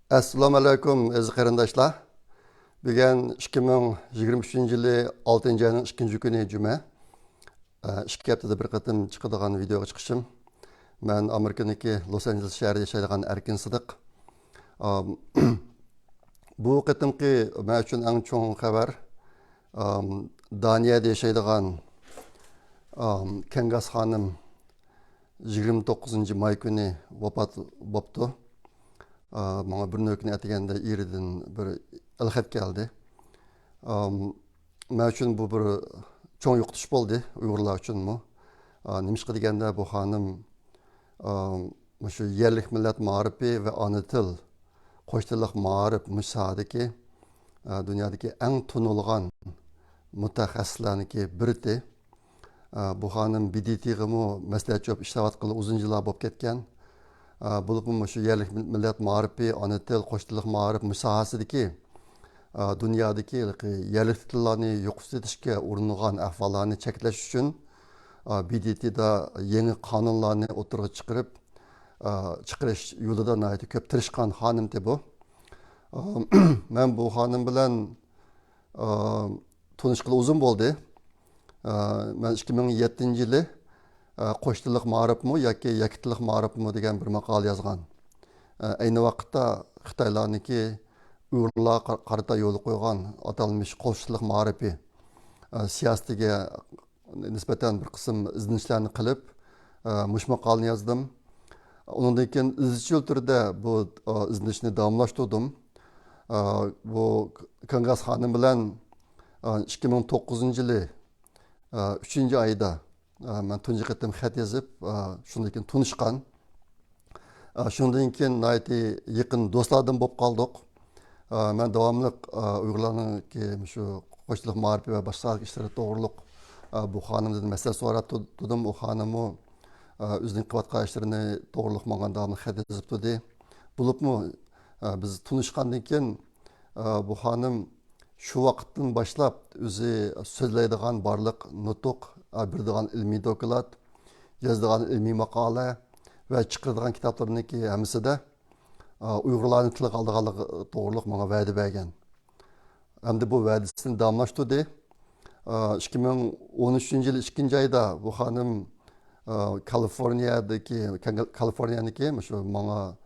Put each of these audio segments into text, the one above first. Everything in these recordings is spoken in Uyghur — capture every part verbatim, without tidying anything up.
ئەسسالامۇ ئەلەيكۇم، ئەزىز قېرىنداشلار. بۈگۈن ئىككى مىڭ يىگىرمە ئۈچىنچى يىلى ئالتىنچى ئاينىڭ ئىككىنچى كۈنى، جۈمە. ئە، ئىككى ھەپتىدە بىر قېتىم چىقىدىغان ۋىدېئوغا چىقىشىم. مەن ئامېرىكىنىڭكى لوس ئانژېلېس شەھىرىدە ياشايدىغان ئەركىن سىدىق. ئام، بۇ قېتىمقى مەن ئۈچۈن ئەڭ چوڭ خەۋەر، ئام، دانىيەدە ياشايدىغان، ئام، كەڭگاس خانىم يىگىرمە توققۇزىنچى ماي كۈنى ۋاپات بوپتۇ. ئا، ماڭا بىر نۆكىنى ئەتىگەندە ئېرىدىن بىر ئەلخەت كەلدى. ئام، مەن ئۈچۈن بۇ بىر چوڭ يوقىتىش بولدى، ئۇيغۇرلار ئۈچۈنمۇ. ئا، نېمىشقا دېگەندە، بۇ خانىم، ئا، مۇشۇ يەرلىك مىللەت مائارىپى ۋە ئانا تىل، قوش تىللىق مائارىپ مۇشۇ ساھەدىكى، ئا، دۇنيادىكى ئەڭ تونۇلغان مۇتەخەسسىسلەرنىڭكى بىرى. ئا، بۇ خانىم بى دى تىغىمۇ مەسلىھەتچى بولۇپ ئىشلەۋاتقىلى ئۇزۇن يىللار بولۇپ كەتكەن. ئا، بولۇپمۇ مۇشۇ يەرلىك مىللەت مائارىپى، ئانا تىل، قوش تىللىق مائارىپ مۇشۇ ساھەسىدىكى، ئا، دۇنيادىكى يەرلىك تىللارنى يوقىتىۋېتىشكە ئۇرۇنغان ئەھۋاللارنى چەكلەش ئۈچۈن، ئا، بى دى تىدا يېڭى قانۇنلارنى ئوتتۇرىغا چىقىرىپ، ئا، چىقىرىش يولىدا ناھايىتى كۆپ تىرىشقان خانىمتى بۇ. ئا، مەن بۇ خانىم بىلەن ئا، تونۇشقىلى ئۇزۇن بولدى. ئا، مەن ئىككى مىڭ يەتتىنچى يىلى، ئا، قوش تىللىق مائارىپمۇ ياكى يەككە تىللىق مائارىپمۇ دېگەن بىر ماقالە يازغان. ئا، ئەينى ۋاقىتتا خىتايلارنىڭكى ئۇيغۇرلارغا قار-، قارىتا يولغا قويغان ئاتالمىش قوش تىللىق مائارىپى، ئا، سىياسىتىگە نىسبەتەن بىر قىسىم ئىزدىنىشلەرنى قىلىپ، ئا، مۇشۇ ماقالىنى يازدىم. ئۇنىڭدىن كېيىن ئىزچىل تۈردە بۇ، ئا، ئىزدىنىشنى داۋاملاشتۇردۇم. ئا، بۇ كەڭگاس خانىم بىلەن، ئا، ئىككى مىڭ توققۇزىنچى يىلى، ئا، ئۈچىنچى ئايدا، ئا، مەن تۇنجى قېتىم خەت يېزىپ، ئا، شۇندىن كېيىن تونۇشقان. ئا، شۇندىن كېيىن ناھايىتى يېقىن دوستلاردىن بولۇپ قالدۇق. ئا، مەن داۋاملىق، ئا، ئۇيغۇرلارنىڭكى مۇشۇ قوش تىللىق مائارىپى ۋە باشقا ئىشلىرى توغرۇلۇق، ئا، بۇ خانىمدىن مەسلىھەت سوراپ تۇ-، تۇردۇم. ئۇ خانىممۇ، ئا، ئۆزىنىڭ قىلىۋاتقان ئىشلىرىنى توغرۇلۇق ماڭا داۋاملىق خەت يېزىپ تۇردى. بولۇپمۇ، ئا، بىز تونۇشقاندىن كېيىن، ئا، بۇ خانىم شۇ ۋاقىتتىن باشلاپ ئۆزى سۆزلەيدىغان بارلىق نۇتۇق، ئا، بېرىدىغان ئىلمىي دوكلات، يازىدىغان ئىلمىي ماقالە ۋە چىقىرىدىغان كىتابلىرىنىڭكى ھەممىسىدە، ئا، ئۇيغۇرلارنى تىلغا ئالىدىغانلىقى توغرۇلۇق ماڭا ۋەدە بەرگەن. ھەمدە بۇ ۋەدىسىنى داۋاملاشتۇردى. ئا، ئىككى مىڭ ئون ئۈچىنچى يىل ئىككىنچى ئايدا بۇ خانىم، ئا، كالىفورنىيەدىكى، كالىفورنىيەنىڭكى مۇشۇ ماڭا،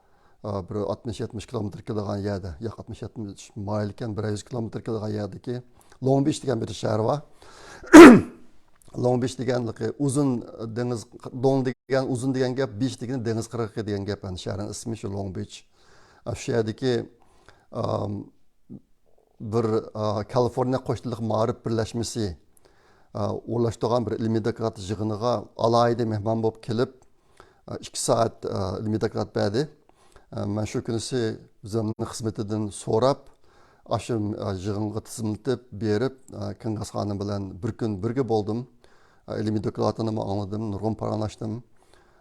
ئا، بىر ئاتمىش يەتمىش كىلومېتىر كېلىدىغان يەردە، ياق، ئاتمىش يەتمىش مايىل ئىكەن، بىر يۈز كىلومېتىر كېلىدىغان يەردىكى لونگ بىچ دېگەن بىر شەھەر بار. لونگ بىچ دېگەنلىكى ئۇزۇن دېڭىز، لونگ دېگەن ئۇزۇن دېگەن گەپ، بىچ دېگىنى دېڭىز قىرغىقى دېگەن گەپ. يەنى شەھەرنىڭ ئىسمى شۇ لونگ بىچ. ئا، شۇ يەردىكى، ئام، بىر، ئا، كالىفورنىيە قوش تىللىق مائارىپ بىرلەشمىسى، ئا، ئورۇنلاشتۇرغان بىر ئىلمىي دوكلات يىغىنىغا ئالاھىدە مېھمان بولۇپ كېلىپ، ئا، ئىككى سائەت، ئا، ئىلمىي دوكلات بەردى. ئا، مەن شۇ كۈنىسى ئۆزۈمنىڭ خىزمىتىدىن سوراپ، ئاشۇ، ئا، يىغىنغا تىزىملىتىپ بېرىپ، ئا، كەڭگاس خانىم بىلەن بىر كۈن بىرگە بولدۇم. ئا، ئىلمىي دوكلاتىنىمۇ ئاڭلىدىم، نۇرغۇن پاراڭلاشتىم.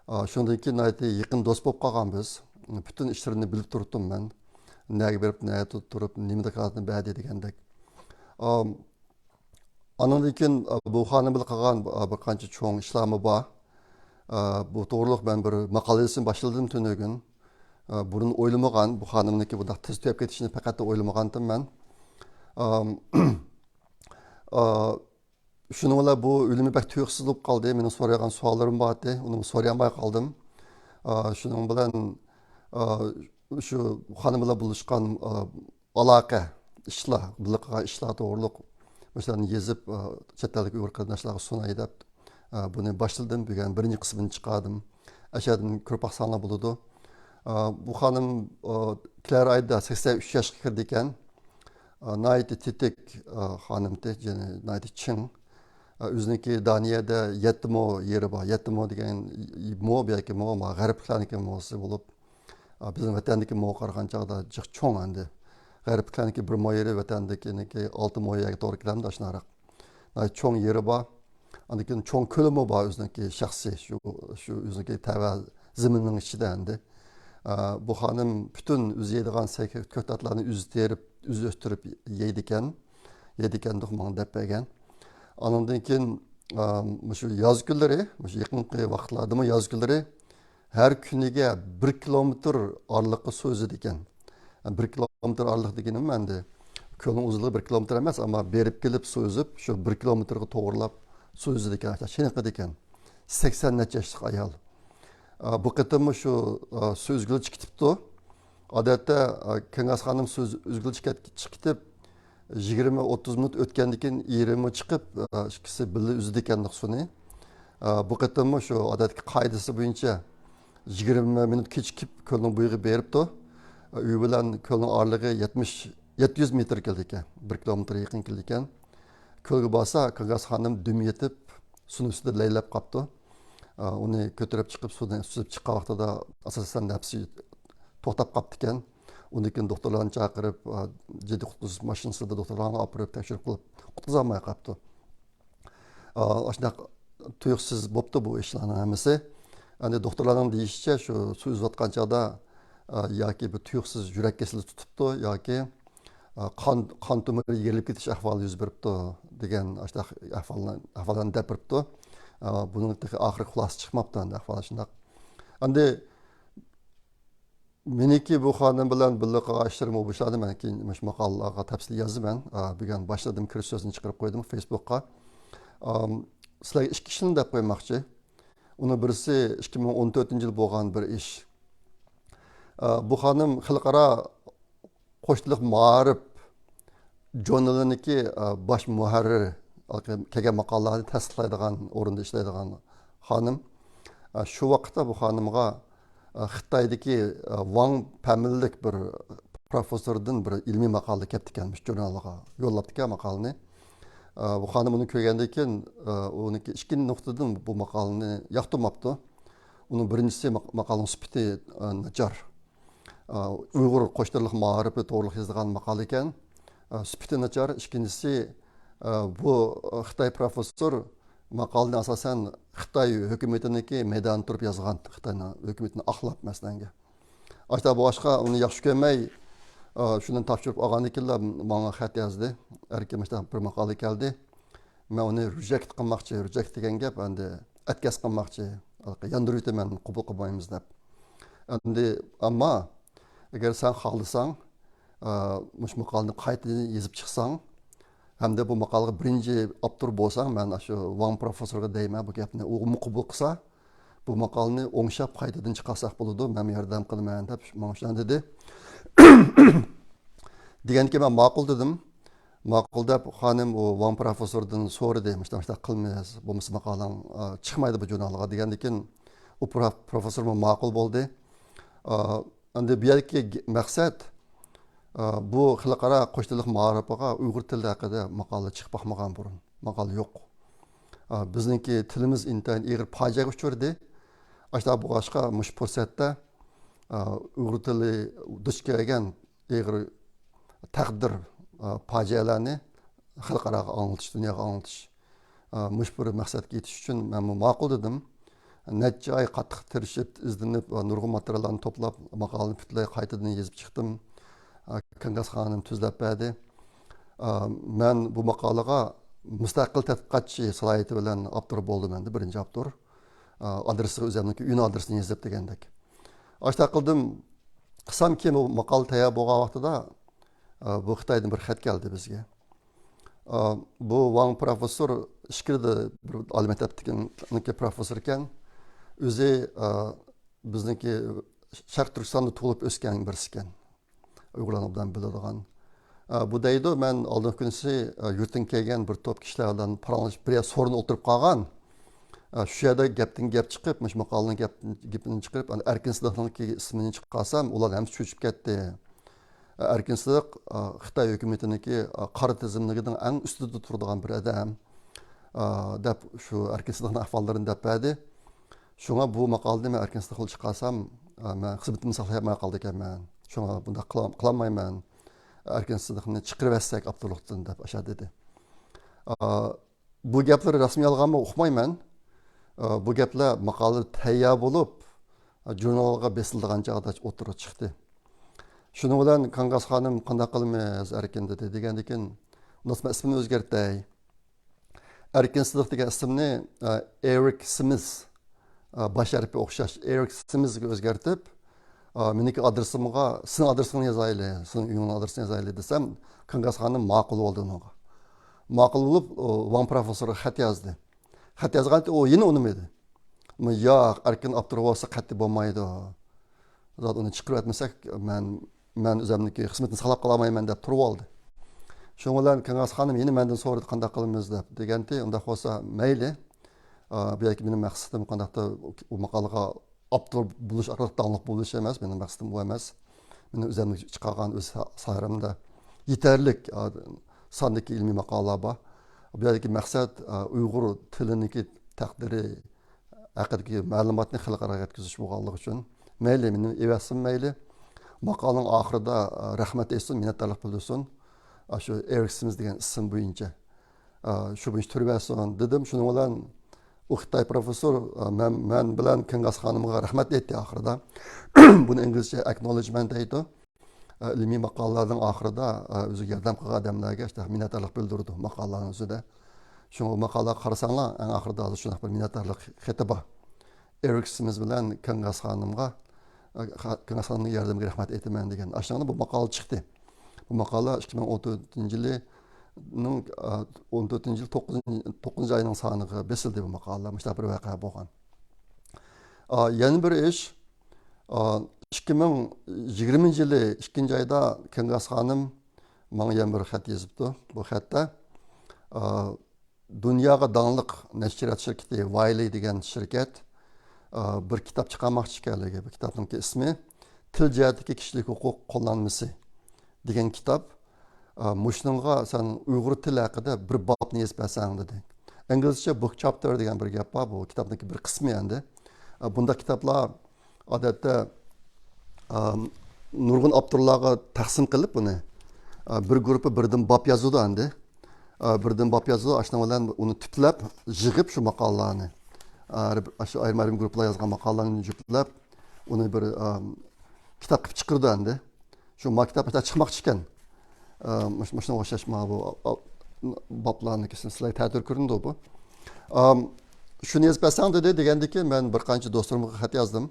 ئا، شۇندىن كېيىن ناھايىتى يېقىن دوست بولۇپ قالغان بىز. پۈتۈن ئىشلىرىنى بىلىپ تۇرۇپتۇم مەن. نەگە بېرىپ، نەگە تۇ-، تۇرۇپ، نېمە دوكلاتنى بەردى دېگەندەك. ئا، ئانىڭدىن كېيىن، ئا، بۇ خانىم بىلەن قىلغان، ئا، بىر قانچە چوڭ ئىشلارمۇ بار. ئا، بۇ توغرۇلۇق مەن بىر ماقالە يازىشنى باشلىدىم تۈنۈگۈن. ئا، بۇرۇن ئويلىمىغان، بۇ خانىمنىڭكى بۇنداق تېز تۈگەپ كېتىشىنى پەقەت ئويلىمىغانتىم مەن. ئام، ئا، شۇنىڭ بىلەن بۇ ئۆلۈمى بەك تۇيۇقسىز بولۇپ قالدى. مېنىڭ سورايدىغان سوئاللىرىم بار ئىدى. ئۇنى سورىيالماي قالدىم. ئا، شۇنىڭ بىلەن، ئا، شۇ خانىم بىلەن بولۇشقان، ئا، ئالاقە، ئىشلار، بىللە قىلغان ئىشلار توغرۇلۇق مۇشۇلارنى يېزىپ، ئا، چەت ئەلدىكى ئۇيغۇر قېرىنداشلارغا سۇناي دەپ، ئا، بۇنى باشلىدىم. بۈگۈن بىرىنچى قىسمىنى چىقاردىم. ئەشەدىن كۆرۈپ باقساڭلار بولىدۇ. ئا، بۇ خانىم، ئا، كېلەر ئايدا سەكسەن ئۈچ ياشقا كىرىدىكەن. ئا، ناھايىتى تېتىك، ئا، خانىمتى، جېنى ناھايىتى چىڭ. ئا، ئۆزىنىڭكى دانىيەدە يەتتە مو يېرى بار. يەتتە مو دېگەن مو ياكى مو، ما، غەربلىكلەرنىڭكى موسى بولۇپ، ئا، بىزنىڭ ۋەتەندىكى موغا قارىغان چاغدا جىق چوڭ ئەمدى. غەربلىكلەرنىڭكى بىر مو يېرى، ۋەتەندىكىنىڭكى ئالتە مو يەرگە توغرا كېلەمدۇ، ئاشۇنداقراق. ناھايىتى چوڭ يېرى بار. ئاندىن كېيىن چوڭ كۆلىمۇ بار ئۆزىنىڭكى شەخسىي، شۇ، شۇ ئۆزىنىڭكى تەۋە زېمىننىڭ ئىچىدە ئەمدى. ئا، بۇ خانىم پۈتۈن ئۆزى يەيدىغان سەي-، كۆكتاتلارنى ئۆزى تېرىپ، ئۆزى ئۆستۈرۈپ يەيدىكەن. يەيدىكەندۇق، ماڭا دەپ بەرگەن. ئانىڭدىن كېيىن، ئا، مۇشۇ ياز كۈنلىرى، مۇشۇ يېقىنقى ۋاقىتلاردىمۇ ياز كۈنلىرى ھەر كۈنىگە بىر كىلومېتىر ئارىلىققا سۇ ئۈزىدىكەن. بىر كىلومېتىر ئارىلىق دېگىنىم ئەمدى كۆلنىڭ ئۇزۇنلۇقى بىر كىلومېتىر ئەمەس، ئەمما بېرىپ كېلىپ سۇ ئۈزۈپ، شۇ بىر كىلومېتىرغا توغرىلاپ سۇ ئۈزىدىكەن، چېنىقىدىكەن. سەكسەن نەچچە ياشلىق ئايال. ئا، بۇ قېتىممۇ شۇ، ئا، سۇ ئۈزگىلى چىقىپ كېتىپتۇ. ئادەتتە، ئا، كەڭاز خانىم سۇ ئۈز-، ئۈزگىلى چىقىپ كېتىپ، يىگىرمە ئوتتۇز مىنۇت ئۆتكەندىن كېيىن ئېرىمۇ چىقىپ، ئا، ئىككىسى بىللە ئۈزىدىكەنلىق سۇنى. ئا، بۇ قېتىممۇ شۇ ئادەتتىكى قائىدىسى بويىچە يىگىرمە مىنۇت كېچىكىپ كۆلنىڭ بويىغا بېرىپتۇ. ئۆيى بىلەن كۆلنىڭ ئارىلىقى يەتمىش، يەتتە يۈز مېتىر كېلىدىكەن، بىر كىلومېتىر يېقىن كېلىدىكەن. كۆلگە بارسا، كاگاس خانىم دۈم يېتىپ، سۇنىڭ ئۈستىدە لەيلەپ قاپتۇ. ئا، ئۇنى كۆتۈرۈپ چىقىپ، سۇدىن سۈزۈپ چىققان ۋاقتىدا، ئاساسەن، نەپسى توختاپ قاپتىكەن. ئۇندىن كېيىن دوختۇرلارنى چاقىرىپ، ئا، جىددىي قۇتقۇزۇش ماشىنىسىدا دوختۇرلارغا ئاپىرىپ، تەكشۈرۈپ قىلىپ، قۇتقۇزالماي قاپتۇ. ئا، ئاشۇنداق تۇيۇقسىز بوپتۇ بۇ ئىشلارنىڭ ھەممىسى. ئەمدى دوختۇرلارنىڭ دېيىشىچە، شۇ سۇ ئۈزۈۋاتقان چاغدا، ئا، ياكى بىر تۇيۇقسىز يۈرەك كېسىلى تۇتۇپتۇ، ياكى، ئا، قان، قان تومۇرى يېرىلىپ كېتىش ئەھۋالى يۈز بېرىپتۇ دېگەن ئاشۇنداق ئەھۋاللار، ئەھۋاللارنى دەپ بېرىپتۇ. ئا، بۇنىڭ تېخى ئاخىرقى خۇلاسىسى چىقماپتۇ، ئەمدى ئەھۋال شۇنداق. ئەمدى مېنىڭكى بۇ خانىم بىلەن بىللە قىلغان ئىشلىرىم بۇ ئىشلارنى مەن كېيىن مۇشۇ ماقالىلارغا تەپسىلىي يازىمەن. ئا، بۈگۈن باشلىدىم، كىرىش سۆزىنى چىقىرىپ قويدۇم فېيسبۇكقا. ئام، سىلەرگە ئىككى ئىشنى دەپ قويماقچى. ئۇنىڭ بىرسى ئىككى مىڭ ئون تۆتىنچى يىل بولغان بىر ئىش. ئا، بۇ خانىم خەلقئارا قوش تىللىق مائارىپ ژۇرنىلىنىڭكى، ئا، باش مۇھەررىرى، كەلگەن ماقالىلەرنى تەستىقلايدىغان ئورۇندا ئىشلەيدىغان خانىم. ئا، شۇ ۋاقىتتا بۇ خانىمغا، ئا، خىتايدىكى، ئا، ۋاڭ پەمىنلىك بىر پروفېسسوردىن بىر ئىلمىي ماقالە كەپتىكەن، مۇشۇ ژۇرنالغا يوللاپتىكەن ماقالىنى. ئا، بۇ خانىم ئۇنى كۆرگەندىن كېيىن، ئا، ئۇنىڭكى ئىككى نۇقتىدىن بۇ ماقالىنى ياقتۇرماپتۇ. ئۇنىڭ بىرىنچىسى ماق-، ماقالىنىڭ سۈپىتى، ئا، ناچار. ئا، ئۇيغۇر قوش تىللىق مائارىپى توغرىلىق يېزىلغان ماقالە ئىكەن. ئا، سۈپىتى ناچار. ئىككىنچىسى، ئا، بۇ، ئا، خىتاي پروفېسسور ماقالىنى ئاساسەن خىتاي ھۆكۈمىتىنىڭكى مەيدانىدا تۇرۇپ يازغان، خىتاينىڭ ھۆكۈمىتىنى ئاقلاپ، مەسىلەنگە. ئاشتا بۇ ئاشقا ئۇنى ياخشى كۆرمەي، ئا، شۇنى تاپشۇرۇپ ئالغاندىن كېيىنلا ماڭا خەت يازدى. ئەركىن، مۇشۇنداق بىر ماقالە كەلدى. مەن ئۇنى رىجېكت قىلماقچى، رىجېكت دېگەن گەپ ئەمدى ئەتكەس قىلماقچى، ياندۇرۇۋېتىمەن، قوبۇل قىلمايمىز دەپ. ئەمدى ئەمما ئەگەر سەن خالىساڭ، ئا، مۇشۇ ماقالىنى قايتىدىن يېزىپ چىقساڭ، ھەمدە بۇ ماقالىغا بىرىنچى ئاپتور بولساڭ، مەن شۇ ۋاڭ پروفېسسورغا دەيمەن بۇ گەپنى، ئۇمۇ قوبۇل قىلسا، بۇ ماقالىنى ئوڭشاپ قايتىدىن چىقارساق بولىدۇ، مەن ياردەم قىلىمەن دەپ ماڭا شۇنداق دېدى. دېگەندىكىن مەن ماقۇل دېدىم. ماقۇل دەپ، خانىم ئۇ ۋاڭ پروفېسسوردىن سورىدى، مۇشۇنداق، مۇشۇنداق قىلىمىز، بولمىسا ماقالەڭ، ئا، چىقمايدۇ بۇ ژۇرنالغا دېگەندىكىن، ئۇ پرو-، پروفېسسورمۇ ماقۇل بولدى. ئا، ئەمدى بۇ يەردىكى گ-، مەقسەت، ئا، بۇ خەلقئارا قوش تىللىق مائارىپىغا ئۇيغۇر تىلى ھەققىدە ماقالە چىقىپ باقمىغان بۇرۇن، ماقالە يوق. ئا، بىزنىڭكى تىلىمىز ئىنتايىن ئېغىر پاجىئەگە ئۇچرىدى. ئاشۇنداق بولغاچقا مۇشۇ پۇرسەتتە، ئا، ئۇيغۇر تىلى دۇچ كەلگەن ئېغىر تەقدىر، ئا، پاجىئەلەرنى خەلقئاراغا ئاڭلىتىش، دۇنياغا ئاڭلىتىش، ئا، مۇشۇ بىر مەقسەتكە يېتىش ئۈچۈن مەنمۇ ماقۇل دېدىم. نەچچە ئاي قاتتىق تىرىشىپ، ئىزدىنىپ، ئا، نۇرغۇن ماتېرىياللارنى توپلاپ، ماقالىنى پۈتۈنلەي قايتىدىن يېزىپ چىقتىم. ئا، كاڭگاس خانىم تۈزلەپ بەردى. ئا، مەن بۇ ماقالىغا مۇستەقىل تەتقىقاتچى سالاھىيىتى بىلەن ئاپتور بولدۇم ئەمدى، بىرىنچى ئاپتور. ئا، ئادرېسىغا ئۆزۈمنىڭكى ئۆينىڭ ئادرېسىنى يېزىپ دېگەندەك. ئاشۇنداق قىلدىم. قىلسام كېيىن بۇ ماقالە تەييار بولغان ۋاقتىدا، ئا، بۇ خىتايدىن بىر خەت كەلدى بىزگە. ئا، بۇ ۋاڭ پروفېسسور ئىچكىرىدە بىر ئالىي مەكتەپتىكى پروفېسسور ئىكەن. ئۆزى، ئا، بىزنىڭكى شەرقىي تۈركىستاندا تۇغۇلۇپ ئۆسكەن بىرسى ئىكەن. ئۇيغۇرلارنى ئوبدان بىلىدىغان. ئا، بۇ دەيدۇ، مەن ئالدىنقى كۈنىسى، ئا، يۇرتتىن كەلگەن بىر توپ كىشىلەر بىلەن پاراڭلىشىپ، بىر يەر سورۇندا ئولتۇرۇپ قالغان. ئا، شۇ يەردە گەپتىن گەپ چىقىپ، مۇشۇ ماقالىنىڭ گەپ-، گېپىنى چىقىرىپ، ئەركىن سىدىقنىڭكى ئىسمىنى چىقارسام، ئۇلار ھەممىسى چۆچۈپ كەتتى. ئەركىن سىدىق، ئا، خىتاي ھۆكۈمىتىنىڭكى، ئا، قارا تىزىملىكىنىڭ ئەڭ ئۈستىدە تۇرىدىغان بىر ئادەم، ئا، دەپ شۇ ئەركىن سىدىقنىڭ ئەھۋاللىرىنى دەپ بەردى. شۇڭا بۇ ماقالىنى مەن ئەركىن سىدىققا چىقارسام، ئا، مەن خىزمىتىمنى ساقلىيالماي قالىدىكەنمەن. شۇڭا بۇنداق قىلام-، قىلالمايمەن. ئەركىن سىدىقنى چىقىرىۋەتسەك ئاپتورلۇقتىن دەپ ئاشۇ دېدى. ئا، بۇ گەپلىرى راستمۇ يالغانمۇ ئۇقمايمەن. ئا، بۇ گەپلەر ماقالە تەييار بولۇپ، ژۇرنالغا بېسىلىدىغان چاغدا ئوتتۇرىغا چىقتى. شۇنىڭ بىلەن كاڭگاس خانىم، «قانداق قىلىمىز، ئەركىن؟» دېدى. دېگەندىكىن، «ئۇنداقتا مەن ئىسمىمنى ئۆزگەرتەي. ئەركىن سىدىق دېگەن ئىسىمنى، ئا، ئېرىك سىمىس، ئا، باش ھەرپى ئوخشاش ئېرىك سىمىزگە ئۆزگەرتىپ، ئا، مېنىڭكى ئادرېسىمغا، سېنىڭ ئادرېسىڭنى يازايلى، سېنىڭ ئۆيۈڭنىڭ ئادرېسىنى يازايلى دېسەم، كېنگاس خانىم ماقۇل بولدى ئۇنىڭغا. ماقۇل بولۇپ، ئۇ ۋاڭ پروفېسسورغا خەت يازدى. خەت يازغانتى ئۇ يەنە ئۇنىمىدى. ياق، ئەركىن ئاپتور بولسا قەتئىي بولمايدۇ. زادى ئۇنى چىقىرىۋەتمىسەك، مەن، مەن ئۆزۈمنىڭكى خىزمىتىنى ساقلاپ قالالمايمەن دەپ تۇرۇۋالدى. شۇنىڭ بىلەن كېنگاس خانىم يەنە مەندىن سورىدى، قانداق قىلىمىز دەپ. دېگەنتى، ئۇنداق بولسا مەيلى. ئا، بۇ يەردىكى مېنىڭ مەقسىتىم قانداقتۇر ئۇ ماقالىغا ئاپتور بولۇش ئارقىلىق داڭلىق بولۇش ئەمەس، مېنىڭ مەقسىتىم ئۇ ئەمەس. مېنىڭ ئۆزۈمنىڭ چىقارغان ئۆز سا-، ساھەمدە يېتەرلىك، ئا، ساندىكى ئىلمىي ماقالىلەر بار. بۇ يەردىكى مەقسەت، ئا، ئۇيغۇر تىلىنىڭكى تەقدىرى ھەققىدىكى مەلۇماتنى خەلقئاراغا يەتكۈزۈش بولغانلىقى ئۈچۈن، مەيلى، مېنى ئەۋەتسۇن، مەيلى. ماقالىنىڭ ئاخىرىدا، ئا، رەھمەت ئېيتسۇن، مىننەتدارلىق بىلدۈرسۇن. ئاشۇ ئېرىك سىمىز دېگەن ئىسىم بويىچە، ئا، شۇ بويىچە تۇرۇۋەرسۇن دېدىم. شۇنىڭ بىلەن ئۇ خىتاي پروفېسسور، ئا، مەن، مەن بىلەن كېنگاس خانىمغا رەھمەت ئېيتتى ئاخىرىدا. بۇنى ئىنگلىزچە ئەكنولېجمېنت دەيدۇ. ئىلمىي ماقالىلەرنىڭ ئاخىرىدا ئۆزىگە ياردەم قىلغان ئادەملەرگە ئىشتە مىننەتدارلىق بىلدۈرىدۇ ماقالىلەرنىڭ ئۆزىدە. شۇڭا ئۇ ماقالىلەرگە قارىساڭلار، ئەڭ ئاخىرىدا ھازىر شۇنداق بىر مىننەتدارلىق خېتى بار. ئېرىك سىمىز بىلەن كېنگاس خانىمغا، كېنگاس خانىمنىڭ ياردىمىگە رەھمەت ئېيتىمەن دېگەن. ئاشۇنىڭدا بۇ ماقالە چىقتى. بۇ ماقالە ئىككى مىڭ ئون تۆتىنچى يىلىنىڭ، ئون تۆتىنچى يىل توققۇزىنچى، توققۇزىنچى ئاينىڭ سانىغا بېسىلدى بۇ ماقالە. مۇشۇنداق بىر ۋەقە بولغان. ئا، يەنە بىر ئىش، ئا، ئىككى مىڭ يىگىرمىنچى يىلى ئىككىنچى ئايدا كېنگاس خانىم ماڭا يەنە بىر خەت يېزىپتۇ. بۇ خەتتە، ئا، دۇنياغا داڭلىق نەشرىيات شىركىتى ۋايلى دېگەن شىركەت، ئا، بىر كىتاب چىقارماقچى ئىكەنلىكى. بۇ كىتابنىڭكى ئىسمى تىل جەھەتتىكى كىشىلىك ھوقۇق قوللانمىسى دېگەن كىتاب. ئا، مۇشۇنىڭغا سەن ئۇيغۇر تىلى ھەققىدە بىر بابنى يېزىپ بەرسەڭ، دېدى. ئىنگلىزچە بوك چاپتېر دېگەن بىر گەپ بار، بۇ كىتابنىڭكى بىر قىسمى ئەمدى. ئا، بۇنداق كىتابلار ئادەتتە، ئا، نۇرغۇن ئاپتورلارغا تەقسىم قىلىپ بۇنى، ئا، بىر گۇرۇپپا بىردىن باب يازىدۇ ئەمدى. ئا، بىردىن باب يازىدۇ، ئاشۇنىڭ بىلەن ئۇنى تۈپلەپ، يىغىپ شۇ ماقالىلەرنى، ئا، شۇ ئايرىم-ئايرىم گۇرۇپپىلار يازغان ماقالىلەرنى جۈپلەپ، ئۇنى بىر، ئا، كىتاب قىلىپ چىقىرىدۇ ئەمدى. شۇ ما كىتاب چىقماقچى ئىكەن. ئە، مۇش-، مۇشۇنىڭغا ئوخشاش ما بۇ، ئا، بابلارنىڭكىسى سىلەرگە تەتۈر كۆرۈنىدۇ بۇ. ئام، شۇنى يېزىپ بەرسەڭ دېدى، دېگەندىكىن مەن بىر قانچە دوستلىرىمغا خەت يازدىم.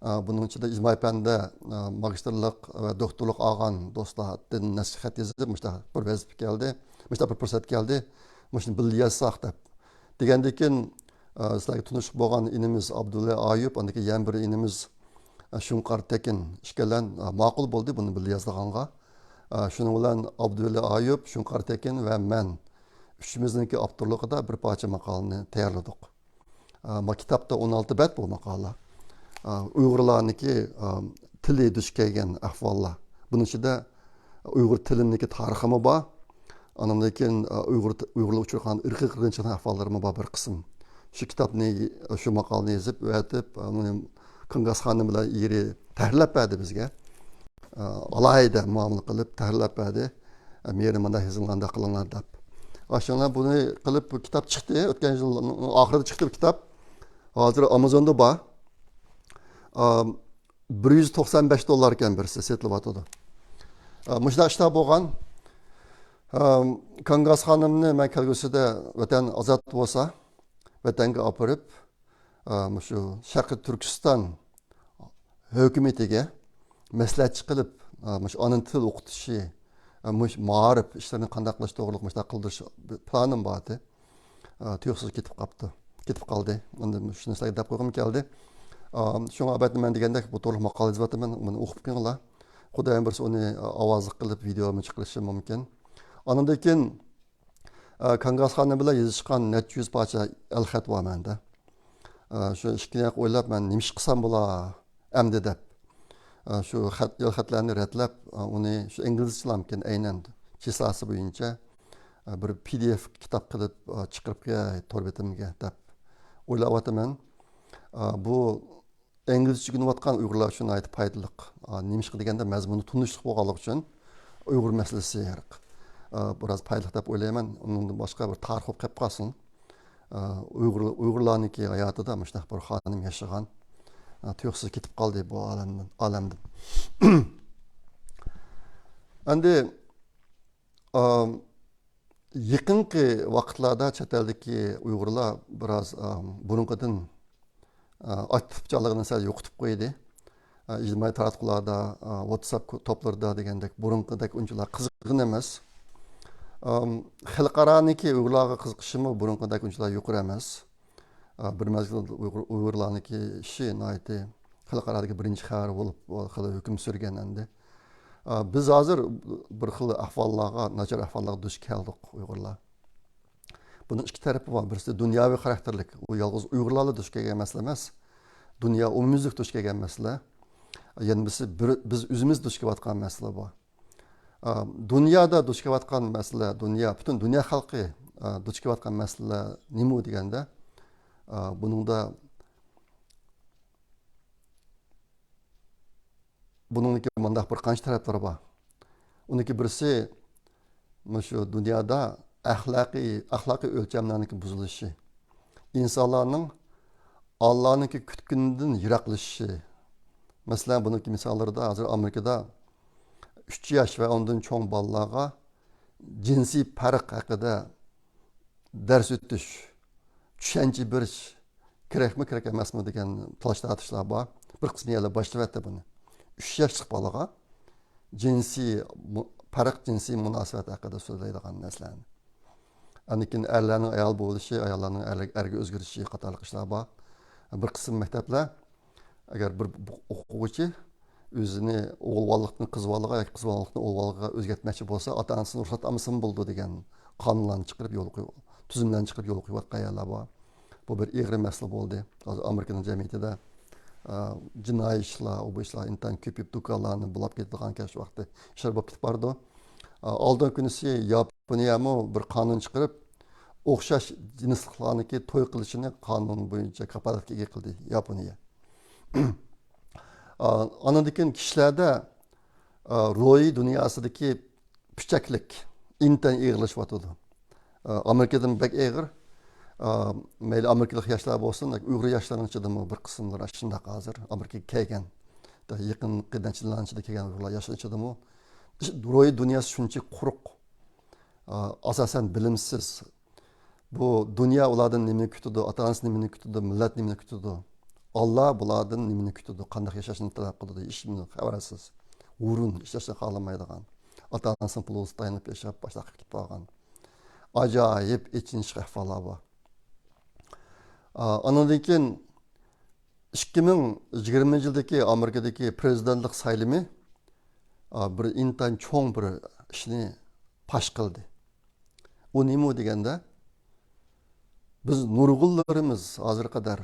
ئە، بۇنىڭ ئىچىدە ئىجتىمائىي پەندە، ئە، ماگىستىرلىق ۋە دوكتورلۇق ئالغان دوستلاردىن نەچچە خەت يېزىپ، مۇشۇنداق بىر ۋەزىپە كەلدى، مۇشۇنداق بىر پۇرسەت كەلدى، مۇشۇنى بىللە يازساق دەپ. دېگەندىكىن، ئە، سىلەرگە تونۇشلۇق بولغان ئىنىمىز ئابدۇللا ئايۇپ، ئاندىن كېيىن يەنە بىر ئىنىمىز، ئە، شۇڭقار تېكىن ئىككىيلەن، ئە، ماقۇل بولدى بۇنى بىللە يازىدىغانغا. ئە، شۇنىڭ بىلەن ئابدۇللا ئايۇپ، شۇڭقار تېكىن ۋە مەن ئۈچىمىزنىڭكى ئاپتورلۇقىدا بىر پارچە ماقالىنى تەييارلىدۇق. ئە، ما كىتابتا ئون ئالتە بەت بۇ ماقالە. ئە، ئۇيغۇرلارنىڭكى، ئە، تىلى دۇچ كەلگەن ئەھۋاللار. بۇنىڭ ئىچىدە ئۇيغۇر تىلىنىڭكى تارىخىمۇ بار. ئاندىن كېيىن، ئۇيغۇر، ئۇيغۇرلار ئۇچرىغان ئىرقىي قىرغىنچىلىق ئەھۋاللىرىمۇ بار بىر قىسىم. شۇ كىتابنى، شۇ ماقالىنى يېزىپ، ئەۋەتىپ، ئۇنى كېنگاس خانىم بىلەن ئېرى تەھرىرلەپ بەردى بىزگە. ئالاھىدە مۇئامىلە قىلىپ تەھرىرلەپ بەردى. مېنى مۇنداق يېزىڭلار، مۇنداق قىلىڭلار دەپ. ئاشۇنداق بۇنى قىلىپ بۇ كىتاب چىقتى. ئۆتكەن يىلنىڭ ئاخىرىدا چىقتى بۇ كىتاب. ھازىر ئامازوندا بار. بىر يۈز توقسان بەش دوللار ئىكەن بىرسى، سېتىلىۋاتىدۇ. ئا، مۇشۇنداق ئىشلار بولغان. ئا، كېنگاس خانىمنى مەن كەلگۈسىدە ۋەتەن ئازاد بولسا، ۋەتەنگە ئاپىرىپ، ئا، مۇشۇ شەرقىي تۈركىستان ھۆكۈمىتىگە مەسلىھەتچى قىلىپ، ئا، مۇشۇ ئانا تىل ئوقۇتۇشى، ئا، مۇشۇ مائارىپ ئىشلىرىنى قانداق قىلىش توغرىلىق مۇشۇنداق قىلدۇرۇش پىلانىم بار ئىدى. ئا، تۇيۇقسىز كېتىپ قاپتۇ. كېتىپ قالدى. ئاندىن شۇنى سىلەرگە دەپ قويغۇم كەلدى. ئا، شۇڭا ئەلۋەتتە مەن دېگەندەك بۇ توغرىلىق ماقالە يېزىۋاتىمەن، بۇنى ئوقۇپ بېقىڭلار. خۇدايىم بۇيرۇسا ئۇنى ئاۋازلىق قىلىپ ۋىدېيومۇ چىقىرىشىم مۇمكىن. ئاندىن كېيىن، ئا، كېنگاس خانىم بىلەن يېزىشقان نەچچە يۈز پارچە ئەلخەت بار مەندە. ئا، شۇ ئىككىنى ئويلاپ مەن نېمە ئىش قىلسام بولا ئەمدى دەپ، ئا، شۇ خەت، ئېلخەتلەرنى رەتلەپ، ئا، ئۇنى شۇ ئىنگلىزچىلامكەن ئەينەن چىسلاسى بويىچە، ئا، بىر پى دى ئېف كىتاب قىلىپ، ئا، چىقىرىپ قوياي تور بېتىمگە دەپ ئويلاۋاتىمەن. ئا، بۇ ئىنگلىزچە ئۆگىنىۋاتقان ئۇيغۇرلار ئۈچۈن ناھايىتى پايدىلىق. ئا، نېمىشقا دېگەندە مەزمۇنى تونۇشلۇق بولغانلىقى ئۈچۈن ئۇيغۇر مەسىلىسى، ئا، بىراز پايدىلىق دەپ ئويلايمەن. ئۇنىڭدىن باشقا بىر تارىخ بولۇپ قېلىپ قالسۇن. ئا، ئۇيغۇر، ئۇيغۇرلارنىڭكى ھاياتىدا مۇشۇنداق بىر خانىم ياشىغان، ئا، تۇيۇقسىز كېتىپ قالدى بۇ ئالەمدىن، ئالەمدىن. ئەمدى، ئا، يېقىنقى ۋاقىتلاردا چەت ئەلدىكى ئۇيغۇرلار بىراز، ئا، بۇرۇنقىدىن، ئا، ئاكتىپچانلىقىنى سەل يوقىتىپ قويدى. ئىجتىمائىي تاراتقۇلاردا، ۋاتساپ توپلىرىدا دېگەندەك بۇرۇنقىدەك ئۇنچىلا قىزغىن ئەمەس. خەلقئارانىڭكى ئۇيغۇرلارغا قىزىقىشىمۇ بۇرۇنقىدەك ئۇنچىلا يۇقىرى ئەمەس. بىر مەزگىل ئۇيغۇر، ئۇيغۇرلارنىڭكى ئىشى ناھايىتى خەلقئارادىكى بىرىنچى خەۋەر بولۇپ، خېلى ھۆكۈم سۈرگەن ئەمدى. بىز ھازىر بىر خىل ئەھۋاللارغا، ناچار ئەھۋاللارغا دۇچ كەلدۇق ئۇيغۇرلار. بۇنىڭ ئىككى تەرىپى بار. بىرسى دۇنياۋى خاراكتېرلىك. ئۇ يالغۇز ئۇيغۇرلارلا دۇچ كەلگەن مەسىلە ئەمەس. دۇنيا ئومۇميۈزلۈك دۇچ كەلگەن مەسىلە. يەنە بىرسى بىر، بىز ئۆزىمىز دۇچ كېلىۋاتقان مەسىلە بار. ئا، دۇنيادا دۇچ كېلىۋاتقان مەسىلە، دۇنيا، پۈتۈن دۇنيا خەلقى، ئا، دۇچ كېلىۋاتقان مەسىلە نېمە دېگەندە، ئا، بۇنىڭدا، بۇنىڭدىكى مۇنداق بىر قانچە تەرەپلىرى بار. ئۇنىڭكى بىرسى، مۇشۇ دۇنيادا ئەخلاقىي، ئەخلاقىي ئۆلچەملەرنىڭكى بۇزۇلۇشى، ئىنسانلارنىڭ ئاللانىڭكى كۈتكىنىدىن يىراقلىشىشى. مەسىلەن، بۇنىڭكى مىساللىرىدا ھازىر ئامېرىكىدا ئۈچ ياش ۋە ئۇندىن چوڭ بالىلارغا جىنسىي پەرق ھەققىدە دەرس ئۆتۈش، چۈشەنچە بېرىش كېرەكمۇ، كېرەك ئەمەسمۇ دېگەن تالاش تارتىشلار بار. بىر قىسىم يەرلەر باشلىۋەتتى بۇنى. ئۈچ ياشلىق بالىغا جىنسىي مۇ-، پەرق، جىنسىي مۇناسىۋەت ھەققىدە سۆزلەيدىغان نەرسىلەرنى. ئاندىن كېيىن ئەرلەرنىڭ ئايال بولۇشى، ئاياللارنىڭ ئەرلەر-، ئەرگە ئۆزگىرىشى قاتارلىق ئىشلار بار. بىر قىسىم مەكتەپلەر، ئەگەر بىر بۇ-، ئوقۇغۇچى ئۆزىنى ئوغۇلۋاللىقتىن قىزۋاللىققا ياكى قىزۋاللىقتىن ئوغۇلۋاللىققا ئۆزگەرتمەكچى بولسا، ئاتا-ئانىسىدىن رۇخسەت ئالمىسىمۇ بولىدۇ دېگەن قانۇنلارنى چىقىرىپ يولغا قويۇپ، تۈزۈملەرنى چىقىرىپ يولغا قويۇۋاتقان يەرلەر بار. بۇ بىر ئېغىر مەسىلە بولدى. ھازىر ئامېرىكىنىڭ جەمئىيىتىدە، ئا، جىنايى ئىشلار، ئۇ بۇ ئىشلار ئىنتايىن كۆپىيىپ، دۇكانلارنى بۇلاپ كېتىدىغان كەچ ۋاقتى ئىشلار بولۇپ كېتىپ بارىدۇ. ئا، ئالدىنقى كۈنىسى ياپونىيەمۇ بىر قانۇن چىقىرىپ، ئوخشاش جىنسلىقلارنىڭكى توي قىلىشىنى قانۇن بويىچە كاپالەتكە ئىگە قىلدى ياپونىيە. ئا، ئاندىن كېيىن كىشىلەردە، ئا، روھىي دۇنياسىدىكى پىچەكلىك ئىنتايىن ئېغىرلىشىۋاتىدۇ. ئا، ئامېرىكىدىن بەك ئېغىر. ئا، مەيلى ئامېرىكىلىق ياشلار بولسۇن، ئۇيغۇر ياشلارنىڭ ئىچىدىمۇ بىر قىسىملىرى شۇنداق ھازىر ئامېرىكىغا كەلگەن، يېقىنقى نەچچە يىللارنىڭ ئىچىدە كەلگەن ئۇيغۇرلار ياشلار ئىچىدىمۇ روھىي دۇنياسى شۇنچە قۇرۇق. ئا، ئاساسەن بىلىمسىز. بۇ دۇنيا ئۇلاردىن نېمىنى كۈتىدۇ، ئاتا-ئانىسى نېمىنى كۈتىدۇ، مىللەت نېمىنى كۈتىدۇ، ئاللا بۇلاردىن نېمىنى كۈتىدۇ، قانداق ياشاشنى تەلەپ قىلىدۇ، ھېچنېمىدىن خەۋەرسىز. ھۇرۇن، ھېچ نەرسىنى خالىمايدىغان. ئاتا-ئانىسىنىڭ پۇلىغا تايىنىپ ياشاپ، باشلاپ كېتىپ قالغان. ئاجايىپ ئېچىنىشلىق ئەھۋاللار بار. ئا، ئانىڭدىن كېيىن ئىككى مىڭ يىگىرمىنچى يىلدىكى ئامېرىكىدىكى پرېزىدېنتلىق سايلىمى، ئا، بىر ئىنتايىن چوڭ بىر ئىشنى پاش قىلدى. ئۇ نېمە دېگەندە، بىز نۇرغۇنلىرىمىز ھازىرغا قەدەر،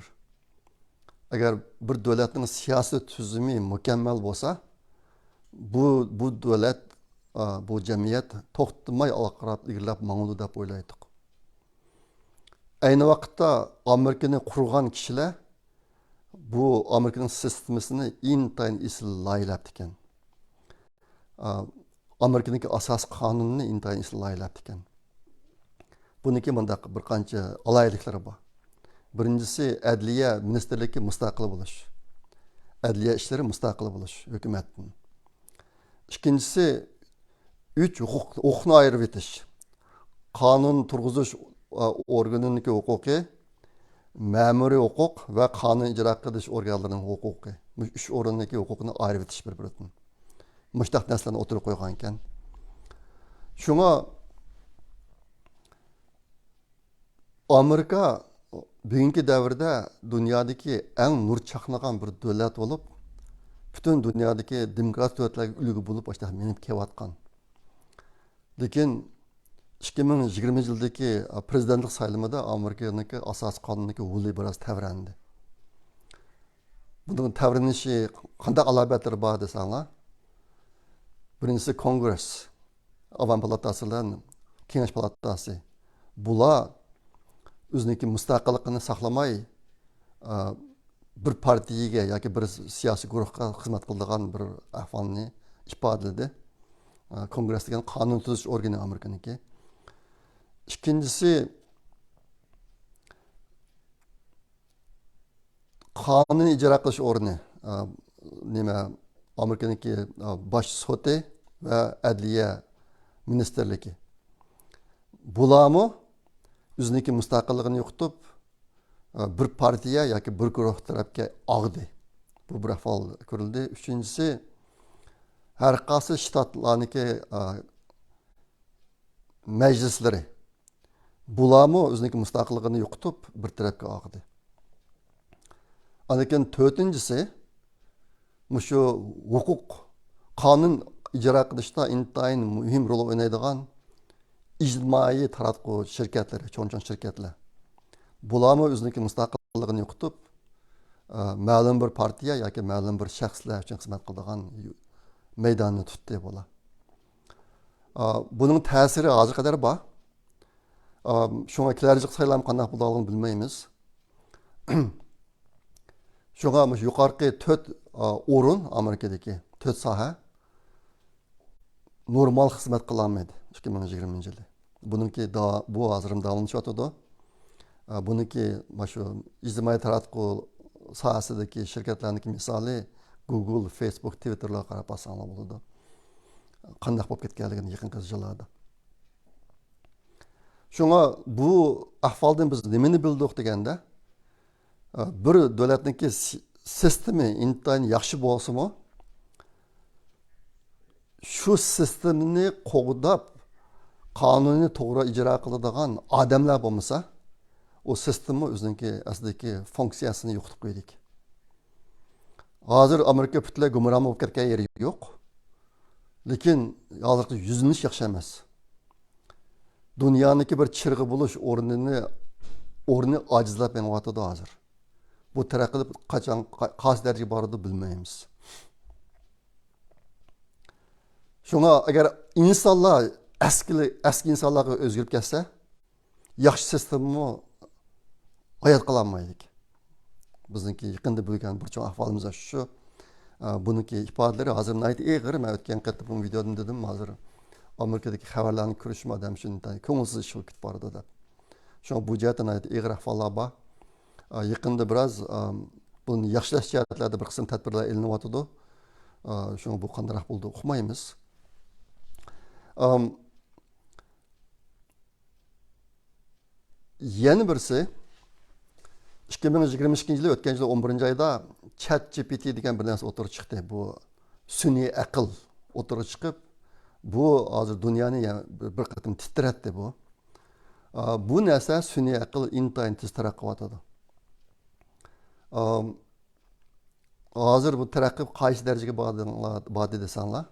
ئەگەر بىر دۆلەتنىڭ سىياسىي تۈزۈمى مۇكەممەل بولسا، بۇ، بۇ دۆلەت، ئا، بۇ جەمئىيەت توختىماي ئالغا قاراپ ئىلگىرىلەپ ماڭىدۇ دەپ ئويلايتتۇق. ئەينى ۋاقىتتا ئامېرىكىنى قۇرغان كىشىلەر بۇ ئامېرىكىنىڭ سىستېمىسىنى ئىنتايىن ئېسىل لايىھەلەپتىكەن. ئا، ئامېرىكىنىڭكى ئاساسىي قانۇنىنى ئىنتايىن ئېسىل لايىھەلەپتىكەن. بۇنىڭكى مۇنداق بىر قانچە ئالاھىدىلىكلىرى بار. بىرىنچىسى، ئەدلىيە مىنىستىرلىكى مۇستەقىل بولۇش. ئەدلىيە ئىشلىرى مۇستەقىل بولۇش ھۆكۈمەتتىن. ئىككىنچىسى، ئۈچ ھوقۇق، ھوقۇقنى ئايرىۋېتىش. قانۇن تۇرغۇزۇش، ئا، ئورگىنىنىڭكى ھوقۇقى، مەمۇرىي ھوقۇق ۋە قانۇن ئىجرا قىلىش ئورگانلىرىنىڭ ھوقۇقى. مۇشۇ ئۈچ ئورۇندىكى ھوقۇقنى ئايرىۋېتىش بىر-بىرىدىن. مۇشۇنداق نەرسىلەرنى ئوتتۇرىغا قويغان ئىكەن. شۇڭا ئامېرىكا بۈگۈنكى دەۋردە دۇنيادىكى ئەڭ نۇر چاقنىغان بىر دۆلەت بولۇپ، پۈتۈن دۇنيادىكى دېموكراتىك دۆلەتلەرگە ئۈلگە بولۇپ، ئاشۇنداق مېڭىپ كېلىۋاتقان. لېكىن ئىككى مىڭ يىگىرمە يىلدىكى پرېزىدېنتلىق سايلىمىدا ئامېرىكىنىڭكى ئاساسىي قانۇنىدىكى ھولى بىراز تەۋرەندى. بۇنىڭ تەۋرىنىشى قانداق ئالاپەتلىرى بار دېسەڭلار، بىرىنچىسى كونگرېس، ئاۋام پالاتاسى بىلەن كېڭەش پالاتاسى. بۇلار ئۆزىنىڭكى مۇستەقىللىقىنى ساقلىماي، ئا، بىر پارتىيەگە ياكى بىر سىياسىي گۇرۇھقا خىزمەت قىلىدىغان بىر ئەھۋالنى ئىپادىلىدى. ئا، كونگرېس دېگەن قانۇن تۈزۈش ئورگىنى ئامېرىكىنىڭكى. ئىككىنچىسى، قانۇن ئىجرا قىلىش ئورنى، ئا، نېمە، ئامېرىكىنىڭكى، ئا، باش سوتى ۋە ئەدلىيە مىنىستىرلىكى. بۇلارمۇ ئۆزىنىڭكى مۇستەقىللىقىنى يوقىتىپ، ئا، بىر پارتىيە ياكى بىر گۇرۇھ تەرەپكە ئاغدى. بۇ بىر ئەھۋال كۆرۈلدى. ئۈچىنچىسى، ھەر قايسى شتاتلارنىڭكى، ئا، مەجلىسلىرى، بۇلارمۇ ئۆزىنىڭكى مۇستەقىللىقىنى يوقىتىپ، بىر تەرەپكە ئاغدى. ئاندىن كېيىن تۆتىنچىسى، مۇشۇ ھوقۇق، قانۇن ئىجرا قىلىشتا ئىنتايىن مۇھىم رول ئوينايدىغان ئىجتىمائىي تاراتقۇ شىركەتلىرى، چوڭ-چوڭ شىركەتلەر. بۇلارمۇ ئۆزىنىڭكى مۇستەقىللىقىنى يوقىتىپ، ئە، مەلۇم بىر پارتىيە ياكى مەلۇم بىر شەخسلەر ئۈچۈن خىزمەت قىلىدىغان يو-، مەيداننى تۇتتى بۇلار. ئە، بۇنىڭ تەسىرى ھازىرغا قەدەر بار. ئە، شۇڭا كېلەرچىلىك سايلام قانداق بولىدىغانلىقىنى بىلمەيمىز. شۇڭا مۇشۇ يۇقىرىقى تۆت، ئا، ئورۇن، ئامېرىكىدىكى تۆت ساھە نورمال خىزمەت قىلالمىدى ئىككى مىڭ يىگىرمىنچى يىلى. بۇنىڭكى دا-، بۇ ھازىر داۋاملىشىۋاتىدۇ. ئا، بۇنىڭكى مانا شۇ ئىجتىمائىي تاراتقۇ ساھەسىدىكى شىركەتلەرنىڭكى مىسالى گوگل، فېيسبۇك، تىۋىتتېرلارغا قاراپ باقساڭلار بولىدۇ. قانداق بولۇپ كەتكەنلىكىنى يېقىنقى يىللاردا. شۇڭا بۇ ئەھۋالدىن بىز نېمىنى بىلدۇق دېگەندە، بىر دۆلەتنىڭكى سى-، سىستېمى ئىنتايىن ياخشى بولسىمۇ، شۇ سىستېمىنى قوغداپ، قانۇننى توغرا ئىجرا قىلىدىغان ئادەملەر بولمىسا، ئۇ سىستېما ئۆزىنىڭكى ئەسلىدىكى فۇنكسىيەسىنى يوقىتىپ قويىدىكەن. ھازىر ئامېرىكا پۈتۈنلەي گۇمران بولۇپ كەتكەن يېرى يوق. لېكىن ھازىرقى يۈزلىنىش ياخشى ئەمەس. دۇنيانىڭكى بىر چىرغا بولۇش ئورنىنى، ئورنى ئاجىزلاپ مېڭىۋاتىدۇ ھازىر. بۇ تەرەققىي قىلىپ قاچان، قا-، قايسى دەرىجىگە بارىدۇ بىلمەيمىز. شۇڭا ئەگەر ئىنسانلار ئەسكىلى-، ئەسكى ئىنسانلارغا ئۆزگىرىپ كەتسە، ياخشى سىستېمىمۇ ھايات قالالمايدىكەن. بىزنىڭكى يېقىندا بىلگەن بىر چوڭ ئەھۋالىمىز شۇ. ئە، بۇنىڭكى ئىپادىلىرى ھازىر ناھايىتى ئېغىر. مەن ئۆتكەن قېتىم بۇ ۋىدېودىن دېدىم، ھازىر ئامېرىكىدىكى خەۋەرلەرنى كۆرۈشمۇ ئادەم ئۈچۈن كۆڭۈلسىز ئىش بولۇپ كېتىپ بارىدۇ دەپ. شۇڭا بۇ جەھەتتە ناھايىتى ئېغىر ئەھۋاللار بار. ئە، يېقىندا بىراز، ئە، بۇنى ياخشىلاش جەھەتلەردە بىر قىسىم تەدبىرلەر ئېلىنىۋاتىدۇ. ئە، شۇڭا بۇ قانداقراق بولىدۇ ئۇقمايمىز. ئەم، يەنە بىرسى، ئىككى مىڭ يىگىرمە ئىككىنچى يىلى، ئۆتكەن يىلى ئون بىرىنچى ئايدا چات جى پى تى دېگەن بىر نەرسە ئوتتۇرىغا چىقتى. بۇ سۈنئىي ئەقىل ئوتتۇرىغا چىقىپ، بۇ ھازىر دۇنيانى يە-، بىر، بىر قېتىم تىترەتتى بۇ. ئا، بۇ نەرسە سۈنئىي ئەقىل ئىنتايىن تېز تەرەققىي قىلىۋاتىدۇ. ئام، ھازىر بۇ تەرەققىي قايسى دەرىجىگە باردى، باردى دېسەڭلار،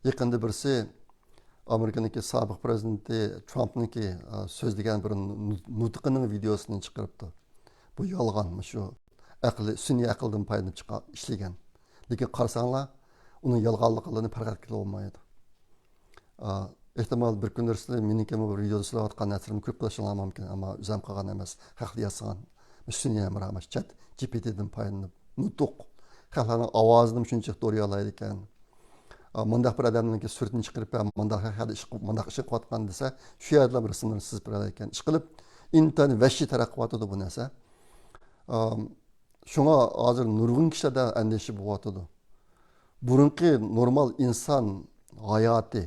يېقىندا بىرسى ئامېرىكىنىڭكى سابىق پرېزىدېنتى ترامپنىڭكى، ئا، سۆزلىگەن بىر نۇ-، نۇتقىنىڭ ۋىدېئوسىنى چىقىرىپتۇ. بۇ يالغان، مۇشۇ ئەقلى، سۈنئىي ئەقىلدىن پايدىلىنىپ چىقا-، ئىشلىگەن. لېكىن قارىساڭلار، ئۇنىڭ يالغانلىقىنى پەرق ئەتكىلى بولمايدۇ. ئا، ئېھتىمال بىر كۈنلىرى سىلەر مېنىڭكى بۇ ۋىدېودا سۆزلەۋاتقان نەرسىلىرىمنى كۆرۈپ قېلىشىڭلار مۇمكىن، ئەمما ئۆزۈم قىلغان ئەمەس، خەقلەر ياسىغان. سۈنئىي ھەمراھ، چات جى پى تى دىن پايدىلىنىپ، نۇتۇق، خەقلەرنىڭ ئاۋازىنى شۇنچىلىك دورىيالايدىكەن. ئا، مۇنداق بىر ئادەمنىڭكى سۈرىتىنى چىقىرىپ، مۇنداق ھەققىدە ئىش قىلىپ، مۇنداق ئىش قىلىۋاتقان دېسە، شۇ يەردىلا بىر رەسىملىرىنى سىزىپ بېرەلەيدىكەن. ئىشقىلىپ، ئىنتايىن ۋەھشىي تەرەققىي قىلىۋاتىدۇ بۇ نەرسە. ئام، شۇڭا ھازىر نۇرغۇن كىشىلەردە ئەندىشە بولۇۋاتىدۇ. بۇرۇنقى نورمال ئىنسان ھاياتى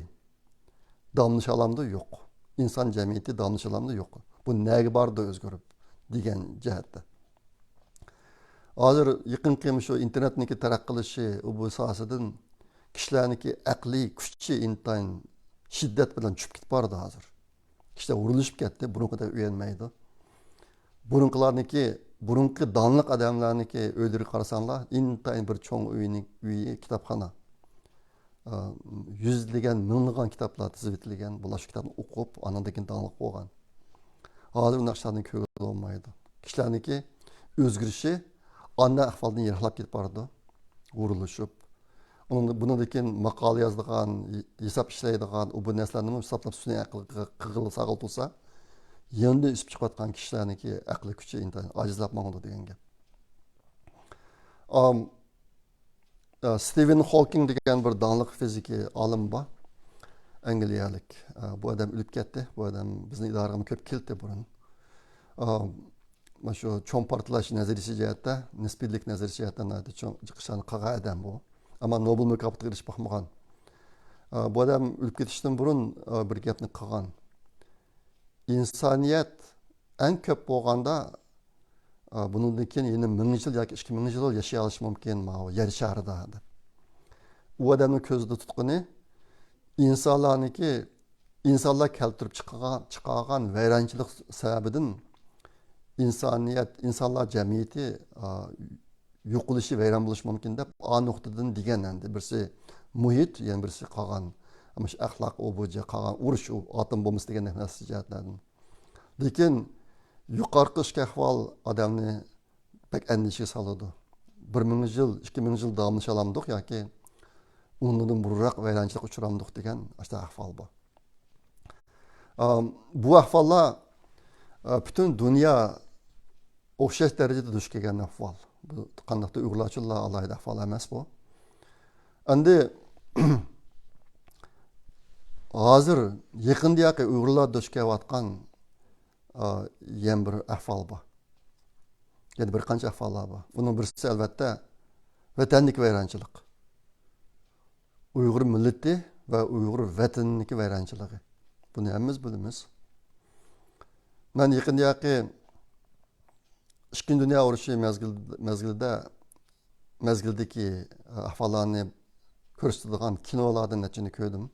داۋاملىشالامدۇ؟ يوق. ئىنسان جەمئىيىتى داۋاملىشالامدۇ؟ يوق. بۇ نەگە بارىدۇ ئۆزگىرىپ دېگەن جەھەتتە. ھازىر يېقىنقى مۇشۇ ئىنتېرنېتنىڭكى تەرەققىي قىلىشى، ئۇ بۇ ساھەسىدىن كىشىلەرنىڭكى ئەقلىي كۈچى ئىنتايىن شىددەت بىلەن چۈشۈپ كېتىپ بارىدۇ ھازىر. كىشىلەر ھۇرۇنلىشىپ كەتتى، بۇرۇنقىدەك ئۆيەنمەيدۇ. بۇرۇنقىلارنىڭكى، بۇرۇنقى دانلىق ئادەملەرنىڭكى ئۆيلىرىگە قارىساڭلار، ئىنتايىن بىر چوڭ ئۆينىڭ، ئۆيى كىتابخانا. ئا، يۈزلىگەن، مىڭلىغان كىتابلار تىزىۋېتىلگەن، بۇلار شۇ كىتابنى ئوقۇپ، ئانىڭدىن كېيىن داڭلىق بولغان. ھازىر ئۇنداق ئىشلاردىن كۆرگىلى بولمايدۇ. كىشىلەرنىڭكى ئۆزگىرىشى ئانداق ئەھۋالدىن يىراقلاپ كېتىپ بارىدۇ، ھۇرۇنلىشىپ. ئۇنىڭ، بۇنىڭدىن كېيىن ماقالە يازىدىغان، ھېساب ئىشلەيدىغان، ئۇ بۇ نەرسىلەرنىمۇ ھېسابلاپ سۈنئىي ئەقىلگە قىلغىلى ساغلىتىلسا، يېڭىدىن ئۆسۈپ چىقىۋاتقان كىشىلەرنىڭكى ئەقلىي كۈچى ئىنتايىن ئاجىزلاپ ماڭىدۇ دېگەن گەپ. ئام، ئە، ستىۋېن خوكىڭ دېگەن بىر داڭلىق فىزىكا ئالىمى بار. ئەنگلىيەلىك. ئە، بۇ ئادەم ئۆلۈپ كەتتى. بۇ ئادەم بىزنىڭ ئىدارىگىمۇ كۆپ كېلىپتى بۇرۇن. ئە، مانا شۇ چوڭ پارتلاش نەزەرىيىسى جەھەتتە، نىسپىيلىك نەزەرىيىسى جەھەتتە ناھايىتى چوڭ چىقىشلارنى قىلغان ئادەم بۇ. ئەمما نوبېل مۇكاپاتىغا ئېرىشىپ باقمىغان. ئە، بۇ ئادەم ئۆلۈپ كېتىشتىن بۇرۇن، ئە، بىر گەپنى قىلغان. ئىنسانىيەت ئەڭ كۆپ بولغاندا، ئا، بۇنىڭدىن كېيىن يەنە مىڭ يىل ياكى ئىككى مىڭ يىل ياشىيالىشى مۇمكىن ماۋۇ يەر شارىدا، دەپ. ئۇ ئادەمنىڭ كۆزىدە تۇتقىنى ئىنسانلارنىڭكى، ئىنسانلار كەلتۈرۈپ چىقارغان، چىقارغان ۋەيرانچىلىق سەۋەبىدىن ئىنسانىيەت، ئىنسانلار جەمئىيىتى، ئا، يوقىلىشى، ۋەيران بولۇشى مۇمكىن دەپ، ئا نۇقتىدىن دېگەن ئەمدى. بىرسى مۇھىت، يەنە بىرسى قالغان مۇشۇ ئەخلاق، ئوبۇجە، قالغان ئۇرۇش، ئۇ ئاتوم بومبىسى دېگەندەك نەرسە جەھەتلەردىن. لېكىن يۇقىرىقى ئىككى ئەھۋال ئادەمنى بەك ئەندىشىگە سالىدۇ. بىر مىڭ يىل، ئىككى مىڭ يىل داۋاملىشالامدۇق ياكى ئۇنىڭدىن بۇرۇنراق ۋەيرانچىلىققا ئۇچرامدۇق دېگەن ئاشۇنداق ئەھۋال بار. ئام، بۇ ئەھۋاللار، ئە، پۈتۈن دۇنيا ئوخشاش دەرىجىدە دۇچ كەلگەن ئەھۋال. بۇ قانداقتۇر ئۇيغۇرلار ئۈچۈنلا ئالاھىدە ئەھۋال ئەمەس بۇ. ئەمدى ھازىر يېقىندىياقى ئۇيغۇرلار دۇچ كېلىۋاتقان، ئا، يەنە بىر ئەھۋال بار. يەنە بىر قانچە ئەھۋاللار بار. ئۇنىڭ بىرسى، ئەلۋەتتە، ۋەتەندىكى ۋەيرانچىلىق. ئۇيغۇر مىللىتى ۋە ئۇيغۇر ۋەتىنىنىڭكى ۋەيرانچىلىقى. بۇنى ھەممىمىز بىلىمىز. مەن يېقىندىياقى ئىككىنچى دۇنيا ئۇرۇشى مەزگىل-، مەزگىلىدە، مەزگىلدىكى ئەھۋاللارنى كۆرسىتىدىغان كىنولاردىن نەچچىنى كۆردۈم.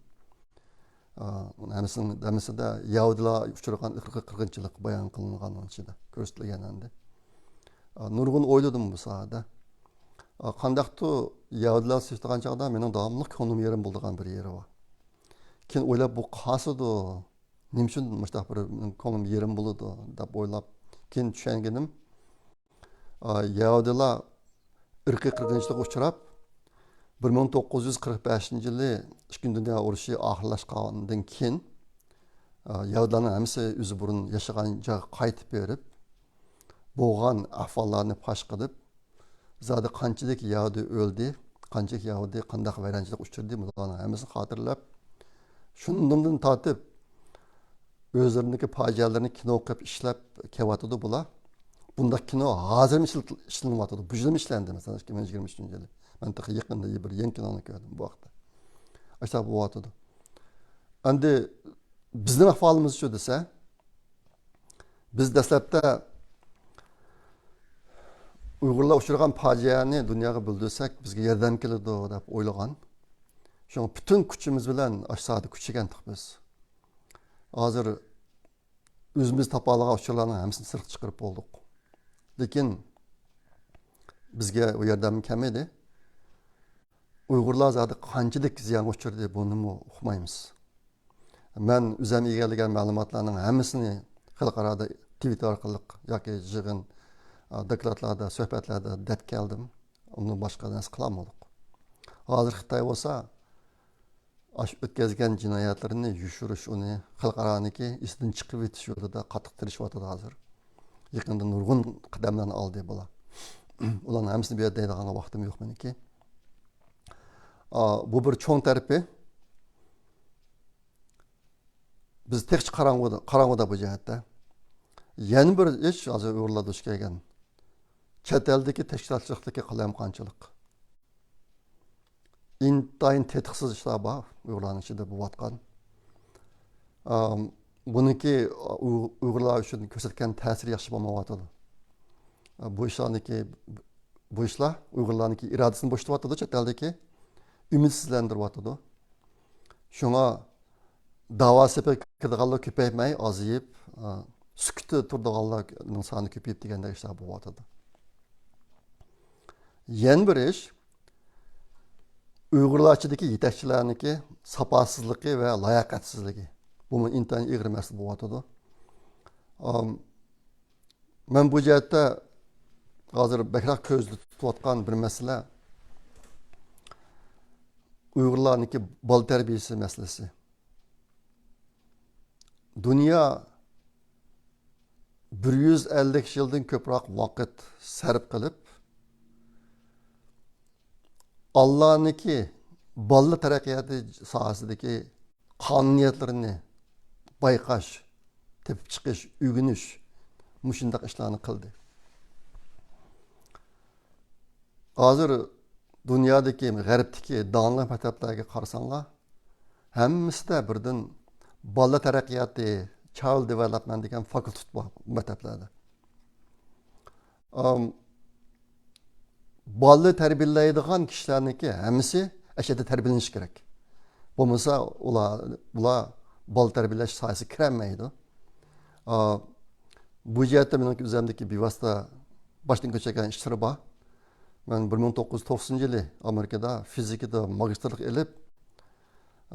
ئا، ھەممىسىنىڭ، ھەممىسىدە يەھۇدىيلار ئۇچرىغان ئىرقىي قىرغىنچىلىق بايان قىلىنغان ئۇنىڭ ئىچىدە كۆرسىتىلگەن ئەمدى. ئا، نۇرغۇن ئويلىدىم بۇ ساھەدە. ئا، قانداقتۇ يەھۇدىيلار سېتىدىغان چاغدا مېنىڭ داۋاملىق كۆڭلۈم يېرىم بولىدىغان بىر يېرى بار. كېيىن ئويلاپ، بۇ قالسىدۇ، نېمە ئۈچۈن مۇشۇنداق بىر كۆڭلۈم يېرىم بولىدۇ دەپ ئويلاپ، كېيىن چۈشەنگىنىم، ئا، يەھۇدىيلار ئىرقىي قىرغىنچىلىققا ئۇچراپ، بىر مىڭ توققۇز يۈز قىرىق بەشىنچى يىلى ئىككىنچى دۇنيا ئۇرۇشى ئاخىرلاشقاندىن كېيىن، ئا، يەھۇدىيلارنىڭ ھەممىسى ئۆزى بۇرۇن ياشىغان جايغا قايتىپ بېرىپ، بولغان ئەھۋاللارنى پاش قىلىپ، زادى قانچىلىك يەھۇدىي ئۆلدى، قانچىلىك يەھۇدىي قانداق ۋەيرانچىلىققا ئۇچرىدى، بۇلارنىڭ ھەممىسىنى خاتىرىلەپ، شۇندىن تارتىپ ئۆزلىرىنىڭكى پاجىئەلىرىنى كىنو قىلىپ ئىشلەپ كېلىۋاتىدۇ بۇلار. بۇنداق كىنو ھازىرمۇ ئىشلىت-، ئىشلىنىۋاتىدۇ. بۇ يىلمۇ ئىشلەندى، مەسىلەن، ئىككى مىڭ يىگىرمە ئۈچىنچى يىلى. مەن تېخى يېقىندا بىر يېڭى كىنونى كۆردۈم بۇ ھەقتە. ئاشۇنداق بولۇۋاتىدۇ. ئەمدى بىزنىڭ ئەھۋالىمىزچۇ دېسە، بىز دەسلەپتە ئۇيغۇرلار ئۇچرىغان پاجىئەنى دۇنياغا بىلدۈرسەك، بىزگە ياردەم كېلىدۇ دەپ ئويلىغان. شۇڭا پۈتۈن كۈچىمىز بىلەن ئاشۇ ساھەدە كۈچىگەنتۇق بىز. ھازىر ئۆزىمىز تاپالىغان ئۇچۇرلارنىڭ ھەممىسىنى سىرتقا چىقىرىپ بولدۇق. لېكىن بىزگە ئۇ ياردەم كەلمىدى. ئۇيغۇرلار زادى قانچىلىك زىيانغا ئۇچرىدى، بۇنىمۇ ئۇقمايمىز. مەن ئۆزۈم ئىگىلىگەن مەلۇماتلارنىڭ ھەممىسىنى خەلقئارادا تىۋىتتېر ئارقىلىق ياكى يىغىن، ئا، دوكلاتلاردا، سۆھبەتلەردە دەپ كەلدىم. ئۇندىن باشقا نەرسە قىلالمىدۇق. ھازىر خىتاي بولسا، ئاشۇ ئۆتكۈزگەن جىنايەتلىرىنى يوشۇرۇش، ئۇنى خەلقئارانىڭكى ئېسىدىن چىقىرىۋېتىش يولىدا قاتتىق تىرىشىۋاتىدۇ ھازىر. يېقىندا نۇرغۇن قەدەملەرنى ئالدى بۇلار. ئۇلارنىڭ ھەممىسىنى بۇ يەردە دەيدىغان ۋاقتىم يوق مېنىڭكى. ئا، بۇ بىر چوڭ تەرىپى. بىز تېخىچە قاراڭغۇدا، قاراڭغۇدا بۇ جەھەتتە. يەنە بىر ئىش، ھازىر ئۇيغۇرلار دۇچ كەلگەن چەت ئەلدىكى تەشكىلاتچىلىقتىكى قالايمىقانچىلىق. ئىنتايىن تېتىقسىز ئىشلار بار ئۇيغۇرلارنىڭ ئىچىدە بولۇۋاتقان. ئام، بۇنىڭكى ئۇ-، ئۇيغۇرلار ئۈچۈن كۆرسەتكەن تەسىرى ياخشى بولمايۋاتىدۇ. بۇ ئىشلارنىڭكى، بۇ ئىشلار ئۇيغۇرلارنىڭكى ئىرادىسىنى بوشىتىۋاتىدۇ، چەت ئەلدىكى ئۈمىدسىزلەندۈرۈۋاتىدۇ. شۇڭا داۋا سېپىگە كىرىدىغانلار كۆپەيمەي، ئازىيىپ، ئا، سۈكۈتتە تۇرىدىغانلارنىڭ سانى كۆپىيىپ دېگەندەك ئىشلار بولۇۋاتىدۇ. يەنە بىر ئىش، ئۇيغۇرلار ئىچىدىكى يېتەكچىلەرنىڭكى ساپاسىزلىقى ۋە لاياقەتسىزلىكى. بۇمۇ ئىنتايىن ئېغىر مەسىلە بولۇۋاتىدۇ. ئام، مەن بۇ جەھەتتە ھازىر بەكرەك كۆزدە تۇتۇۋاتقان بىر مەسىلە، ئۇيغۇرلارنىڭكى بالا تەربىيىسى مەسىلىسى. دۇنيا بىر يۈز ئەللىك يىلدىن كۆپرەك ۋاقىت سەرپ قىلىپ، ئاللانىڭكى بالىلار تەرەققىياتى ساھەسىدىكى قانۇنىيەتلىرىنى بايقاش، تېپىپ چىقىش، ئۆگىنىش، مۇشۇنداق ئىشلارنى قىلدى. ھازىر دۇنيادىكى، غەربتىكى داڭلىق مەكتەپلەرگە قارىساڭلار، ھەممىسىدە بىردىن بالىلار تەرەققىياتى، چايلد دېۋېلوپمېنت دېگەن فاكۇلتېت بار مەكتەپلەردە. ئام، بالا تەربىيەلەيدىغان كىشىلەرنىڭكى ھەممىسى ئەشەددىي تەربىيەلىنىشى كېرەك. بولمىسا ئۇلار، ئۇلار بالا تەربىيەلەش ساھەسىگە كىرەلمەيدۇ. ئا، بۇ جەھەتتە مېنىڭ ئۆزۈمدىكى بىۋاسىتە باشتىن كەچۈرگەن ئىشلىرى بار. مەن بىر مىڭ توققۇز يۈز توقسىنىنچى يىلى ئامېرىكىدا فىزىكىدا ماگىستىرلىق ئېلىپ،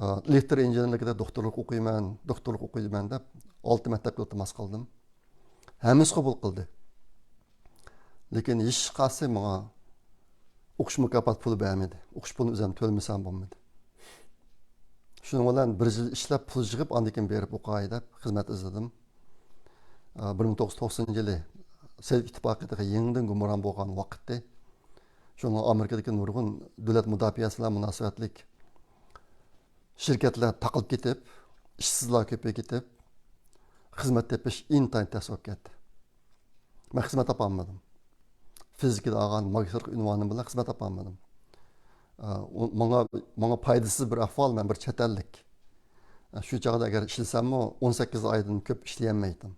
ئا، ئېلېكتر ئىنژېنېرلىكىدا دوكتورلۇق ئوقۇيمەن، دوكتورلۇق ئوقۇيمەن دەپ ئالتە مەكتەپكە ئىلتىماس قىلدىم. ھەممىسى قوبۇل قىلدى. لېكىن ھېچقايسى ماڭا ئوقۇش مۇكاپات پۇلى بەرمىدى. ئوقۇش پۇلىنى ئۆزۈم تۆلىمىسەم بولمىدى. شۇنىڭ بىلەن بىر يىل ئىشلەپ، پۇل يىغىپ، ئاندىن كېيىن بېرىپ ئوقۇي دەپ خىزمەت ئىزدىدىم. ئا، بىر مىڭ توققۇز يۈز توقسىنىنچى يىلى سوۋېت ئىتتىپاقىدىكى يېڭىدىن گۇمران بولغان ۋاقىتتى. شۇڭا ئامېرىكىدىكى نۇرغۇن دۆلەت مۇداپىئەسى بىلەن مۇناسىۋەتلىك شىركەتلەر تاقىلىپ كېتىپ، ئىشسىزلار كۆپىيىپ كېتىپ، خىزمەت تېپىش ئىنتايىن تەس بولۇپ كەتتى. مەن خىزمەت تاپالمىدىم. فىزىكىدا ئالغان ماگىستىرلىق ئۇنۋانىم بىلەن خىزمەت تاپالمىدىم. ئا، ئۇ، ماڭا، ماڭا پايدىسىز بىر ئەھۋال، مەن بىر چەت ئەللىك. ئا، شۇ چاغدا ئەگەر ئىشلىسەممۇ، ئون سەككىز ئايدىن كۆپ ئىشلىيەلمەيتتىم.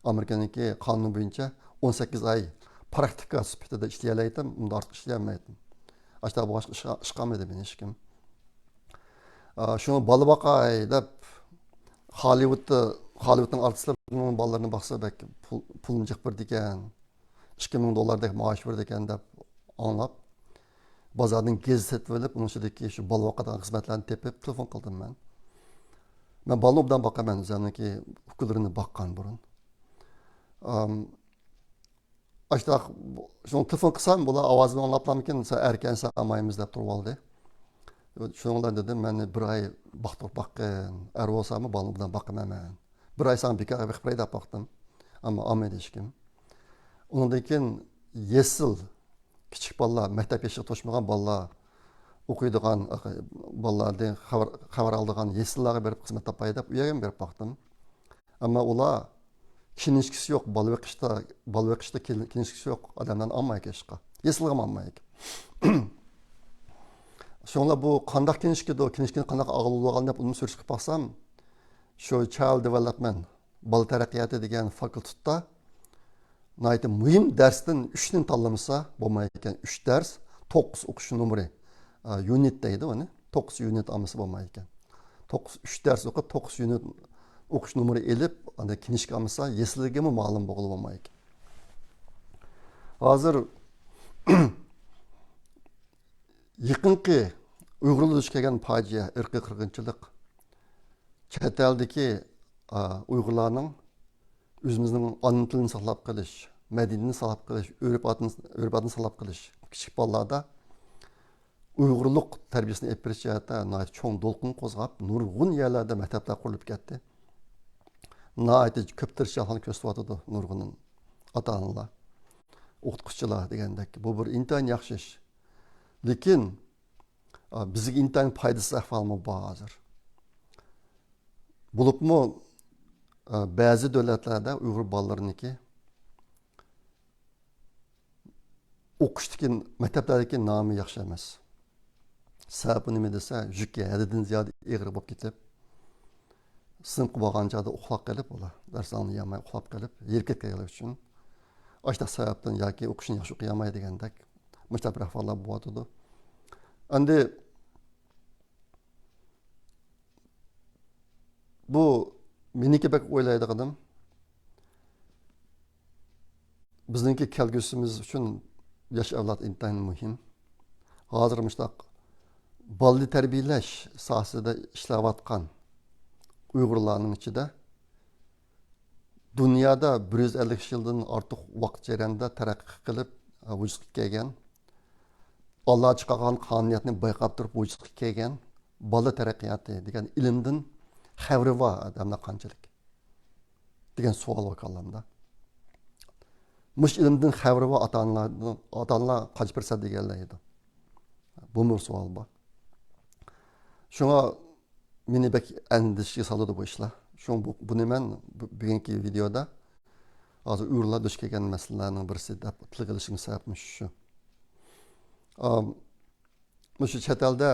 ئامېرىكىنىڭكى قانۇنى بويىچە ئون سەككىز ئاي پراكتىكا سۈپىتىدە ئىشلىيەلەيتتىم، ئۇندىن ئارتۇق ئىشلىيەلمەيتتىم. ئاشۇنداق بولغاچقا ئىشقا، ئىشقا ئالمىدى مېنى ھېچكىم. ئا، شۇڭا بالا باقاي دەپ، خاللىۋۇدتا، خاللىۋۇدنىڭ ئارتىسلىرىنىڭ بالىلىرىنى باقسا بەك پۇل، پۇلنى جىق بېرىدىكەن. ئىككى مىڭ دوللاردەك مائاش بېرىدىكەن دەپ ئاڭلاپ، بازاردىن گېزىت سېتىۋېلىپ، ئۇنىڭ ئىچىدىكى شۇ بالا باقىدىغان خىزمەتلەرنى تېپىپ تېلېفون قىلدىم مەن. مەن بالىنى ئوبدان باقىمەن، ئۆزۈمنىڭكى ئۇكىلىرىنى باققان بۇرۇن. ئام، ئاشۇنداق، شۇنىڭ تېلېفون قىلسام، بۇلار ئاۋازىمنى ئاڭلاپلارمىكىن، سەن ئەركەنسەن، ئالمايمىز دەپ تۇرۇۋالدى. شۇنىڭ بىلەن دېدىم، مەن بىر ئاي باقتۇرۇپ باققىن، ئەر بولساممۇ بالىنى ئوبدان باقىمەن مەن. بىر ئاي ساڭا بىكارغا بېقىپ بېرەي دەپ باقتىم. ئەمما ئالمىدى ھېچكىم. ئۇنىڭدىن كېيىن يېسىل، كىچىك بالىلار، مەكتەپ يېشىغا توشمىغان بالىلار ئوقۇيدىغان، بالىلاردىن خەۋەر، خەۋەر ئالىدىغان يېسىللارغا بېرىپ خىزمەت تاپاي دەپ، ئۇ يەرگىمۇ بېرىپ باقتىم. ئەمما ئۇلار كىنىشكىسى يوق، بالا بېقىشتا، بالا بېقىشتا كىن-، كىنىشكىسى يوق ئادەملەرنى ئالمايدىكەن ئىشقا. يېسىلغىمۇ ئالمايدىكەن. شۇڭلار بۇ قانداق كىنىشكىدۇ، كىنىشكىنى قانداق ئالغىلى بولغان دەپ ئۇنى سۈرۈشتۈرۈپ باقسام، شۇ چايلد دېۋېلوپمېنت، بالا تەرەققىياتى دېگەن فاكۇلتېتتا ناھايىتى مۇھىم دەرستىن ئۈچنى تاللىمىسا بولمايدىكەن. ئۈچ دەرس، توققۇز ئوقۇش نومۇرى، ئا، يۇنىت دەيدۇ ئۇنى. توققۇز يۇنىت ئالمىسا بولمايدىكەن. توققۇز، ئۈچ دەرس ئوقۇپ، توققۇز يۇنىت ئوقۇش نومۇرى ئېلىپ، ئاندىن كىنىشكا ئالمىسا، يېسىلىگىمۇ مۇئەللىم بولغىلى بولمايدىكەن. ھازىر يېقىنقى ئۇيغۇرلار دۇچ كەلگەن پاجىئە، ئىرقىي قىرغىنچىلىق، چەت ئەلدىكى، ئا، ئۇيغۇرلارنىڭ ئۆزىمىزنىڭ ئانا تىلىنى ساقلاپ قېلىش، مەدەنىيىتىنى ساقلاپ قېلىش، ئۆرپ-ئادىتىنى، ئۆرپ-ئادىتىنى ساقلاپ قېلىش، كىچىك بالىلاردا ئۇيغۇرلۇق تەربىيەسىنى ئېلىپ بېرىش جەھەتتە ناھايىتى چوڭ دولقۇن قوزغاپ، نۇرغۇن يەرلەردە مەكتەپلەر قۇرۇلۇپ كەتتى. ناھايىتى كۆپ تىرىشچانلىقنى كۆرسىتىۋاتىدۇ نۇرغۇن ئاتا-ئانىلار، ئوقۇتقۇچىلار دېگەندەك. بۇ بىر ئىنتايىن ياخشى ئىش. لېكىن، ئا، بىزگە ئىنتايىن پايدىسىز ئەھۋالمۇ بار ھازىر. بولۇپمۇ، ئا، بەزى دۆلەتلەردە ئۇيغۇر بالىلىرىنىڭكى ئوقۇشتىكى، مەكتەپلەردىكى نامى ياخشى ئەمەس. سەۋەبى نېمە دېسە، يۈكى ھەددىدىن زىيادە ئېغىر بولۇپ كېتىپ، سىنىپقا بارغان چاغدا ئۇخلاپ قېلىپ، ئۇلار دەرس ئاڭلىيالماي ئۇخلاپ قېلىپ، ھېرىپ كەتكەنلىكى ئۈچۈن، ئاشۇنداق سەۋەبتىن ياكى ئوقۇشنى ياخشى ئوقۇيالماي دېگەندەك، مۇشۇنداق بىر ئەھۋاللار بولۇۋاتىدۇ. ئەمدى بۇ مېنىڭكى بەك ئويلايدىغىنىم، بىزنىڭكى كەلگۈسىمىز ئۈچۈن ياش ئەۋلاد ئىنتايىن مۇھىم. ھازىر مۇشۇنداق بالىنى تەربىيەلەش ساھەسىدە ئىشلەۋاتقان ئۇيغۇرلارنىڭ ئىچىدە دۇنيادا بىر يۈز ئەللىك يىلدىن ئارتۇق ۋاقىت جەريانىدا تەرەققىي قىلىپ، ۋۇجۇدقا كەلگەن، ئاللا چىقارغان قانۇنىيەتنى بايقاپ تۇرۇپ ۋۇجۇدقا كەلگەن بالا تەرەققىياتى دېگەن ئىلىمدىن خەۋىرى بار ئادەملەر قانچىلىك؟ دېگەن سوئال بار كاللامدا. مۇشۇ ئىلىمدىن خەۋىرى بار ئاتا-ئانىلار، ئاتا-ئانىلار قانچە پىرسەنت ئىگىلەيدۇ؟ بۇمۇ بىر سوئال بار. شۇڭا مېنى بەك ئەندىشىگە سالىدۇ بۇ ئىشلار. شۇڭا بۇ، بۇنى مەن بۈ-، بۈگۈنكى ۋىدېودا ھازىر ئۇيغۇرلار دۇچ كەلگەن مەسىلىلەرنىڭ بىرسى دەپ تىلغا ئېلىشىم سەۋەبمۇ شۇ. ئام، مۇشۇ چەت ئەلدە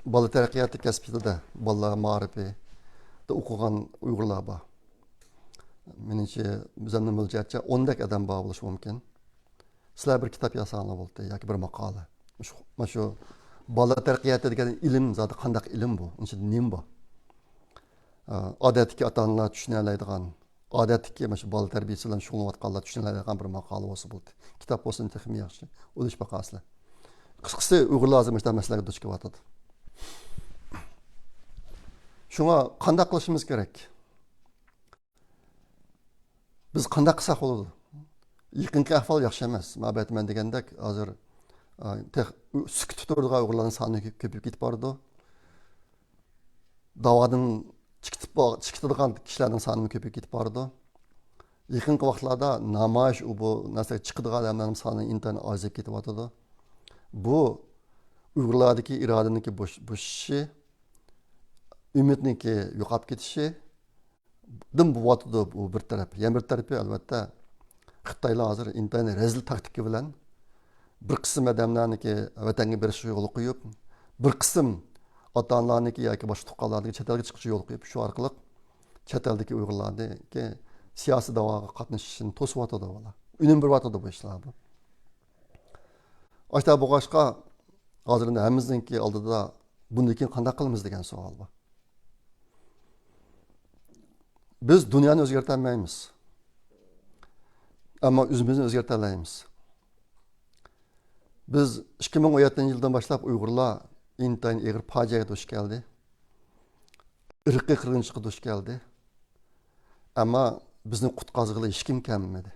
بالا تەرەققىياتى كەسپىدە، بالىلار مائارىپىدا ئوقۇغان ئۇيغۇرلار بار. مېنىڭچە، بىزنىڭ مۆلچەرچە ئوندەك ئادەم بار بولۇشى مۇمكىن. سىلەر بىر كىتاب يازساڭلار بولدى ياكى بىر ماقالە. مۇشۇ، مۇشۇ بالا تەرەققىياتى دېگەن ئىلىم زادى قانداق ئىلىم بۇ؟ ئۇنىڭ ئىچىدە نېمە بار؟ ئادەتتىكى ئاتا ئانىلار چۈشىنەلەيدىغان، ئادەتتىكى مۇشۇ بالا تەربىيىسى بىلەن شۇغۇللىنىۋاتقانلار چۈشىنەلەيدىغان بىر ماقالە بولسا بولدى. كىتاب بولسا تېخىمۇ ياخشى. ئويلىشىپ باقارسىلەر. قىسقىسى، ئۇيغۇرلار ھازىر مۇشۇنداق مەسىلىلەرگە دۇچ كېلىۋاتىدۇ. شۇڭا قانداق قىلىشىمىز كېرەك؟ بىز قانداق قىلساق بولىدۇ؟ يېقىنقى ئەھۋال ياخشى ئەمەس. مەن بەتمەن دېگەندەك، ھازىر، ئا، تېخ-، سۈكۈتتە تۇرىدىغان ئۇيغۇرلارنىڭ سانى كۆپ-، كۆپىيىپ كېتىپ بارىدۇ. داۋادىن چىقىتىپ، چىقىدىغان كىشىلەرنىڭ سانىمۇ كۆپىيىپ كېتىپ بارىدۇ. يېقىنقى ۋاقىتلاردا نامايىش، ئۇ بۇ نەرسىگە چىقىدىغان ئادەملەرنىڭ سانى ئىنتايىن ئازىيىپ كېتىۋاتىدۇ. بۇ ئۇيغۇرلاردىكى ئىرادىنىڭكى بوش-، بوشىشى، ئۈمىدنىڭكى يوقاپ كېتىشى، دىن بولۇۋاتىدۇ بۇ بىر تەرەپ. يەنە بىر تەرىپى، ئەلۋەتتە، خىتايلار ھازىر ئىنتايىن رەزىل تاكتىكا بىلەن بىر قىسىم ئادەملەرنىڭكى ۋەتەنگە بېرىشىغا يول قويۇپ، بىر قىسىم ئاتا-ئانىلارنىڭكى ياكى باشقا تۇغقانلارنىڭكى چەت ئەلگە چىقىشىغا يول قويۇپ، شۇ ئارقىلىق چەت ئەلدىكى ئۇيغۇرلارنىڭكى سىياسىي دەۋاغا قاتنىشىشىنى توسۇۋاتىدۇ، ئۇلار. ئۈنۈم بېرىۋاتىدۇ بۇ ئىشلار بۇ. ئاشۇنداق بولغاچقا، ھازىر ئەمدى ھەممىمىزنىڭكى ئالدىدا بۇندىن كېيىن قانداق قىلىمىز دېگەن سوئال بار. بىز دۇنيانى ئۆزگەرتەلمەيمىز. ئەمما ئۆزىمىزنى ئۆزگەرتەلەيمىز. بىز ئىككى مىڭ ئون يەتتىنچى يىلدىن باشلاپ ئۇيغۇرلار ئىنتايىن ئېغىر پاجىئەگە دۇچ كەلدى. ئىرقىي قىرغىنچىلىققا دۇچ كەلدى. ئەمما بىزنى قۇتقۇزغىلى ھېچكىم كەلمىدى.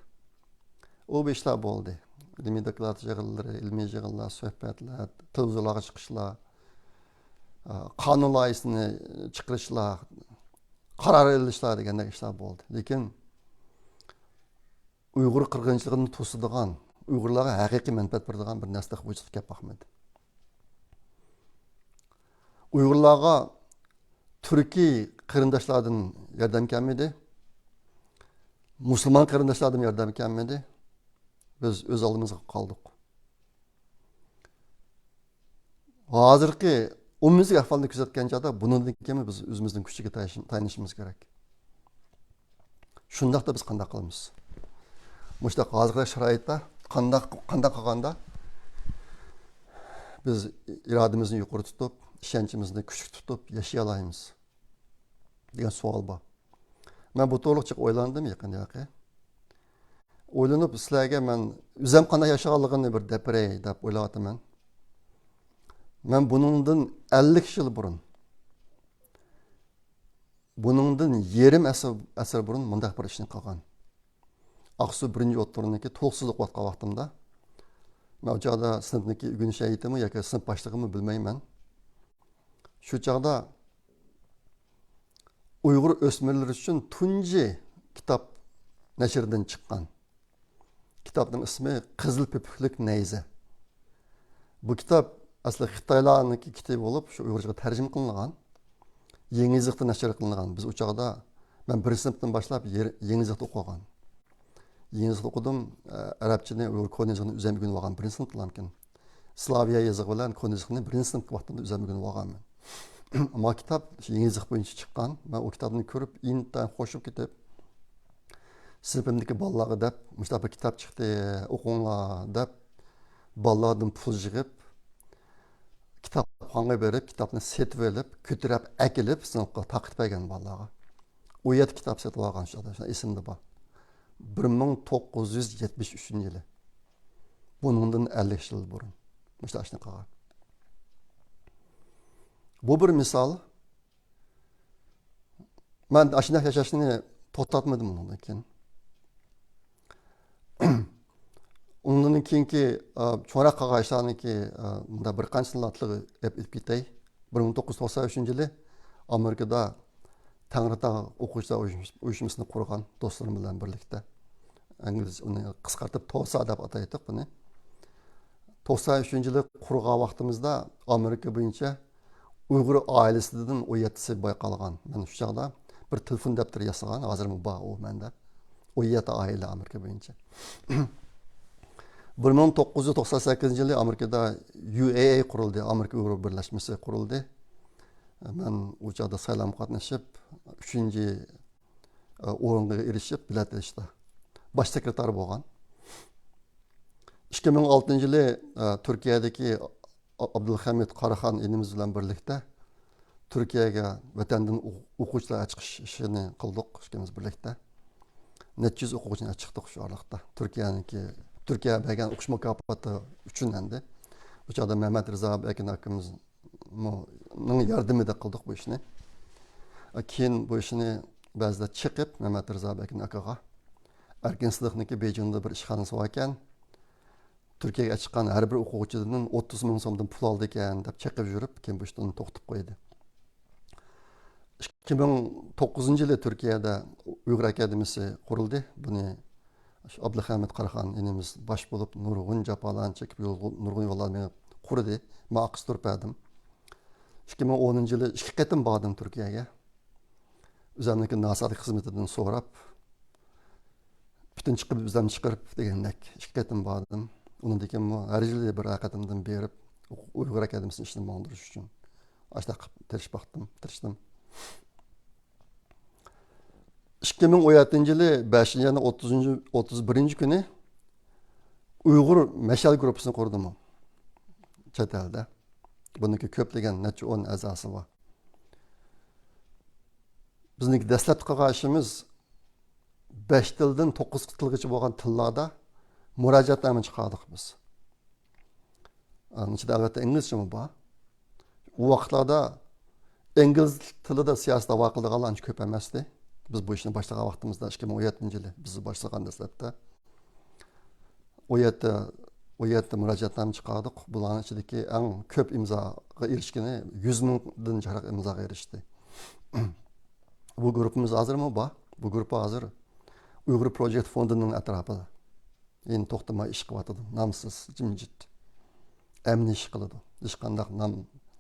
ئۇ بۇ ئىشلار بولدى. ئىلمىي دوكلات يىغىنلىرى، ئىلمىي يىغىنلار، سۆھبەتلەر، تېلېۋىزورلارغا چىقىشلار، قانۇن لايىھىسىنى چىقىرىشلار، قارار ئېلىشلار دېگەندەك ئىشلار بولدى. لېكىن ئۇيغۇر قىرغىنچىلىقىنى توسىدىغان، ئۇيغۇرلارغا ھەقىقىي مەنپەئەت بېرىدىغان بىر نەرسە تېخى ۋۇجۇدقا كەپ باقمىدى. ئۇيغۇرلارغا تۈركىي قېرىنداشلاردىن ياردەم كەلمىدى. مۇسۇلمان قېرىنداشلاردىن ياردەم كەلمىدى. بىز ئۆز ئالدىمىزغا قالدۇق. ھازىرقى ئومۇميۈزلۈك ئەھۋالنى كۆزەتكەن چاغدا بۇنىڭدىن كېيىن بىز ئۆزىمىزنىڭ كۈچىگە تايىنىش-، تايىنىشىمىز كېرەك. شۇنداقتا بىز قانداق قىلىمىز؟ مۇشۇنداق ھازىرقى شارائىتتا قانداق، قانداق قىلغاندا بىز ئىرادىمىزنى يۇقىرى تۇتۇپ، ئىشەنچىمىزنى كۈچلۈك تۇتۇپ ياشىيالايمىز دېگەن سوئال بار. مەن بۇ توغرىلىق جىق ئويلاندىم يېقىندا. ئويلىنىپ، سىلەرگە مەن ئۆزۈم قانداق ياشىغانلىقىمنى بىر دەپ بېرەي دەپ ئويلاۋاتىمەن. مەن بۇنىڭدىن ئەللىك يىل بۇرۇن، بۇنىڭدىن يېرىم ئەسىر، ئەسىر بۇرۇن مۇنداق بىر ئىشنى قىلغان. ئاقسۇ بىرىنچى ئوتتۇرىنىڭكى تولۇقسىز ئوقۇۋاتقان ۋاقتىمدا، مەن ئۇ چاغدا سىنىپنىڭكى ئۆگىنىش ھەيئىتىمۇ ياكى سىنىپ باشلىقىمۇ بىلمەيمەن. شۇ چاغدا ئۇيغۇر ئۆسمۈرلىرى ئۈچۈن تۇنجى كىتاب نەشردىن چىققان. كىتابنىڭ ئىسمى قىزىل پۆپۈكلۈك نەيزە. بۇ كىتاب ئەسلى خىتايلارنىڭكى كىتابى بولۇپ، شۇ ئۇيغۇرچىغا تەرجىمە قىلىنغان. يېڭى يېزىقتا نەشر قىلىنغان. بىز ئۇ چاغدا، مەن بىرىنچى سىنىپتىن باشلاپ يېر-، يېڭى يېزىقتا ئوقۇغان. يېڭى يېزىقتا ئوقۇدۇم. ئە، ئەرەبچىنى، ئۇيغۇر كونا يېزىقىنى ئۆزۈم ئۆگىنىۋالغان بىرىنچى سىنىپتىن كېيىن. سلاۋىيە يېزىقى بىلەن كونا يېزىقنى بىرىنچى سىنىپتىكى ۋاقتىمدا ئۆزۈم ئۆگىنىۋالغانمەن. ئەمما كىتاب شۇ يېڭى يېزىق بويىچە چىققان. مەن ئۇ كىتابنى كۆرۈپ، ئىنتايىن خوش بولۇپ كېتىپ، سىنىپىمدىكى بالىلارغا دەپ، مۇشۇنداق بىر كىتاب چىقتى، ئوقۇڭلار دەپ، بالىلاردىن پۇل يىغىپ، كىتابخانىغا بېرىپ، كىتابنى سېتىۋېلىپ، كۆتۈرۈپ ئەكېلىپ، سىنىپقا تارقىتىپ بەرگەن بالىلارغا. ئۇ يەردە كىتاب سېتىۋالغان شۇ ئېسىمدە بار. بىر مىڭ توققۇز يۈز يەتمىش ئۈچىنچى يىلى. بۇنىڭدىن ئەللىك يىل بۇرۇن مۇشۇنداق ئىشنى قىلغان. بۇ بىر مىسال. مەن ئاشۇنداق ياشاشنى توختاتمىدىم ئۇنىڭدىن كېيىن. ئۇنىڭدىن كېيىنكى، ئا، چوڭراق قىلغان ئىشلارنىڭكى، ئا، مۇنداق بىر قانچىسىنى تىلغا ئېلىپ ئۆتۈپ كېتەي. بىر مىڭ توققۇز يۈز توقسان ئۈچىنچى يىلى ئامېرىكىدا تەڭرىتاغ ئوقۇغۇچىلار ئۇيۇشمىسى-، ئۇيۇشمىسىنى قۇرغان دوستلىرىم بىلەن بىرلىكتە. ئىنگلىز ئۇنى قىسقارتىپ توسا دەپ ئاتايتتۇق بۇنى. توقسان ئۈچىنچى يىلى قۇرغان ۋاقتىمىزدا ئامېرىكا بويىچە ئۇيغۇر ئائىلىسىدىن ئون يەتتىسى بايقالغان. مەن شۇ چاغدا بىر تېلېفون دەپتىرى ياسىغان، ھازىرمۇ بار ئۇ مەندە. ئون يەتتە ئائىلە ئامېرىكا بويىچە. بىر مىڭ توققۇز يۈز توقسان سەككىزىنچى يىلى ئامېرىكىدا يۇ ئېي ئېي قۇرۇلدى، ئامېرىكا ئۇيغۇر بىرلەشمىسى قۇرۇلدى. مەن ئۇ چاغدا سايلامغا قاتنىشىپ، ئۈچىنچى ئورۇنغا ئېرىشىپ، بېلەت ئېلىشتا باش سېكرېتار بولغان. ئىككى مىڭ ئالتىنچى يىلى، ئە، تۈركىيەدىكى ئابدۇلھەمىد قاراخان ئىنىمىز بىلەن بىرلىكتە تۈركىيەگە ۋەتەندىن ئوقۇغۇچىلار چىقىش ئىشىنى قىلدۇق. ئىككىمىز بىرلىكتە نەچچە يۈز ئوقۇغۇچىنى چىقتۇق شۇ ئارىلىقتا. تۈركىيەنىڭكى، تۈركىيە بەرگەن ئوقۇش مۇكاپاتى ئۈچۈن ئەمدى. ئۇ چاغدا مەمەت رىزا ئەركىن ئاكىمىزنىڭ ياردىمىدە قىلدۇق بۇ ئىشنى. كېيىن بۇ ئىشنى بەزىدە چېقىپ، مەمەت رىزا ئەركىن ئاكىغا، ئەركىن سىدىقنىڭكى بېيجىڭدا بىر ئىشخانىسى باركەن، تۈركىيەگە چىققان ھەر بىر ئوقۇغۇچىدىن ئوتتۇز مىڭ سومدىن پۇل ئالىدىكەن دەپ چېقىپ يۈرۈپ، كېيىن بۇ ئىشتىن توختىتىپ قويدى. ئىككى مىڭ توققۇزىنچى يىلى تۈركىيەدە ئۇيغۇر ئاكادېمىيىسى قۇرۇلدى. بۇنى شۇ ئابلىخەمىت قاراخان ئىنىمىز باش بولۇپ، نۇرغۇن جاپالارنى چېكىپ، يول-، نۇرغۇن يوللارنى قۇردى. مەن ئارقىسىدا تۇرۇپ بەردىم. ئىككى مىڭ ئونىنچى يىلى ئىككى قېتىم باردىم تۈركىيەگە. ئۆزۈمنىڭكى ناسازلىق خىزمىتىدىن سوراپ، پۈتۈن چىقىپ، ئۆزۈم چىقىرىپ دېگەندەك ئىككى قېتىم باردىم. ئۇنىڭدىن كېيىن ھەر يىلى بىر قېتىمدىن بېرىپ، ئۇيغۇر ئاكادېمىيىسىنىڭ ئىشىنى ماڭدۇرۇش ئۈچۈن ئاشۇنداق قىلىپ تىرىشىپ باقتىم، تىرىشتىم. ئىككى مىڭ ئون يەتتىنچى يىلى بەشىنچى ئاينىڭ ئوتتۇزىنچى، ئوتتۇز بىرىنچى كۈنى ئۇيغۇر مەشئەل گۇرۇپپىسىنى قۇردۇم چەت ئەلدە. بۇنىڭكى كۆپلىگەن، نەچچە ئون ئەزاسى بار. بىزنىڭكى دەسلەپتە قىلغان ئىشىمىز، بەش تىلدىن توققۇز تىلغىچە بولغان تىللاردا مۇراجىئەتنامە چىقاردۇق بىز. ئۇنىڭ ئىچىدە ئەلۋەتتە ئىنگلىزچىمۇ بار. ئۇ ۋاقىتلاردا ئىنگلىز تىلىدا سىياسىي دەۋا قىلىدىغانلار ئانچە كۆپ ئەمەستى. بىز بۇ ئىشنى باشلىغان ۋاقتىمىزدا، ئىككى مىڭ ئون يەتتىنچى يىلى بىز باشلىغان دەسلەپتە ئون يەتتە، ئون يەتتە مۇراجىئەتنامە چىقاردۇق. بۇلارنىڭ ئىچىدىكى ئەڭ كۆپ ئىمزاغا ئېرىشكىنى، يۈز مىڭدىن جىقراق ئىمزاغا ئېرىشتى. بۇ گۇرۇپپىمىز ھازىرمۇ بار. بۇ گۇرۇپپا ھازىر ئۇيغۇر پروجېكت فوندىنىڭ ئەتراپىدا يەنە توختىماي ئىش قىلىۋاتىدۇ. نامسىز، جىمجىت. ئەمىن ئىش قىلىدۇ. ھېچقانداق نام،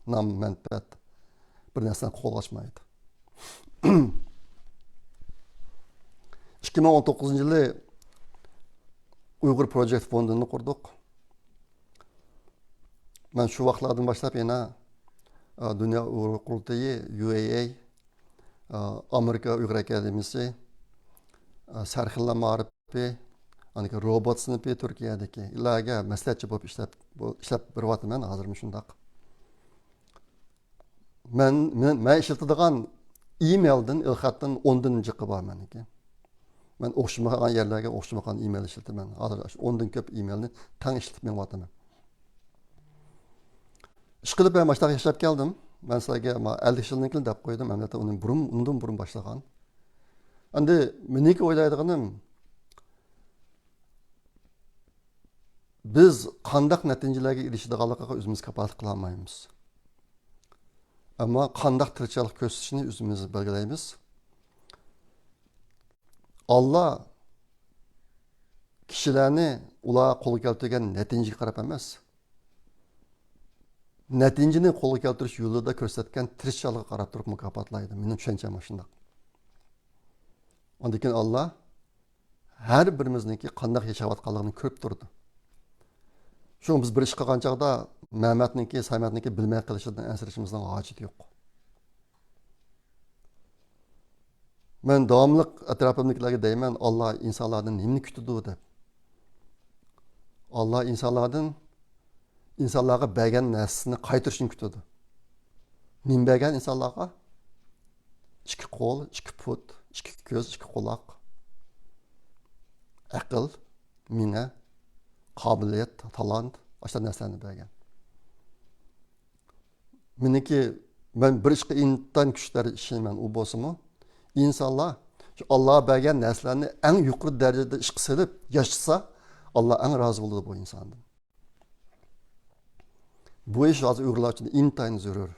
نام، مەنپەئەت، بىر نەرسىنى قولغا ئاچمايدۇ. ئىككى مىڭ ئون توققۇزىنچى يىلى ئۇيغۇر پروجېكت فوندىنى قۇردۇق. مەن شۇ ۋاقىتلاردىن باشلاپ يەنە، ئا، دۇنيا ئۇيغۇر قۇرۇلتىيى، يۇ ئەي ئەي، ئا، ئامېرىكا ئۇيغۇر ئاكادېمىيىسى، ئا، سەرخىللار مائارىپى، ئاندىن كېيىن روبوت سىنىپى تۈركىيەدىكى، ئىللارغا مەسلىھەتچى بولۇپ ئىشلەپ، بۇ، ئىشلەپ بېرىۋاتىمەن ھازىرمۇ شۇنداق. مەن، مەن، مەن ئىشلىتىدىغان ئىمېيلدىن، ئېلخەتتىن ئوندىن جىقى بار مەنىڭكى. مەن ئوخشىمىغان يەرلەرگە ئوخشىمىغان ئىمېيل ئىشلىتىمەن. ھازىر شۇ ئوندىن كۆپ ئىمېيلنى تەڭ ئىشلىتىپ مېڭىۋاتىمەن. ئىشقىلىپ، مەن مۇشۇنداق ياشاپ كەلدىم. مەن سىلەرگە ما ئەللىك يىلنىڭكىنى دەپ قويدۇم. ئەمەلىيەتتە ئۇنى بۇرۇن، ئۇنىڭدىن بۇرۇن باشلىغان. ئەمدى مېنىڭكى ئويلايدىغىنىم، بىز قانداق نەتىجىلەرگە ئېرىشىدىغانلىقىغا ئۆزىمىز كاپالەتلىك قىلالمايمىز. ئەمما قانداق تىرىشچانلىق كۆرسىتىشنى ئۆزىمىز بەلگىلەيمىز. ئاللا كىشىلەرنى ئۇلار قولغا كەلتۈرگەن نەتىجىگە قاراپ ئەمەس، نەتىجىنى قولغا كەلتۈرۈش يولىدا كۆرسەتكەن تىرىشچانلىقىغا قاراپ تۇرۇپ مۇكاپاتلايدۇ. مېنىڭ چۈشەنچەم مۇشۇنداق. ئاندىن كېيىن ئاللا ھەر بىرىمىزنىڭكى قانداق ياشاۋاتقانلىقىنى كۆرۈپ تۇرىدۇ. شۇڭا بىز بىر ئىش قىلغان چاغدا مەمەتنىڭكى، سەمەتنىڭكى بىلمەي قېلىشىدىن ئەنسىرىشىمىزنىڭ ھاجىتى يوق. مەن داۋاملىق ئەتراپىمدىكىلەرگە دەيمەن، ئاللا ئىنسانلاردىن نېمىنى كۈتىدۇ دەپ. ئاللا ئىنسانلاردىن، ئىنسانلارغا بەرگەن نەرسىسىنى قايتۇرۇشنى كۈتىدۇ. نېمە بەرگەن ئىنسانلارغا؟ ئىككى قول، ئىككى پۇت، ئىككى كۆز، ئىككى قۇلاق، ئەقىل، مېڭە، قابىلىيەت، تالانت، ئاشۇنداق نەرسىلەرنى بەرگەن. مېنىڭكى، مەن بىر ئىشقا ئىنتايىن كۈچلۈك دەرىجىدە ئىشىنىمەن، ئۇ بولسىمۇ، ئىنسانلار شۇ ئاللا بەرگەن نەرسىلەرنى ئەڭ يۇقىرى دەرىجىدە ئىشقا سېلىپ ياشىسا، ئاللا ئەڭ رازى بولىدۇ بۇ ئىنساندىن. بۇ ئىش ھازىر ئۇيغۇرلار ئۈچۈن ئىنتايىن زۆرۈر.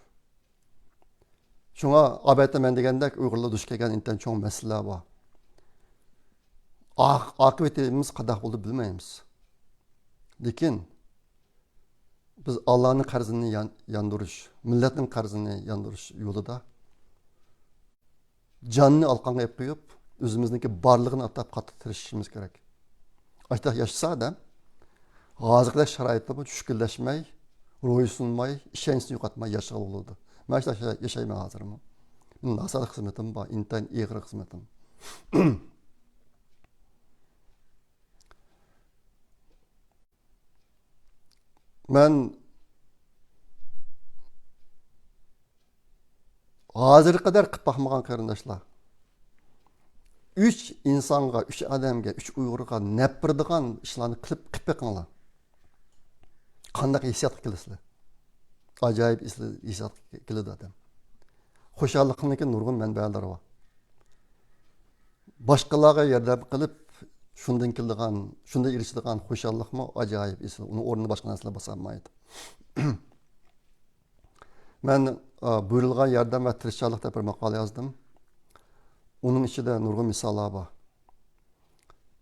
شۇڭا ئەلۋەتتە مەن دېگەندەك ئۇيغۇرلار دۇچ كەلگەن ئىنتايىن چوڭ مەسىلىلەر بار. ئاق-، ئاقىۋىتىمىز قانداق بولىدۇ بىلمەيمىز. لېكىن بىز ئاللانىڭ قەرزىنى يان-، ياندۇرۇش، مىللەتنىڭ قەرزىنى ياندۇرۇش يولىدا جاننى ئالقانغا ئېلىپ قويۇپ، ئۆزىمىزنىڭكى بارلىقىنى ئاتاپ قاتتىق تىرىشىشىمىز كېرەك. ئاشۇنداق ياشىسا ئادەم ھازىرقىدەك شارائىتتىمۇ چۈشكۈنلەشمەي، روھى سۇنماي، ئىشەنچنى يوقاتماي ياشىغىلى بولىدۇ. مەن شۇنداق ياشا-، ياشايمەن ھازىرمۇ. مېنىڭ ناسازلىق خىزمىتىم بار، ئىنتايىن ئېغىر خىزمىتىم. مەن ھازىرغا قەدەر قىلىپ باقمىغان قېرىنداشلار، ئۈچ ئىنسانغا، ئۈچ ئادەمگە، ئۈچ ئۇيغۇرغا نەپ بېرىدىغان ئىشلارنى قىلىپ، قىلىپ بېقىڭلار. قانداق ھېسسىياتقا كېلىسىلەر؟ ئاجايىپ ھېسسىياتقا كېلىدۇ ئادەم. خۇشاللىقنىڭكى نۇرغۇن مەنبەلىرى بار. باشقىلارغا ياردەم قىلىپ، شۇندىن كېلىدىغان، شۇندىن ئېرىشىدىغان خۇشاللىقمۇ ئاجايىپ ئېسىل. ئۇنىڭ ئورنىنى باشقا نەرسىلەر باسالمايدۇ. مەن، ئا، بۇيرۇلغان ياردەم ۋە تىرىشچانلىق دەپ بىر ماقالە يازدىم. ئۇنىڭ ئىچىدە نۇرغۇن مىساللار بار.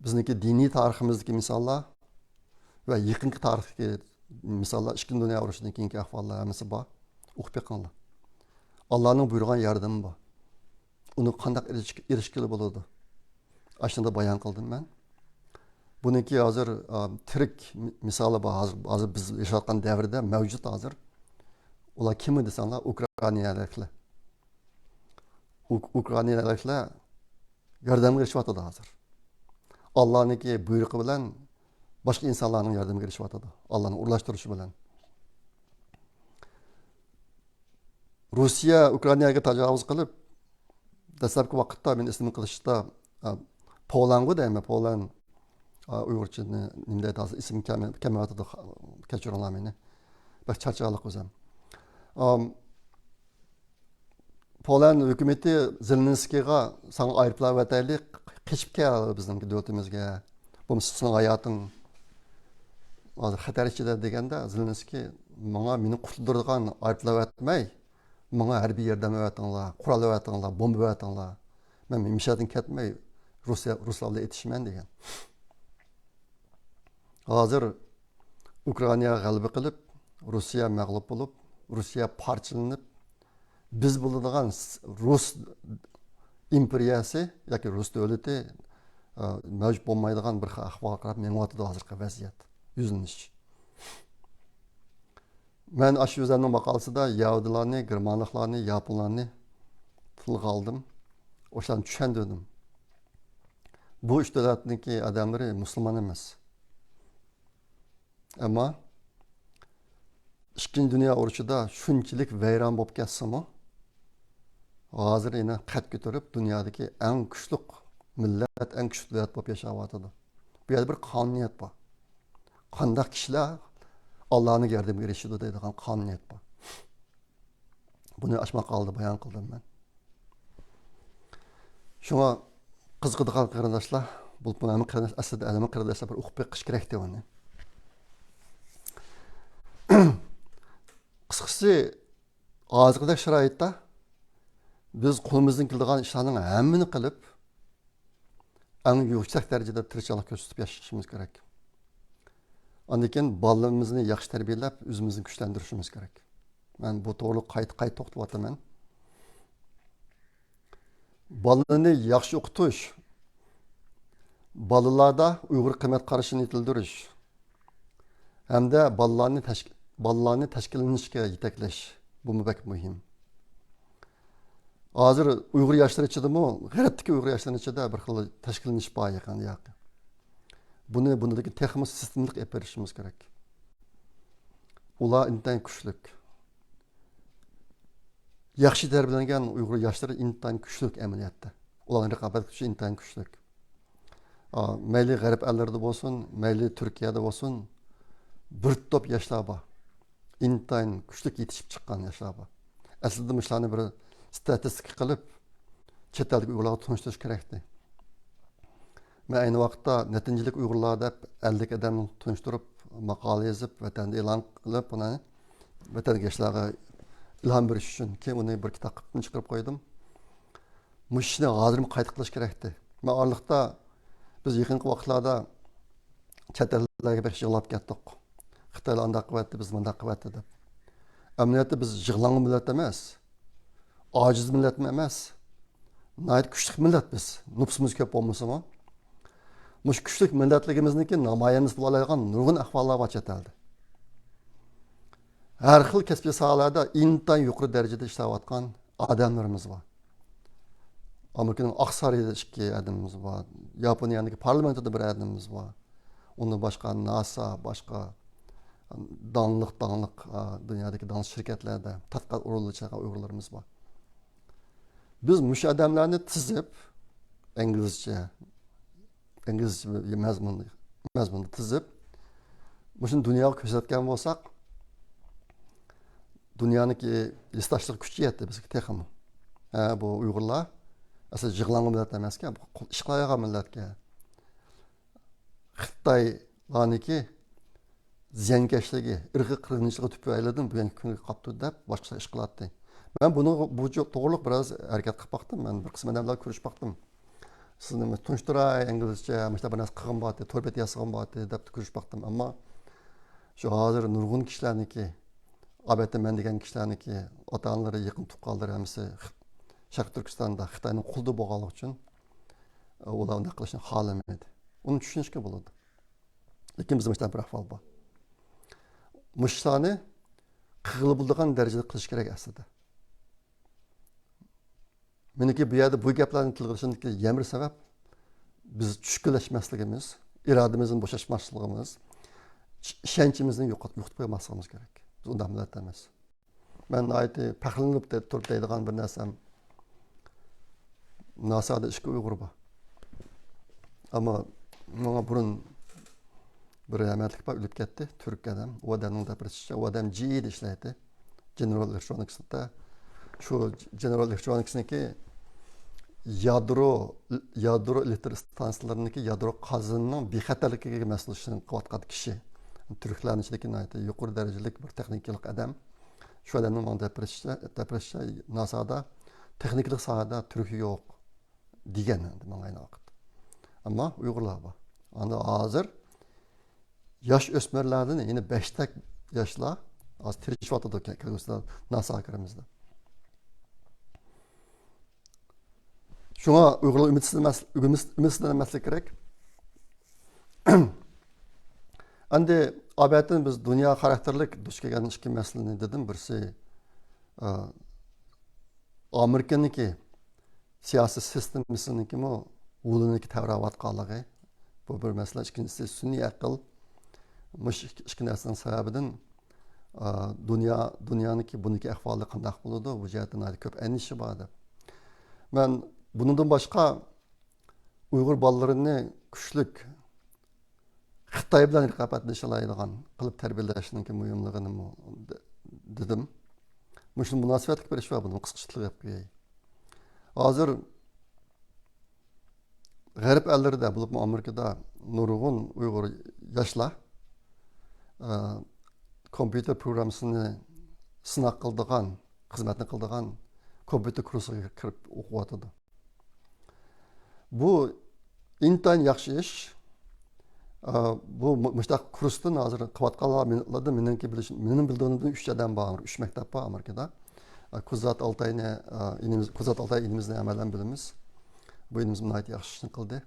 بىزنىڭكى دىنىي تارىخىمىزدىكى مىساللار ۋە يېقىنقى تارىختىكى مىساللار، ئىككىنچى دۇنيا ئۇرۇشىدىن كېيىنكى ئەھۋاللار ھەممىسى بار. ئوقۇپ بېقىڭلار. ئاللانىڭ بۇيرۇغان ياردىمى بار. ئۇنى قانداق ئېرىش-، ئېرىشكىلى بولىدۇ؟ ئاشۇندا بايان قىلدىم مەن. بۇنىڭكى ھازىر، ئا، تىرىك مىسالى بار. ھازىر، ھازىر بىز ياشاۋاتقان دەۋردە مەۋجۇت ھازىر. ئۇلار كىم دېسەڭلار، ئۇكرائىنالىقلار. ئۇك-، ئۇكرائىنالىقلار ياردەمگە ئېرىشىۋاتىدۇ ھازىر. ئاللانىڭكى بۇيرۇقى بىلەن باشقا ئىنسانلارنىڭ ياردىمىگە ئېرىشىۋاتىدۇ. ئاللانىڭ ئورۇنلاشتۇرۇشى بىلەن. روسىيە ئۇكرائىناغا تاجاۋۇز قىلىپ، دەسلەپكى ۋاقىتتا مېنى ئېسىمگە قىلىشتا، ئا، پولەنغۇ دەيمەن، پولەن، ئا، ئۇيغۇرچە نېمە دەيدۇ ھازىر، ئېسىمگە كەلمەي-، كەلمەيۋاتىدۇ، كەچۈرۈڭلار مېنى. بەك چارچىغانلىق ئۆزۈم. ئام، پولەن ھۆكۈمىتى زېلېنسكىيغا، ساڭا ئايروپىلان ئەۋەتەيلى، قېچىپ كەل بىزنىڭكى دۆلىتىمىزگە. بولمىسا سېنىڭ ھاياتىڭ ھازىر خەتەر ئىچىدە دېگەندە، زېلېنسكىي ماڭا، مېنى قۇتۇلدۇرىدىغان ئايروپىلان ئەۋەتمەي، ماڭا ھەربىي ياردەم ئەۋەتىڭلار، قورال ئەۋەتىڭلار، بومبا ئەۋەتىڭلار. مەن مۇشۇ يەردىن كەتمەي، روسىيە، رۇسلار بىلەن ئېتىشىمەن دېگەن. ھازىر ئۇكرائىناغا غەلىبە قىلىپ، روسىيە مەغلۇپ بولۇپ، روسىيە پارچىلىنىپ، بىز بولىدىغان س-، رۇس ئىمپېرىيەسى ياكى رۇس دۆلىتى، ئە، مەۋجۇت بولمايدىغان بىر خىل ئەھۋالغا قاراپ مېڭىۋاتىدۇ ھازىرقى ۋەزىيەت، يۈزلىنىش. مەن ئاشۇ ئۆزۈمنىڭ ماقالىسىدا يەھۇدىيلارنى، گېرمانلىقلارنى، ياپونلارنى تىلغا ئالدىم. ئوشۇلارنى چۈشەندۈردۈم. بۇ ئۈچ دۆلەتنىڭكى ئادەملىرى مۇسۇلمان ئەمەس. ئەمما ئىككىنچى دۇنيا ئۇرۇشىدا شۇنچىلىك ۋەيران بولۇپ كەتسىمۇ، ھازىر يەنە قەد كۆتۈرۈپ، دۇنيادىكى ئەڭ كۈچلۈك مىللەت، ئەڭ كۈچلۈك دۆلەت بولۇپ ياشاۋاتىدۇ. بۇ يەردە بىر قانۇنىيەت بار. قانداق كىشىلەر ئاللانىڭ ياردىمىگە ئېرىشىدۇ دەيدىغان قانۇنىيەت بار. بۇنى ئاشۇ ماقالىدا بايان قىلدىم مەن. شۇڭا قىزىقىدىغان قېرىنداشلار، بولۇپمۇ ھەممە قېرىنداش، ئەسلىدە ھەممە قېرىنداشلار بىر ئوقۇپ بېقىش كېرەكتى ئۇنى. قىسقىسى، ھازىرقىدەك شارائىتتا بىز قولىمىزدىن كېلىدىغان ئىشلارنىڭ ھەممىنى قىلىپ، ئەڭ يۈكسەك دەرىجىدە تىرىشچانلىق كۆرسىتىپ ياشىشىمىز كېرەك. ئاندىن كېيىن بالىلىرىمىزنى ياخشى تەربىيەلەپ، ئۆزىمىزنى كۈچلەندۈرۈشىمىز كېرەك. مەن بۇ توغرىلىق قايتا-قايتا توختىلىۋاتىمەن. بالىنى ياخشى ئوقۇتۇش، بالىلاردا ئۇيغۇر قىممەت قارىشىنى يېتىلدۈرۈش، ھەمدە بالىلارنى تەشك-، بالىلارنى تەشكىللىنىشكە يېتەكلەش، بۇمۇ بەك مۇھىم. ھازىر ئۇيغۇر ياشلىرى ئىچىدىمۇ، غەربتىكى ئۇيغۇر ياشلىرى ئىچىدە بىر خىل تەشكىللىنىش بار يېقىندا. بۇنى، بۇنىڭدىكى تېخىمۇ سىستېمىلىق ئېلىپ بېرىشىمىز كېرەك. ئۇلار ئىنتايىن كۈچلۈك. ياخشى تەربىيەلەنگەن ئۇيغۇر ياشلىرى ئىنتايىن كۈچلۈك ئەمەلىيەتتە. ئۇلارنىڭ رىقابەت كۈچى ئىنتايىن كۈچلۈك. ئا، مەيلى غەرب ئەللىرىدە بولسۇن، مەيلى تۈركىيەدە بولسۇن، بىر توپ ياشلار بار. ئىنتايىن كۈچلۈك يېتىشىپ چىققان ياشلار بار. ئەسلىدە مۇشۇلارنى بىر ستاتىستىكا قىلىپ، چەت ئەلدىكى ئۇيغۇرلارغا تونۇشتۇرۇش كېرەكتى. مەن ئەينى ۋاقىتتا نەتىجىلىك ئۇيغۇرلار دەپ ئەللىك ئادەمنى تونۇشتۇرۇپ، ماقالە يېزىپ، ۋەتەندە ئېلان قىلىپ، ئۇنى ۋەتەندىكى ياشلارغا ئىلھام بېرىش ئۈچۈن، كېيىن ئۇنى بىر كىتاب قىلىپ چىقىرىپ قويدۇم. مۇشۇ ئىشنى ھازىرمۇ قايتا قىلىش كېرەكتى. مەن ئارىلىقتا، بىز يېقىنقى ۋاقىتلاردا چەت ئەللەرگە بەك يىغلاپ كەتتۇق. خىتايلار ئانداق قىلىۋەتتى، بىز مۇنداق قىلىۋەتتى دەپ. ئەمەلىيەتتە بىز يىغلاڭغۇ مىللەت ئەمەس. ئاجىز مىللەتمۇ ئەمەس. ناھايىتى كۈچلۈك مىللەت بىز. نوپۇسىمىز كۆپ بولمىسىمۇ. مۇشۇ كۈچلۈك مىللەتلىكىمىزنىڭكى نامايەندىسى بولالايدىغان نۇرغۇن ئەھۋاللار بار چەت ئەلدە. ھەر خىل كەسپىي ساھەلەردە ئىنتايىن يۇقىرى دەرىجىدە ئىشلەۋاتقان ئادەملىرىمىز بار. ئامېرىكىنىڭ ئاق سارىيىدا ئىككى ئادىمىمىز بار. ياپونىيەنىڭكى پارلامېنتىدا بىر ئادىمىمىز بار. ئۇندىن باشقا ناسا، باشقا داڭلىق، داڭلىق، ئا، دۇنيادىكى داڭلىق شىركەتلەردە تەتقىقات ئورۇنلىرى ئىچىدە ئۇيغۇرلىرىمىز بار. بىز مۇشۇ ئادەملەرنى تىزىپ، ئىنگلىزچە، ئىنگلىزچە مەزمۇن، مەزمۇندا تىزىپ، مۇشۇنى دۇنياغا كۆرسەتكەن بولساق، دۇنيانىڭكى ھېسداشلىق كۈچى يەتتى بىزگە تېخىمۇ. ھە، بۇ ئۇيغۇرلار ئەسلى يىغلاڭغۇ مىللەت ئەمەسكەن، بۇ ئىش قىلايدىغان مىللەتكەن. خىتايلارنىڭكى زىيانكەشلىكى، ئىرقىي قىرغىنچىلىقى تۈپەيلىدىن بۈگۈنكى كۈنگە قاپتۇ دەپ باشقىلار ئىش قىلاتتى. مەن بۇنىڭغا، بۇ توغرۇلۇق بىراز ھەرىكەت قىلىپ باقتىم. مەن بىر قىسىم ئادەملەر كۆرۈشۈپ باقتىم. سىزنى تونۇشتۇراي، ئىنگلىزچە مۇشۇنداق بىر نەرسە قىلغان بارتى، تور بېتى ياسىغان بارتى دەپ كۆرۈشۈپ باقتىم. ئەمما شۇ ھازىر نۇرغۇن كىشىلەرنىڭكى، ئالبەتتە مەن دېگەن كىشىلەرنىڭكى ئاتا-ئانىلىرى، يېقىن تۇغقانلىرى ھەممىسى شەرقىي تۈركىستاندا خىتاينىڭ قۇلىدا بولغانلىقى ئۈچۈن، ئۇلار ئۇنداق قىلىشنى خالىمىدى. ئۇنى چۈشىنىشكە بولىدۇ. لېكىن بىزدە مۇشۇنداق بىر ئەھۋال بار. مۇشۇلارنى قىلغىلى بولىدىغان دەرىجىدە قىلىش كېرەك ئەسلىدە. مېنىڭكى بۇ يەردە بۇ گەپلەرنى تىلغا ئېلىشىمدىكى يەنە بىر سەۋەب، بىز چۈشكۈنلەشمەسلىكىمىز، ئىرادىمىزدىن بوشاشماسلىقىمىز، ئىش-، ئىشەنچىمىزنى يوقات-، يوقىتىپ قويماسلىقىمىز كېرەك. بىز ئۇنداق مىللەت ئەمەس. مەن ناھايىتى پەخىرلىنىپ دە-، تۇرۇپ دەيدىغان بىر نەرسەم، ناسادا ئىككى ئۇيغۇر بار. ئەمما ماڭا بۇرۇن بىر رەھمەتلىك بار، ئۆلۈپ كەتتى، تۈرك ئادەم. ئۇ ئادەمنىڭ دەپ بېرىشىچە، ئۇ ئادەم جى ئىدە ئىشلەيتتى. جېنېرال ئېلېكترونىكستا. شۇ جېنېرال ئېلېكترونىكسنىڭكى يادرو، يادرو ئېلېكتر ئىستانسىلىرىنىڭكى يادرو قازىنىنىڭ بىخەتەرلىكىگە مەسئۇل ئىشنى قىلىۋاتقان كىشى. تۈركلەرنىڭ ئىچىدىكى ناھايىتى يۇقىرى دەرىجىلىك بىر تېخنىكىلىق ئادەم. شۇ ئادەمنىڭ ماڭا دەپ بېرىشىچە، دەپ بېرىشىچە، ناسادا تېخنىكىلىق ساھەدە تۈرك يوق دېگەن ئەمدى ماڭا ئەينى ۋاقىت. ئەمما ئۇيغۇرلار بار. ئەمدى ھازىر ياش ئۆسمۈرلەردىن يەنە بەشتەك ياشلار ھازىر تىرىشىۋاتىدۇ كە-، كەلگۈسىدە ناساغا كىرىمىز دەپ. شۇڭا ئۇيغۇرلار ئۈمىدسىزلەنمەس-، ئۈمىدسىز-، ئۈمىدسىزلەنمەسلىك كېرەك. ئەمدى ئابەتتىن بىز دۇنيا خاراكتېرلىك دۇچ كەلگەن ئىككى مەسىلىنى دېدىم. بىرسى، ئە، ئامېرىكىنىڭكى سىياسىي سىستېمىسىنىڭكىمۇ ھۇلىنىڭكى تەۋرەۋاتقانلىقى، بۇ بىر مەسىلە. ئىككىنچىسى، سۈنئىي ئەقىل. مۇشۇ ئىككى، ئىككى نەرسىنىڭ سەۋەبىدىن، ئا، دۇنيا، دۇنيانىڭكى بۇنىڭكى ئەھۋالى قانداق بولىدۇ؟ بۇ جەھەتتە ناھايىتى كۆپ ئەندىشە بار دەپ. مەن بۇنىڭدىن باشقا ئۇيغۇر بالىلىرىنى كۈچلۈك خىتاي بىلەن رىقابەتلىشەلەيدىغان قىلىپ تەربىيەلەشنىڭكى مۇھىملىقىنىمۇ دە-، دېدىم. مۇشۇ مۇناسىۋەتلىك بىر ئىش بار، بۇنى قىسقىچە تىلغا ئېلىپ قوياي. ھازىر غەرب ئەللىرىدە، بولۇپمۇ ئامېرىكىدا نۇرغۇن ئۇيغۇر ياشلار، ئە، كومپيۇتېر پروگراممىسىنى سىناق قىلىدىغان، خىزمەتنى قىلىدىغان كومپيۇتېر كۇرسىغا كىرىپ ئوقۇۋاتىدۇ. بۇ ئىنتايىن ياخشى ئىش. ئا، بۇ مۇ-، مۇشۇنداق كۇرستىن ھازىر قىلىۋاتقانلار مېن-، مېنىڭكى بىلىشىم، مېنىڭ بىلىدىغىنىمدىن ئۈچ ئادەم بار، ئۈچ مەكتەپ بار ئامېرىكىدا. ئا، كۇزات ئالتاينى، ئا، ئىنىمىز، كۇزات ئالتاي ئىنىمىزنى ھەممەيلەن بىلىمىز. بۇ ئىنىمىز ناھايىتى ياخشى ئىشنى قىلدى.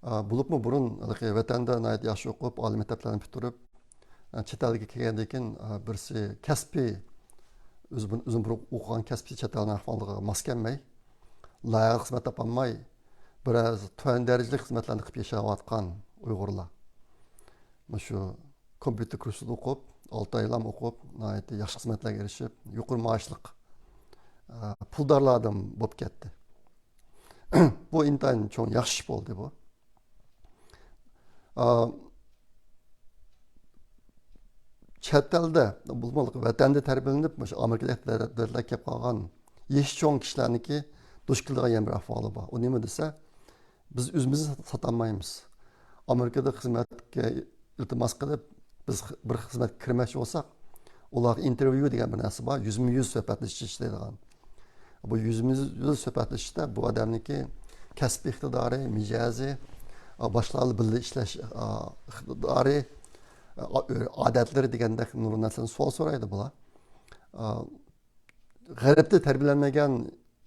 ئا، بولۇپمۇ بۇرۇن ھېلىقى ۋەتەندە ناھايىتى ياخشى ئوقۇپ، ئالىي مەكتەپلەرنى پۈتتۈرۈپ، ئا، چەت ئەلگە كەلگەندىن كېيىن، ئا، بىرسى كەسپىي، ئۆزى بۇ-، ئۆزىنىڭ بۇرۇن ئوقۇغان كەسپىي چەت ئەلنىڭ ئەھۋالىغا ماس كەلمەي، لايىقلىق خىزمەت تاپالماي، بىرەر تۆۋەن دەرىجىلىك خىزمەتلەرنى قىلىپ ياشاۋاتقان ئۇيغۇرلار. مۇشۇ كومپيۇتېر كۇرسىدا ئوقۇپ، ئالتە ئايلام ئوقۇپ، ناھايىتى ياخشى خىزمەتلەرگە ئېرىشىپ، يۇقىرى مائاشلىق، ئە، پۇلدارلاردىن بولۇپ كەتتى. بۇ ئىنتايىن چوڭ ياخشى ئىش بولدى بۇ. ئا، چەت ئەلدە، بولمىغاندا ۋەتەندە تەربىيەلىنىپ، مۇشۇ ئامېرىكىدەك دۆلەتلەرگە كېلىپ قالغان يېشى چوڭ كىشىلەرنىڭكى دۇچ كېلىدىغان يەنە بىر ئەھۋالى بار. ئۇ نېمە دېسە، بىز ئۆزىمىزنى سات-، ساتالمايمىز. ئامېرىكىدا خىزمەتكە ئىلتىماس قىلىپ، بىز خ-، بىر خىزمەتكە كىرمەكچى بولساق، ئۇلارغا ئىنتېرۋيۇ دېگەن بىر نەرسە بار، يۈزمۇ يۈز سۆھبەتلىشىش دەيدىغان. بۇ يۈزمۇ يۈز سۆھبەتلىشىشتە بۇ ئادەمنىڭكى كەسپىي ئىقتىدارى، مىجەزى، ئا، باشقىلار بىلەن بىللە ئىشلەش، ئا، ئىقتىدارى، ئا، ئۆ-، ئادەتلىرى دېگەندەك نۇرغۇن نەرسىلەرنى سوئال سورايدۇ بۇلار. ئا، غەربتە تەربىيەلەنمىگەن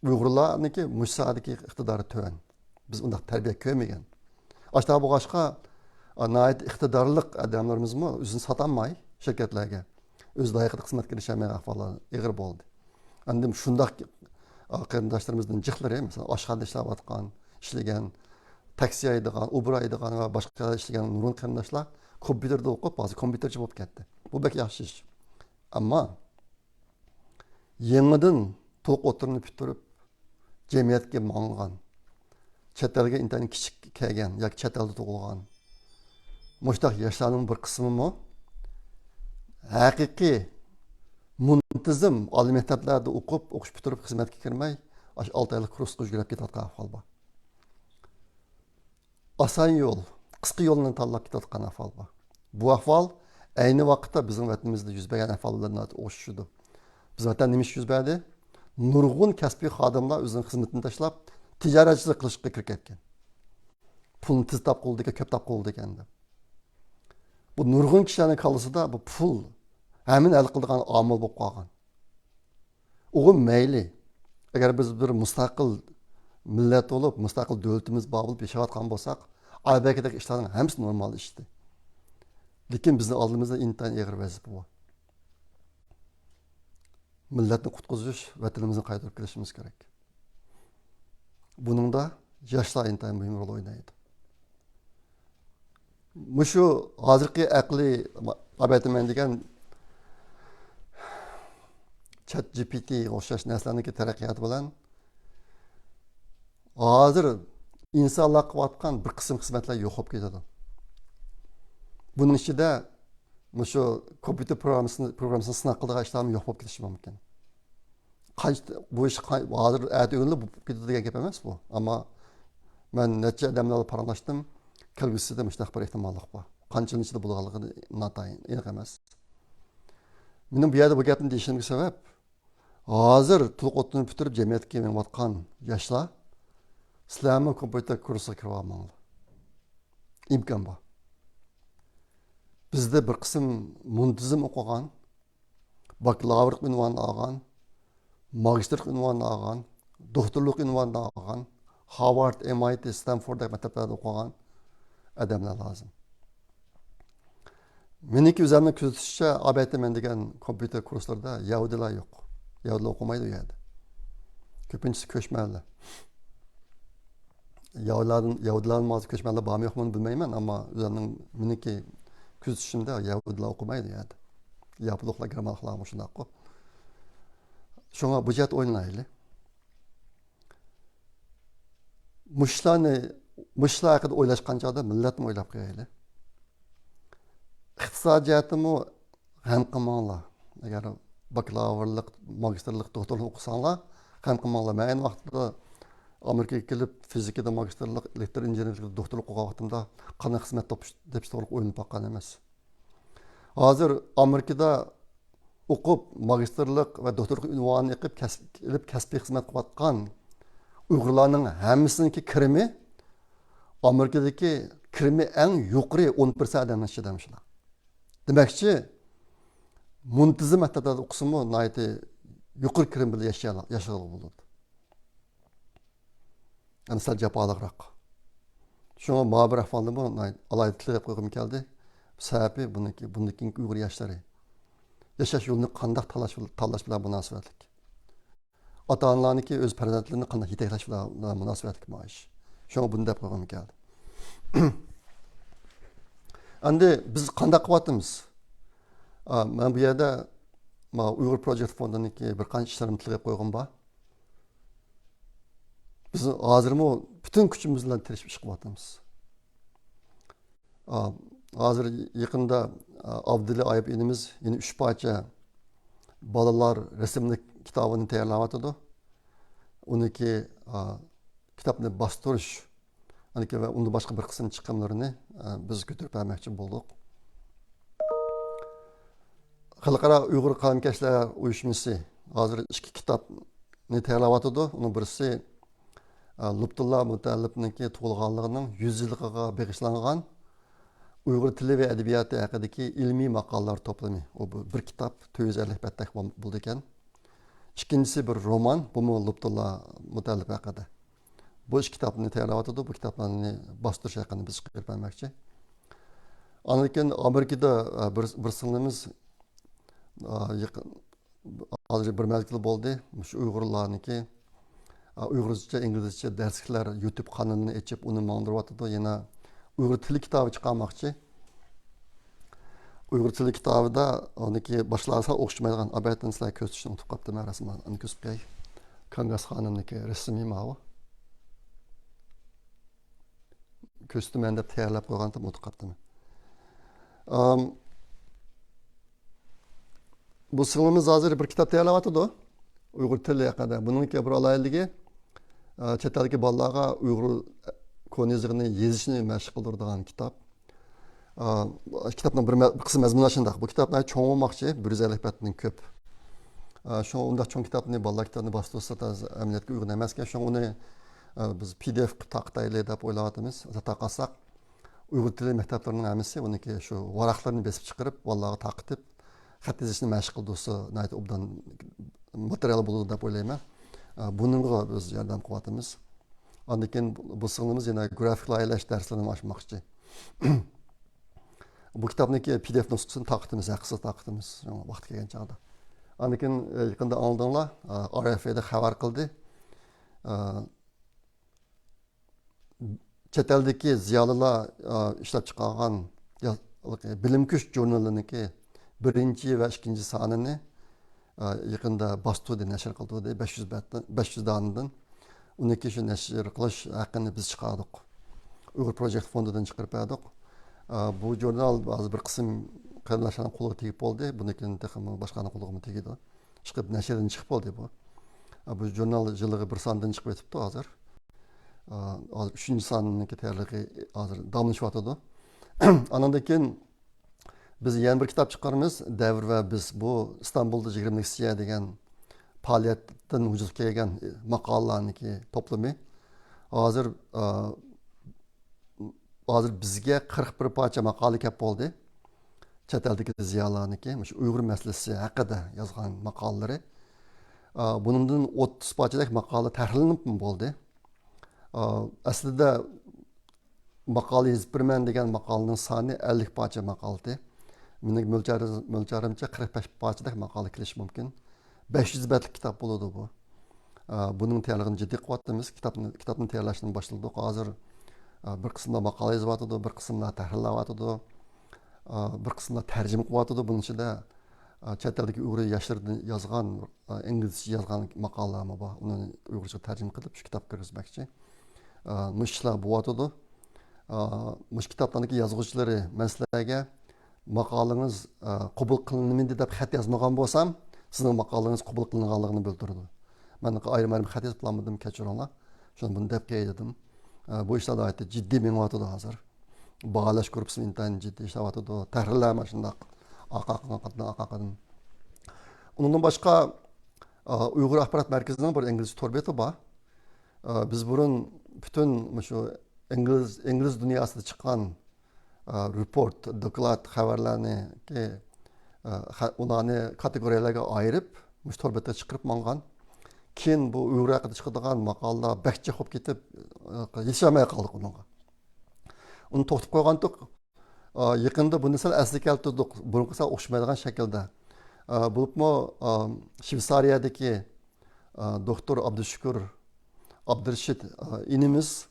ئۇيغۇرلارنىڭكى مۇشۇ ساھەدىكى ئىقتىدارى تۆۋەن. بىز ئۇنداق تەربىيە كۆرمىگەن. ئاشۇنداق بولغاچقا، ئا، ناھايىتى ئىقتىدارلىق ئادەملىرىمىزمۇ ئۆزىنى ساتالماي شىركەتلەرگە، ئۆز لايىقىدا خىزمەتكە ئېرىشەلمىگەن ئەھۋاللار ئېغىر بولدى. ئەمدى شۇنداق، ئا، قېرىنداشلىرىمىزدىن جىقلىرى، مەسىلەن، ئاشخانىدا ئىشلەۋاتقان، ئىشلىگەن، تاكسى ھەيدىغان، ئۇبېر ھەيدىغان ۋە باشقا ئىشلىگەن نۇرغۇن قېرىنداشلار كومپيۇتېردا ئوقۇپ، ھازىر كومپيۇتېرچى بولۇپ كەتتى. بۇ بەك ياخشى ئىش. ئەمما يېڭىدىن تولۇق ئوتتۇرىنى پۈتتۈرۈپ، جەمئىيەتكە ماڭغان، چەت ئەلگە ئىنتايىن كىچىك كەلگەن ياكى چەت ئەلدە تۇغۇلغان مۇشۇنداق ياشلارنىڭ بىر قىسمىمۇ ھەقىقىي مۇنتىزىم ئالىي مەكتەپلەردە ئوقۇپ، ئوقۇش پۈتتۈرۈپ، خىزمەتكە كىرمەي، ئاشۇ ئالتە ئايلىق كۇرسقا يۈگرەپ كېتىۋاتقان ئەھۋال بار. ئاسان يول، قىسقا يولنى تاللاپ كېتىۋاتقان ئەھۋال بار. بۇ ئەھۋال ئەينى ۋاقىتتا بىزنىڭ ۋەتىنىمىزدە يۈز بەرگەن ئەھۋال بىلەن ئوخشىشىدۇ. بىز ۋەتەندە نېمە ئىش يۈز بەردى؟ نۇرغۇن كەسپىي خادىملار ئۆزىنىڭ خىزمىتىنى تاشلاپ، تىجارەتچىلىك قىلىشقا كىرىپ كەتكەن. پۇلنى تېز تاپقىلى بولىدىكەن، كۆپ تاپقىلى بولىدىكەن دەپ. بۇ نۇرغۇن كىشىلەرنىڭ كاللىسىدا بۇ پۇل ھەممىنى ھەل قىلىدىغان ئامىل بولۇپ قالغان. ئۇغۇ مەيلى. ئەگەر بىز بىر مۇستەقىل مىللەت بولۇپ، مۇستەقىل دۆلىتىمىز بار بولۇپ ياشاۋاتقان بولساق، ئەلۋەتتە ئىشلارنىڭ ھەممىسى نورمال ئىشتى. لېكىن بىزنىڭ ئالدىمىزدا ئىنتايىن ئېغىر ۋەزىپە بار. مىللەتنى قۇتقۇزۇش، ۋەتىنىمىزنى قايتۇرۇپ كېلىشىمىز كېرەك. بۇنىڭدا ياشلار ئىنتايىن مۇھىم رول ئوينايدۇ. مۇشۇ ھازىرقى ئەقلىي ئاپەرتمەن دېگەن چات جى پى تىگە ئوخشاش نەرسىلەرنىڭكى تەرەققىياتى بىلەن ھازىر ئىنسانلار قىلىۋاتقان بىر قىسىم خىزمەتلەر يوق بولۇپ كېتىدۇ. بۇنىڭ ئىچىدە مۇشۇ كومپيۇتېر پروگراممىسىنى، پروگراممىسىنى سىناق قىلىدىغان ئىشلارمۇ يوق بولۇپ كېتىشى مۇمكىن. قانچە، بۇ ئىش قا-، ھازىر ئەتە ئۆگىنىلىپ بولۇپ كېتىدۇ دېگەن گەپ ئەمەس بۇ. ئەمما مەن نەچچە ئادەملەر بىلەن پاراڭلاشتىم. كەلگۈسىدە مۇشۇنداق بىر ئېھتىماللىق بار. قانچە يىل ئىچىدە بولىدىغانلىقى ناتايىن ئېنىق ئەمەس. مېنىڭ بۇ يەردە بۇ گەپنى دېيىشىمگە سەۋەب، ھازىر تولۇق ئوتتۇرىنى پۈتتۈرۈپ جەمئىيەتكە مېڭىۋاتقان ياشلار، سىلەرمۇ كومپيۇتېر كۇرسىغا كىرىۋالماڭلار. ئىمكان بار. بىزدە بىر قىسىم مۇنتىزىم ئوقۇغان، باكلاۋرلىق ئۇنۋانىنى ئالغان، ماگىستىرلىق ئۇنۋانىنى ئالغان، دوكتورلۇق ئۇنۋانىنى ئالغان، خارۋارد، ئېم ئاي تى، ستانفورد دېگەن مەكتەپلەردە ئوقۇغان ئادەملەر لازىم. مېنىڭكى ئۆزۈمنىڭ كۆزىتىشىچە، ئاپەرتمەن دېگەن كومپيۇتېر كۇرسلىرىدا يەھۇدىيلار يوق. يەھۇدىيلار ئوقۇمايدۇ ئۇ يەردە. كۆپىنچىسى كۆچمەنلەر. يەھۇدىيلاردىن، يەھۇدىيلاردىن ھازىر كۆچمەنلەر بارمۇ يوقمۇ بۇنى بىلمەيمەن، ئەمما ئۆزۈمنىڭ، مېنىڭكى كۆزىتىشىمدە يەھۇدىيلار ئوقۇمايدۇ ئۇ يەردە. ياپونلۇقلار، گېرمانلىقلار مۇشۇنداققۇ. شۇڭا بۇ جەھەتتە ئويلىنايلى. مۇشۇلارنى، مۇشۇلار ھەققىدە ئويلاشقان چاغدا مىللەتنى ئويلاپ قويايلى. ئىقتىساد جەھەتتىمۇ غەم قىلماڭلار. ئەگەر باكلاۋرلىق، ماگىستىرلىق، دوكتورلۇق ئوقۇساڭلار، غەم قىلماڭلار. مەن ئەينى ۋاقىتتا ئامېرىكىغا كېلىپ، فىزىكىدا ماگىستىرلىق، ئېلېكتر ئىنژېنېرلىكىدا دوكتورلۇق ئوقۇغان ۋاقتىمدا قانداق خىزمەت تاپىش، تېپىش توغرىلىق ئويلىنىپ باققان ئەمەس. ھازىر ئامېرىكىدا ئوقۇپ، ماگىستىرلىق ۋە دوكتورلۇق ئۇنۋانىنى ئېقىپ، كەسىپ، ئېلىپ، كەسپىي خىزمەت قىلىۋاتقان ئۇيغۇرلارنىڭ ھەممىسىنىڭكى كىرىمى ئامېرىكىدىكى كىرىمى ئەڭ يۇقىرى ئون پىرسەنت ئادەمنىڭ ئىچىدە مۇشۇلار. دېمەكچى، مۇنتىزىم مەكتەپلەردە ئوقۇسىمۇ ناھايىتى يۇقىرى كىرىم بىلەن ياشىيالا-، ياشىغىلى بولىدۇ. يەنى سەل جاپالىقراق. شۇڭا ماۋۇ بىر ئەھۋالنىمۇ ناھايىتى ئالاھىدە تىلغا ئېلىپ قويغۇم كەلدى. سەۋەبى بۇنىڭكى، بۇندىن كېيىنكى ئۇيغۇر ياشلىرى ياشاش يولىنى قانداق تاللاش، تاللاش بىلەن مۇناسىۋەتلىك. ئاتا-ئانىلارنىڭكى ئۆز پەرزەنتلىرىنى قانداق يېتەكلەش بىلەن مۇناسىۋەتلىك ماۋۇ ئىش. شۇڭا بۇنى دەپ قويغۇم كەلدى. ئەمدى بىز قانداق قىلىۋاتىمىز؟ ئا، مەن بۇ يەردە ماۋۇ ئۇيغۇر پروجېكت فوندىنىڭكى بىر قانچە ئىشلىرىمنى تىلغا قويغۇم بار. بىز ھازىرمۇ پۈتۈن كۈچىمىز بىلەن تىرىشىپ ئىش قىلىۋاتىمىز. ئا، ھازىر يېقىندا، ئا، ئابدۇلى ئايۇپ ئىنىمىز يەنە ئۈچ پارچە بالىلار رەسىملىك كىتابىنى تەييارلاۋاتىدۇ. ئۇنىڭكى، ئا، كىتابنى باستۇرۇش، ئانىكى ۋە ئۇندىن باشقا بىر قىسىم چىقىملىرىنى، ئا، بىز كۆتۈرۈپ بەرمەكچى بولدۇق. خەلقئارا ئۇيغۇر قەلەمكەشلەر ئۇيۇشمىسى ھازىر ئىككى كىتابنى تەييارلاۋاتىدۇ. ئۇنىڭ بىرسى، ئە، لۇتپۇللا مۇتەللىپنىڭكى تۇغۇلغانلىقىنىڭ يۈز يىللىقىغا بېغىشلانغان ئۇيغۇر تىلى ۋە ئەدەبىياتى ھەققىدىكى ئىلمىي ماقالىلەر توپلىمى. ئۇ بىر، بىر كىتاب، تۆت يۈز ئەللىك بەتتەك بول-، بولىدىكەن. ئىككىنچىسى بىر رومان، بۇمۇ لۇتپۇللا مۇتەللىپ ھەققىدە. بۇ ئىككى كىتابنى تەييارلاۋاتىدۇ. بۇ كىتابلارنى باستۇرۇش ھەققىنى بىز چىقىرىپ بەرمەكچى. ئاندىن كېيىن ئامېرىكىدا، ئە، بىر، بىر سىڭلىمىز، ئە، يېقىن، ھازىر بىر مەزگىل بولدى، مۇشۇ ئۇيغۇرلارنىڭكى، ئە، ئۇيغۇرچە، ئىنگلىزچە دەرسلىكلەر يۇتۇب قانىلىنى ئېچىپ، ئۇنى ماڭدۇرۇۋاتىدۇ. يەنە ئۇيغۇر تىلى كىتابى چىقارماقچى. ئۇيغۇر تىلى كىتابىدا ئۇنىڭكى باشقىلارغا سەل ئوخشىمايدىغان، ئەبەتىن سىلەرگە كۆرسىتىشنى ئۇنتۇپ قاپتىمەن رەسىمنى. ئەنە كۆرسىتىپ قوياي. كانگاس خانىمنىڭكى رەسىمى ماۋۇ. كۆرسىتىمەن دەپ تەييارلاپ قويغانتىم، ئۇنتۇپ قاپتىمەن. ئام، بۇ سىڭلىمىز ھازىر بىر كىتاب تەييارلاۋاتىدۇ. ئۇيغۇر تىلى ھەققىدە. بۇنىڭكى بىر ئالاھىدىلىكى، ئا، چەت ئەلدىكى بالىلارغا ئۇيغۇر كونا يېزىقىنى يېزىشنى مەشىق قىلدۇرىدىغان كىتاب. ئا، كىتابنىڭ بىر مە-، بىر قىسىم مەزمۇنلار شۇنداق. بۇ كىتاب ناھايىتى چوڭ بولماقچى، بىر يۈز ئەللىك بەتتىن كۆپ. ئا، شۇڭا ئۇنداق چوڭ كىتابنى، بالىلار كىتابىنى باستۇرسا تازا ئەمەلىيەتكە ئۇيغۇن ئەمەسكەن. شۇڭا ئۇنى، ئا، بىز پى دى ئېف قىلىپ تارقىتايلى دەپ ئويلاۋاتىمىز. تارقاتساق، ئۇيغۇر تىلى مەكتەپلىرىنىڭ ھەممىسى ئۇنىڭكى شۇ ۋاراقلىرىنى بېسىپ چىقىرىپ، بالىلارغا تارقىتىپ، خەت يېزىشنى مەشىق قىلدۇرسا، ناھايىتى ئوبدان ماتېرىيال بولىدۇ دەپ ئويلايمەن. ئا، بۇنىڭغا بىز ياردەم قىلىۋاتىمىز. ئاندىن كېيىن بۇ سىڭلىمىز يەنە گرافىك لايىھەلەش دەرسلىرىنى ئاچماقچى. بۇ كىتابنىڭكى پى دى ئېف نۇسخىسىنى تارقىتىمىز، ھەقسىز تارقىتىمىز، شۇڭا ۋاقتى كەلگەن چاغدا. ئاندىن كېيىن، ئە، يېقىندا ئاڭلىدىڭلار، ئا، ئار ئېف ئېدا خەۋەر قىلدى. ئا، چەت ئەلدىكى زىيالىيلار، ئا، ئىشلەپ چىقارغان يا-، بىلىم كۈچ ژۇرنىلىنىڭكى بىرىنچى ۋە ئىككىنچى سانىنى، ئا، يېقىندا باستۇردى، نەشر قىلدۇردى، بەش يۈز بەت-، بەش يۈز دانىدىن. ئۇنىڭكى شۇ نەشر قىلىش ھەققىنى بىز چىقاردۇق. ئۇيغۇر پروجېكت فوندىدىن چىقىرىپ بەردۇق. ئا، بۇ ژۇرنال ھازىر بىر قىسىم قېرىنداشلارنىڭ قولىغا تېگىپ بولدى. بۇندىن كېيىن تېخىمۇ باشقىلارنىڭ قولىغىمۇ تېگىدۇ. ئىشقىلىپ نەشردىن چىقىپ بولدى بۇ. ئا، بۇ ژۇرنال يىلىغا بىر ساندىن چىقىپ ئۆتۈپتۇ ھازىر. ئا، ھازىر ئۈچىنچى ساننىڭكى تەييارلىقى ھازىر داۋاملىشىۋاتىدۇ. ئانىڭدىن كېيىن بىز يەنە بىر كىتاب چىقىرىمىز. دەۋر ۋە بىز، بۇ ئىستانبۇلدا يىگىرمە سەككىز دېگەن پائالىيەتتىن ۋۇجۇدقا كەلگەن ماقالىلەرنىڭكى توپلىمى. ھازىر، ئا، ھازىر بىزگە قىرىق بىر پارچە ماقالە كەپ بولدى. چەت ئەلدىكى زىيالىيلارنىڭكى مۇشۇ ئۇيغۇر مەسىلىسى ھەققىدە يازغان ماقالىلىرى. ئا، بۇنىڭدىن ئوتتۇز پارچىدەك ماقالە تەھرىرلىنىپمۇ بولدى. ئا، ئەسلىدە ماقالە يېزىپ بېرىمەن دېگەن ماقالىنىڭ سانى ئەللىك پارچە ماقالىدى. مېنىڭ مۆلچەر-، مۆلچەرىمچە قىرىق بەش پارچىدەك ماقالە كېلىشى مۇمكىن. بەش يۈز بەتلىك كىتاب بولىدۇ بۇ. ئا، بۇنىڭ تەييارلىقىنى جىددىي قىلىۋاتىمىز. كىتابنى، كىتابنى تەييارلاشنى باشلىدۇق. ھازىر، ئا، بىر قىسىملار ماقالە يېزىۋاتىدۇ، بىر قىسىملار تەھرىرلەۋاتىدۇ، ئا، بىر قىسىملار تەرجىمە قىلىۋاتىدۇ. بۇنىڭ ئىچىدە، ئا، چەت ئەلدىكى ئۇيغۇر ياشلىرىدىن يازغان، ئا، ئىنگلىزچە يازغان ماقالىلەرمۇ بار. ئۇنى ئۇيغۇرچىغا تەرجىمە قىلىپ، شۇ كىتابقا كىرگۈزمەكچى. ئا، مۇشۇ ئىشلار بولۇۋاتىدۇ. ئا، مۇشۇ كىتابلارنىڭكى يازغۇچىلىرى، مەن سىلەرگە ماقالىڭىز، ئا، قوبۇل قىلىنمىدى دەپ خەت يازمىغان بولسام، سىزنىڭ ماقالىڭىز قوبۇل قىلىنغانلىقىنى بىلدۈرىدۇ. مەن ئايرىم-ئايرىم خەت يېزىپ بولالمىدىم، كەچۈرۈڭلار. شۇڭا بۇنى دەپ قوياي دېدىم. ئا، بۇ ئىشلار ناھايىتى جىددىي مېڭىۋاتىدۇ ھازىر. باھالاش گۇرۇپپىسىمۇ ئىنتايىن جىددىي ئىشلەۋاتىدۇ. تەھرىرلەر مانا شۇنداق. ئارقا-ئارقىدىن، ئارقا-ئارقىدىن. ئۇنىڭدىن باشقا، ئا، ئۇيغۇر ئاخبارات مەركىزىنىڭ بىر ئىنگلىزچە تور بېتى بار. ئا، بىز بۇرۇن پۈتۈن مۇشۇ ئىنگلىز، ئىنگلىز دۇنياسىدا چىققان، ئا، رېپورت، دوكلات، خەۋەرلەرنىكى، ئا، خە-، ئۇلارنى كاتېگورىيەلەرگە ئايرىپ، مۇشۇ تور بېتىگە چىقىرىپ ماڭغان. كېيىن بۇ ئۇيغۇر ھەققىدە چىقىدىغان ماقالىلەر بەك جىق بولۇپ كېتىپ، ئا، يېتىشەلمەي قالدۇق ئۇنىڭغا. ئۇنى توختىتىپ قويغانتۇق. ئا، يېقىندا بۇنى سەل ئەسلىگە كەلتۈردۇق. بۇرۇنقىسىغا ئوخشىمايدىغان شەكىلدە. ئا، بولۇپمۇ، ئا، شۋېتسارىيەدىكى، ئا، دوكتور ئابدۇشۈكۈر ئابدۇرېشىت، ئا، ئىنىمىز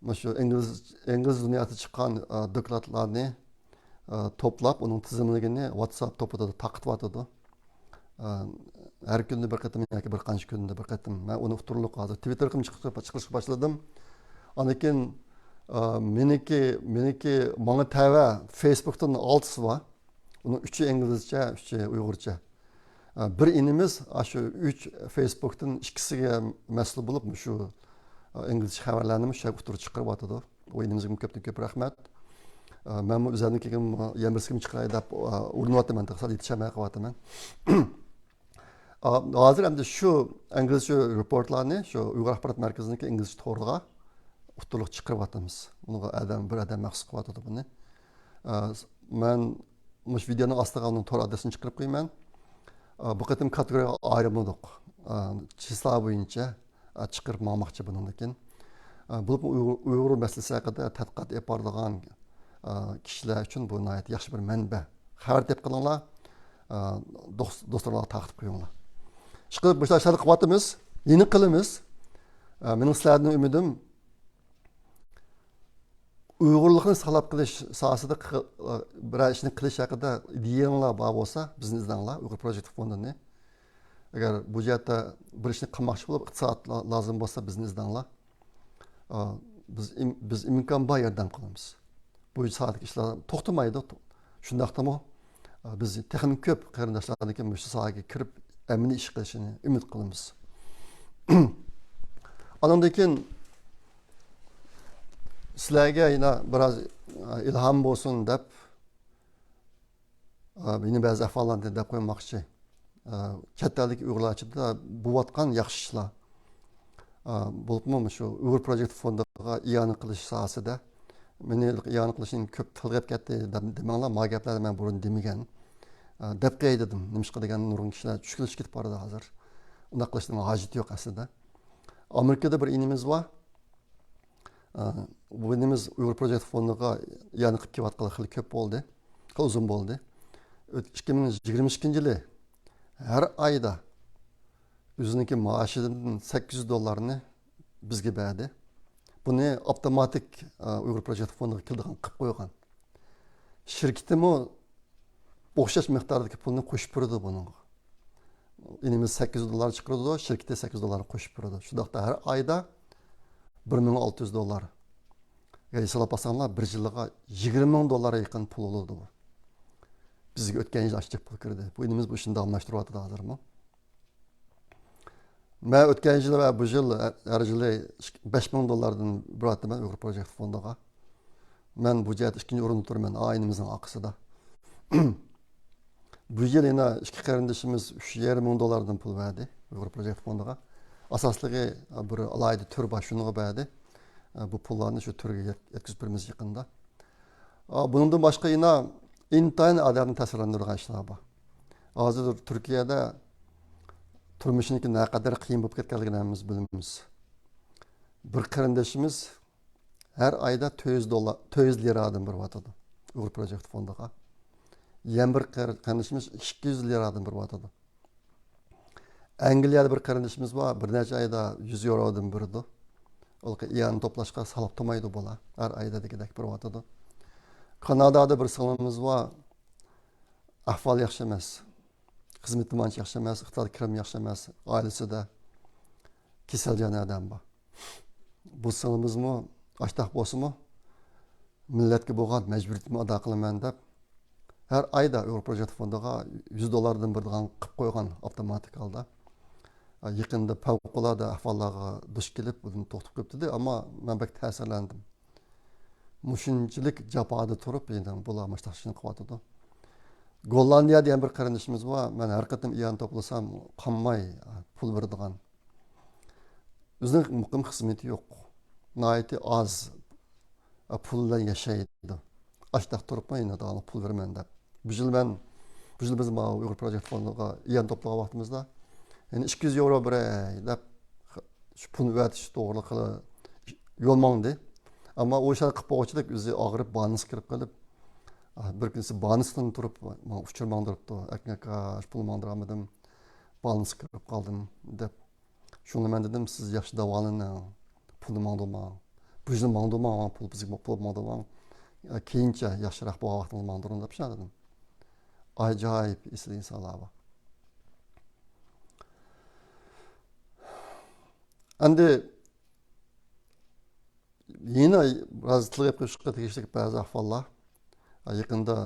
مۇشۇ ئىنگلىز، ئىنگلىز دۇنياسىدا چىققان، ئا، دوكلاتلارنى، ئا، توپلاپ، ئۇنىڭ تىزىملىكىنى ۋاتساپ توپىدا تارقىتىۋاتىدۇ. ئا، ھەر كۈندە بىر قېتىم ياكى بىر قانچە كۈندە بىر قېتىم. مەن ئۇنى ئۇتتۇرلۇق ھازىر تىۋىتتېرغىمۇ چىقىرىشقا، چىقىرىشقا باشلىدىم. ئاندىن كېيىن، ئا، مېنىڭكى، مېنىڭكى ماڭا تەۋە فېيسبۇكتىن ئالتىسى بار. ئۇنىڭ ئۈچى ئىنگلىزچە، ئۈچى ئۇيغۇرچە. ئا، بىر ئىنىمىز ئاشۇ ئۈچ فېيسبۇكتىن ئىككىسىگە مەسئۇل بولۇپ، مۇشۇ، ئا، ئىنگلىزچە خەۋەرلەرنى مۇشۇ يەرگە ئوتتۇرىغا چىقىرىۋاتىدۇ. ئۇ ئىنىمىزگىمۇ كۆپتىن كۆپ رەھمەت. ئا، مەنمۇ ئۆزۈمدىن كېيىن يەنە بىرسىگىمۇ چىقىراي دەپ، ئا، ئۇرۇنۇۋاتىمەن، تېخى يېتىشەلمەي قېلىۋاتىمەن. ئا، ھازىر ئەمدى شۇ ئىنگلىزچە رېپورتلارنى شۇ ئۇيغۇر ئاخبارات مەركىزىنىڭكى ئىنگلىزچە تورىغا ئۇتتۇرلۇق چىقىرىۋاتىمىز. بۇنىڭغا ئادەم، بىر ئادەم مەخسۇس قىلىۋاتىدۇ بۇنى. ئا، مەن مۇشۇ ۋىدېئونىڭ ئاستىغا ئۇنىڭ تور ئادرېسىنى چىقىرىپ قويىمەن. ئا، بۇ قېتىم كاتېگورىيەگە ئايرىمىدۇق. ئا، چىسلا بويىچە، ئا، چىقىرىپ ماڭماقچى بۇنىڭدىن كېيىن. ئا، بولۇپمۇ ئۇيغۇر، ئۇيغۇر مەسىلىسى ھەققىدە تەتقىقات ئېلىپ بارىدىغان، ئا، كىشىلەر ئۈچۈن بۇ ناھايىتى ياخشى بىر مەنبە. خەۋەر تېپىپ قېلىڭلار. ئا، دوست-، دوستلارغا تارقىتىپ قويۇڭلار. ئىشقىلىپ مۇشۇنداق ئىشلارنى قىلىۋاتىمىز. يەنە قىلىمىز. ئا، مېنىڭ سىلەردىن ئۈمىدىم، ئۇيغۇرلۇقنى ساقلاپ قېلىش ساھەسىدە قى-، بىرەر ئىشنى قىلىش ھەققىدە ئىدىيەڭلار بار بولسا، بىزنى ئىزدەڭلار، ئۇيغۇر پروجېكت فوندىنى. ئەگەر بۇ جەھەتتە بىر ئىشنى قىلماقچى بولۇپ، ئىقتىساد لا-، لازىم بولسا، بىزنى ئىزدەڭلار. ئا، بىز ئىم-، بىز ئىمكان بار ياردەم قىلىمىز. بۇ ساھەدىكى ئىشلار توختىمايدۇ. شۇنداقتىمۇ، ئا، بىز تېخىمۇ كۆپ قېرىنداشلاردىكى مۇشۇ ساھەگە كىرىپ، ئەمەلىي ئىش قىلىشىنى ئۈمىد قىلىمىز. ئانىڭدىن كېيىن سىلەرگە يەنە بىراز، ئا، ئىلھام بولسۇن دەپ، ئا، يەنە بەزى ئەھۋاللارنى دەپ قويماقچى. ئا، چەت ئەلدىكى ئۇيغۇرلار ئىچىدە بولۇۋاتقان ياخشى ئىشلار. ئا، بولۇپمۇ مۇشۇ ئۇيغۇر پروجېكت فوندىغا ئىئانە قىلىش ساھەسىدە مېنى ئىئانە قىلىشنى كۆپ تىلغا ئېلىپ كەتتى دەم-، دېمەڭلار. ما گەپلەرنى مەن بۇرۇن دېمىگەن. ئا، دەپ قوياي دېدىم. نېمىشقا دېگەندە نۇرغۇن كىشىلەر چۈشكۈنلىشىپ كېتىپ بارىدۇ ھازىر. ئۇنداق قىلىشنىڭ ھاجىتى يوق ئەسلىدە. ئامېرىكىدا بىر ئىنىمىز بار. ئا، بۇ ئىنىمىز ئۇيغۇر پروجېكت فوندىغا ئىئانە قىلىپ كېلىۋاتقىلى خېلى كۆپ بولدى. خېلى ئۇزۇن بولدى. ئۆت-، ئىككى مىڭ يىگىرمە ئىككىنچى يىلى ھەر ئايدا ئۆزىنىڭكى مائاشىدىن سەككىز يۈز دوللارنى بىزگە بەردى. بۇنى ئاپتوماتىك، ئا، ئۇيغۇر پروجېكت فوندىغا كېلىدىغان قىلىپ قويغان. شىركىتىمۇ ئوخشاش مىقداردىكى پۇلنى قوشۇپ بېرىدۇ بۇنىڭغا. ئىنىمىز سەككىز يۈز دوللار چىقىرىدۇ، شىركىتى سەككىز يۈز دوللار قوشۇپ بېرىدۇ. شۇنداقتا ھەر ئايدا بىر مىڭ ئالتە يۈز دوللار. ھېسابلاپ باقساڭلار، بىر يىلغا يىگىرمە مىڭ دوللارغا يېقىن پۇل بولىدۇ بۇ. بىزگە ئۆتكەن يىلى ئاشۇنداق پۇل كىردى. بۇ ئىنىمىز بۇ ئىشنى داۋاملاشتۇرۇۋاتىدۇ ھازىرمۇ. مەن ئۆتكەن يىلى ۋە بۇ يىل ھەر يىلى بەش مىڭ دوللاردىن بېرىۋاتىمەن ئۇيغۇر پروجېكت فوندىغا. مەن بۇ جەھەتتە ئىككىنچى ئورۇندا تۇرىمەن، ئائىلىمىزنىڭ ئارقىسىدا. بۇ يىل يەنە ئىككى قېرىندىشىمىز ئۈچ يېرىم مىڭ دوللاردىن پۇل بەردى ئۇيغۇر پروجېكت فوندىغا. ئاساسلىقى بىر ئالاھىدە تۈر بار، شۇنىڭغا بەردى. بۇ پۇللارنى شۇ تۈرگە يەت-، يەتكۈزۈپ بېرىمىز يېقىندا. بۇنىڭدىن باشقا يەنە ئىنتايىن ئادەمنى تەسىرلەندۈرىدىغان ئىشلار بار. ھازىر تۈركىيەدە تۇرمۇشنىڭكى نەقەدەر قىيىن بولۇپ كەتكەنلىكىنى ھەممىمىز بىلىمىز. بىر قېرىندىشىمىز ھەر ئايدا تۆت يۈز دوللار، تۆت يۈز لىرادىن بېرىۋاتىدۇ ئۇيغۇر پروجېكت فوندىغا. يەنە بىر قېر-، قېرىندىشىمىز ئىككى يۈز لىرادىن بېرىۋاتىدۇ. ئەنگلىيەدە بىر قېرىندىشىمىز بار، بىر نەچچە ئايدا يۈز يورودىن بېرىدۇ. ئۇلارغا ئىئانە توپلاشقا سالاپ تۇرمايدۇ بالا، ھەر ئايدا دېگۈدەك بېرىۋاتىدۇ. كانادادا بىر سىڭلىمىز بار، ئەھۋالى ياخشى ئەمەس. خىزمىتىمۇ ئانچە ياخشى ئەمەس، ئىقتىسادىي كىرىمى ياخشى ئەمەس، ئائىلىسىدە كېسەلچان ئادەم بار. بۇ سىڭلىمىزمۇ ئاشتاق بولسىمۇ، مىللەتكە بولغان مەجبۇرىيىتىمنى ئادا قىلىمەن دەپ، ھەر ئايدا ئۇيغۇر پروجېكت فوندىغا يۈز دوللاردىن بېرىدىغان قىلىپ قويغان ئاپتوماتىك ھالدا. يېقىندا پەۋقۇلئاددە ئەھۋاللارغا دۇچ كېلىپ، بۇدىن توختىتىپ قويۇپتىدى، ئەمما مەن بەك تەسىرلەندىم. مۇشۇنچىلىك جاپادا تۇرۇپ، يەنە بۇلار مۇشۇنداق ئىشنى قىلىۋاتىدۇ. گوللاندىيەدە يەنە بىر قېرىندىشىمىز بار، مەن ھەر قېتىم ئىئانە توپلىسام، قانماي پۇل بېرىدىغان. ئۆزىنىڭ مۇقىم خىزمىتى يوق. ناھايىتى ئاز پۇل بىلەن ياشايدۇ. ئاشتاق تۇرۇپمۇ يەنە داۋاملىق پۇل بېرىمەن دەپ. بۇ يىل مەن، بۇ يىل بىز ماۋۇ ئۇيغۇر پروجېكت فوندىغا ئىئانە توپلىغان ۋاقتىمىزدا، يەنە ئىككى يۈز يورو بېرەي دەپ، شۇ پۇل ئەۋەتىش توغرىلىق يول ماڭدى. ئەمما ئۇ ئىشلارنى قىلىپ بولغۇچىلىك ئۆزى ئاغرىپ، بانىسقا كىرىپ قېلىپ، بىر كۈنسى بانىستىن تۇرۇپ ماڭا ئۇچۇر ماڭدۇرۇپتۇ. «ئەكىڭ ئاكا، پۇل ماڭدۇرالمىدىم، بانىسقا كىرىپ قالدىم» دەپ. شۇڭا مەن دېدىم، «سىز ياخشى داۋالىنىڭ، پۇلنى ماڭدۇرماڭ. بۇ يىل ماڭدۇرماڭ، پۇل بىزگە پۇل ماڭدۇرماڭ. كېيىنچە ياخشىراق بولغان ۋاقتىڭىزدا ماڭدۇرۇڭ» دەپ شۇنداق دېدىم. ئاجايىپ ئېسىل ئىنسانلار بار. ئەمدى يەنە بىراز تىلغا ئېلىپ قېلىشقا تېگىشلىك بەزى ئەھۋاللار. يېقىندا،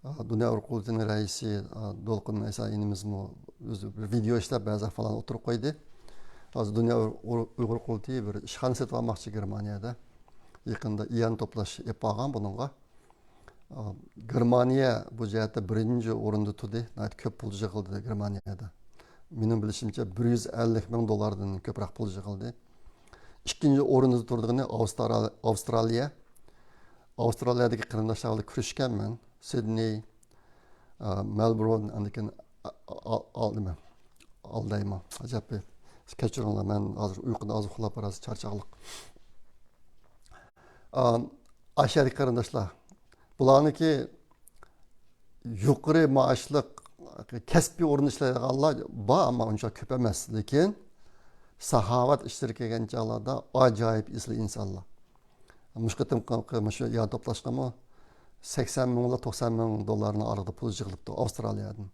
ئا، دۇنيا ئۇيغۇر قۇرۇلتىيىنىڭ رەئىسى، ئا، دولقۇن ئەيسا ئىنىمىزمۇ ئۆزى بىر ۋىدېئو ئىشلەپ بەزى ئەھۋاللارنى ئوتتۇرىغا قويدى. ھازىر دۇنيا ئۇيغۇر، ئۇيغۇر قۇرۇلتىيى بىر ئىشخانا سېتىۋالماقچى گېرمانىيەدە. يېقىندا ئىئانە توپلاش ئېلىپ بارغان بۇنىڭغا. ئا، گېرمانىيە بۇ جەھەتتە بىرىنچى ئورۇندا تۇردى. ناھايىتى كۆپ پۇل يىغىلدى گېرمانىيەدە. مېنىڭ بىلىشىمچە، بىر يۈز ئەللىك مىڭ دوللاردىن كۆپرەك پۇل يىغىلدى. ئىككىنچى ئورۇندا تۇرىدىغىنى ئاۋسترال-، ئاۋسترالىيە. ئاۋسترالىيەدىكى قېرىنداشلار بىلەن كۆرۈشكەنمەن. سىدنېي، ئا، مېلبورن، ئاندىن كېيىن، ئا، ئا، ئا، نېمە، ئالدايمەن. ئەجەب، كەچۈرۈڭلار، مەن ھازىر ئۇيقۇدا ئاز ئۇخلاپ بىراز چارچاقلىق. ئا، ئاشۇ يەردىكى قېرىنداشلار، بۇلارنىڭكى يۇقىرى مائاشلىق كەسپىي ئورۇندا ئىشلەيدىغانلار بار، ئەمما ئۇنچە كۆپ ئەمەس. لېكىن ساخاۋەت ئىشلىرى كەلگەن چاغلاردا ئاجايىپ ئېسىل ئىنسانلار. مۇشۇ قېتىمقى مۇشۇ يان توپلاشقىمۇ سەكسەن مىڭ ۋە توقسان مىڭ دوللارنىڭ ئارىلىقىدا پۇل يىغىلىپتۇ ئاۋسترالىيەدىن.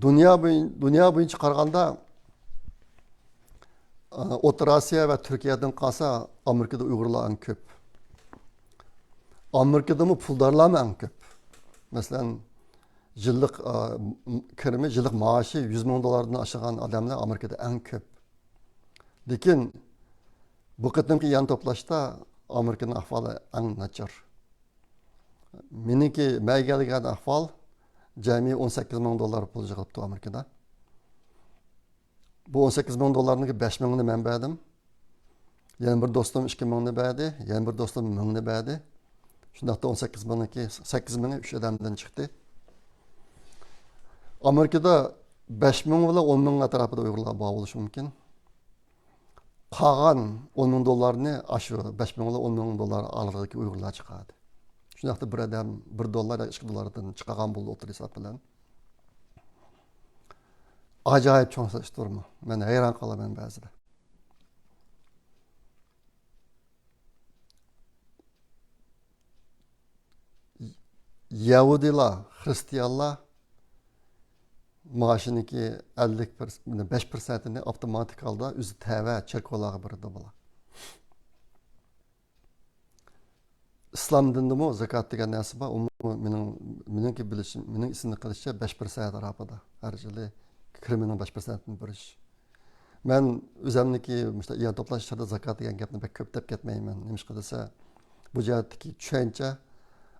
دۇنيا بويىن-، دۇنيا بويىچە قارىغاندا، ئا، ئوتتۇرا ئاسىيا ۋە تۈركىيەدىن قالسا، ئامېرىكىدا ئۇيغۇرلار ئەڭ كۆپ. ئامېرىكىدىمۇ پۇلدارلارمۇ ئەڭ كۆپ. مەسىلەن، يىللىق، ئا، م-، كىرىمى، يىللىق مائاشى يۈز مىڭ دوللاردىن ئاشىدىغان ئادەملەر ئامېرىكىدا ئەڭ كۆپ. لېكىن بۇ قېتىمقى يان توپلاشتا ئامېرىكىنىڭ ئەھۋالى ئەڭ ناچار. مېنىڭكى مەن ئىگىلىگەن ئەھۋال، جەمئىي ئون سەككىز مىڭ دوللار پۇل يىغىلىپتۇ ئامېرىكىدا. بۇ ئون سەككىز مىڭ دوللارنىڭكى بەش مىڭىنى مەن بەردىم. يەنە بىر دوستۇم ئىككى مىڭنى بەردى، يەنە بىر دوستۇم مىڭنى بەردى. شۇنداقتا ئون سەككىز مىڭنىڭكى سەككىز مىڭى ئۈچ ئادەمدىن چىقتى. ئامېرىكىدا بەش مىڭ بىلەن ئون مىڭ ئەتراپىدا ئۇيغۇرلار بار بولۇشى مۇمكىن. قالغان ئون مىڭ دوللارنى ئاشۇ بەش مىڭ بىلەن ئون مىڭ دوللار ئارىلىقىدىكى ئۇيغۇرلار چىقاردى. شۇنداقتا بىر ئادەم بىر دوللار يا ئىككى دوللاردىن چىقارغان بولدى ئوتتۇرا ھېساب بىلەن. ئاجايىپ چوڭ سېلىشتۇرما. مەن ھەيران قالىمەن بەزىدە. يەھۇدىيلار، خرىستىيانلار مائاشىنىڭكى ئەللىك پىرسەنت، بەش پىرسەنتىنى ئاپتوماتىك ھالدا ئۆزى تەۋە چېركوۋلارغا بېرىدۇ بۇلار. ئىسلام دىنىدىمۇ زاكات دېگەن نەرسە بار. ئۇمۇ مېنىڭ، مېنىڭكى بىلىشىم، مېنىڭ ئېسىمدە قېلىشىچە بەش پىرسەنت ئەتراپىدا. ھەر يىلى كىرىمىنىڭ بەش پىرسەنتىنى بېرىش. مەن ئۆزەمنىكى مۇشۇنداق يان توپلاش ئىشلىرىدا زاكات دېگەن گەپنى بەك كۆپ دەپ كەتمەيمەن. نېمىشقا دېسە، بۇ جەھەتتىكى چۈشەنچە،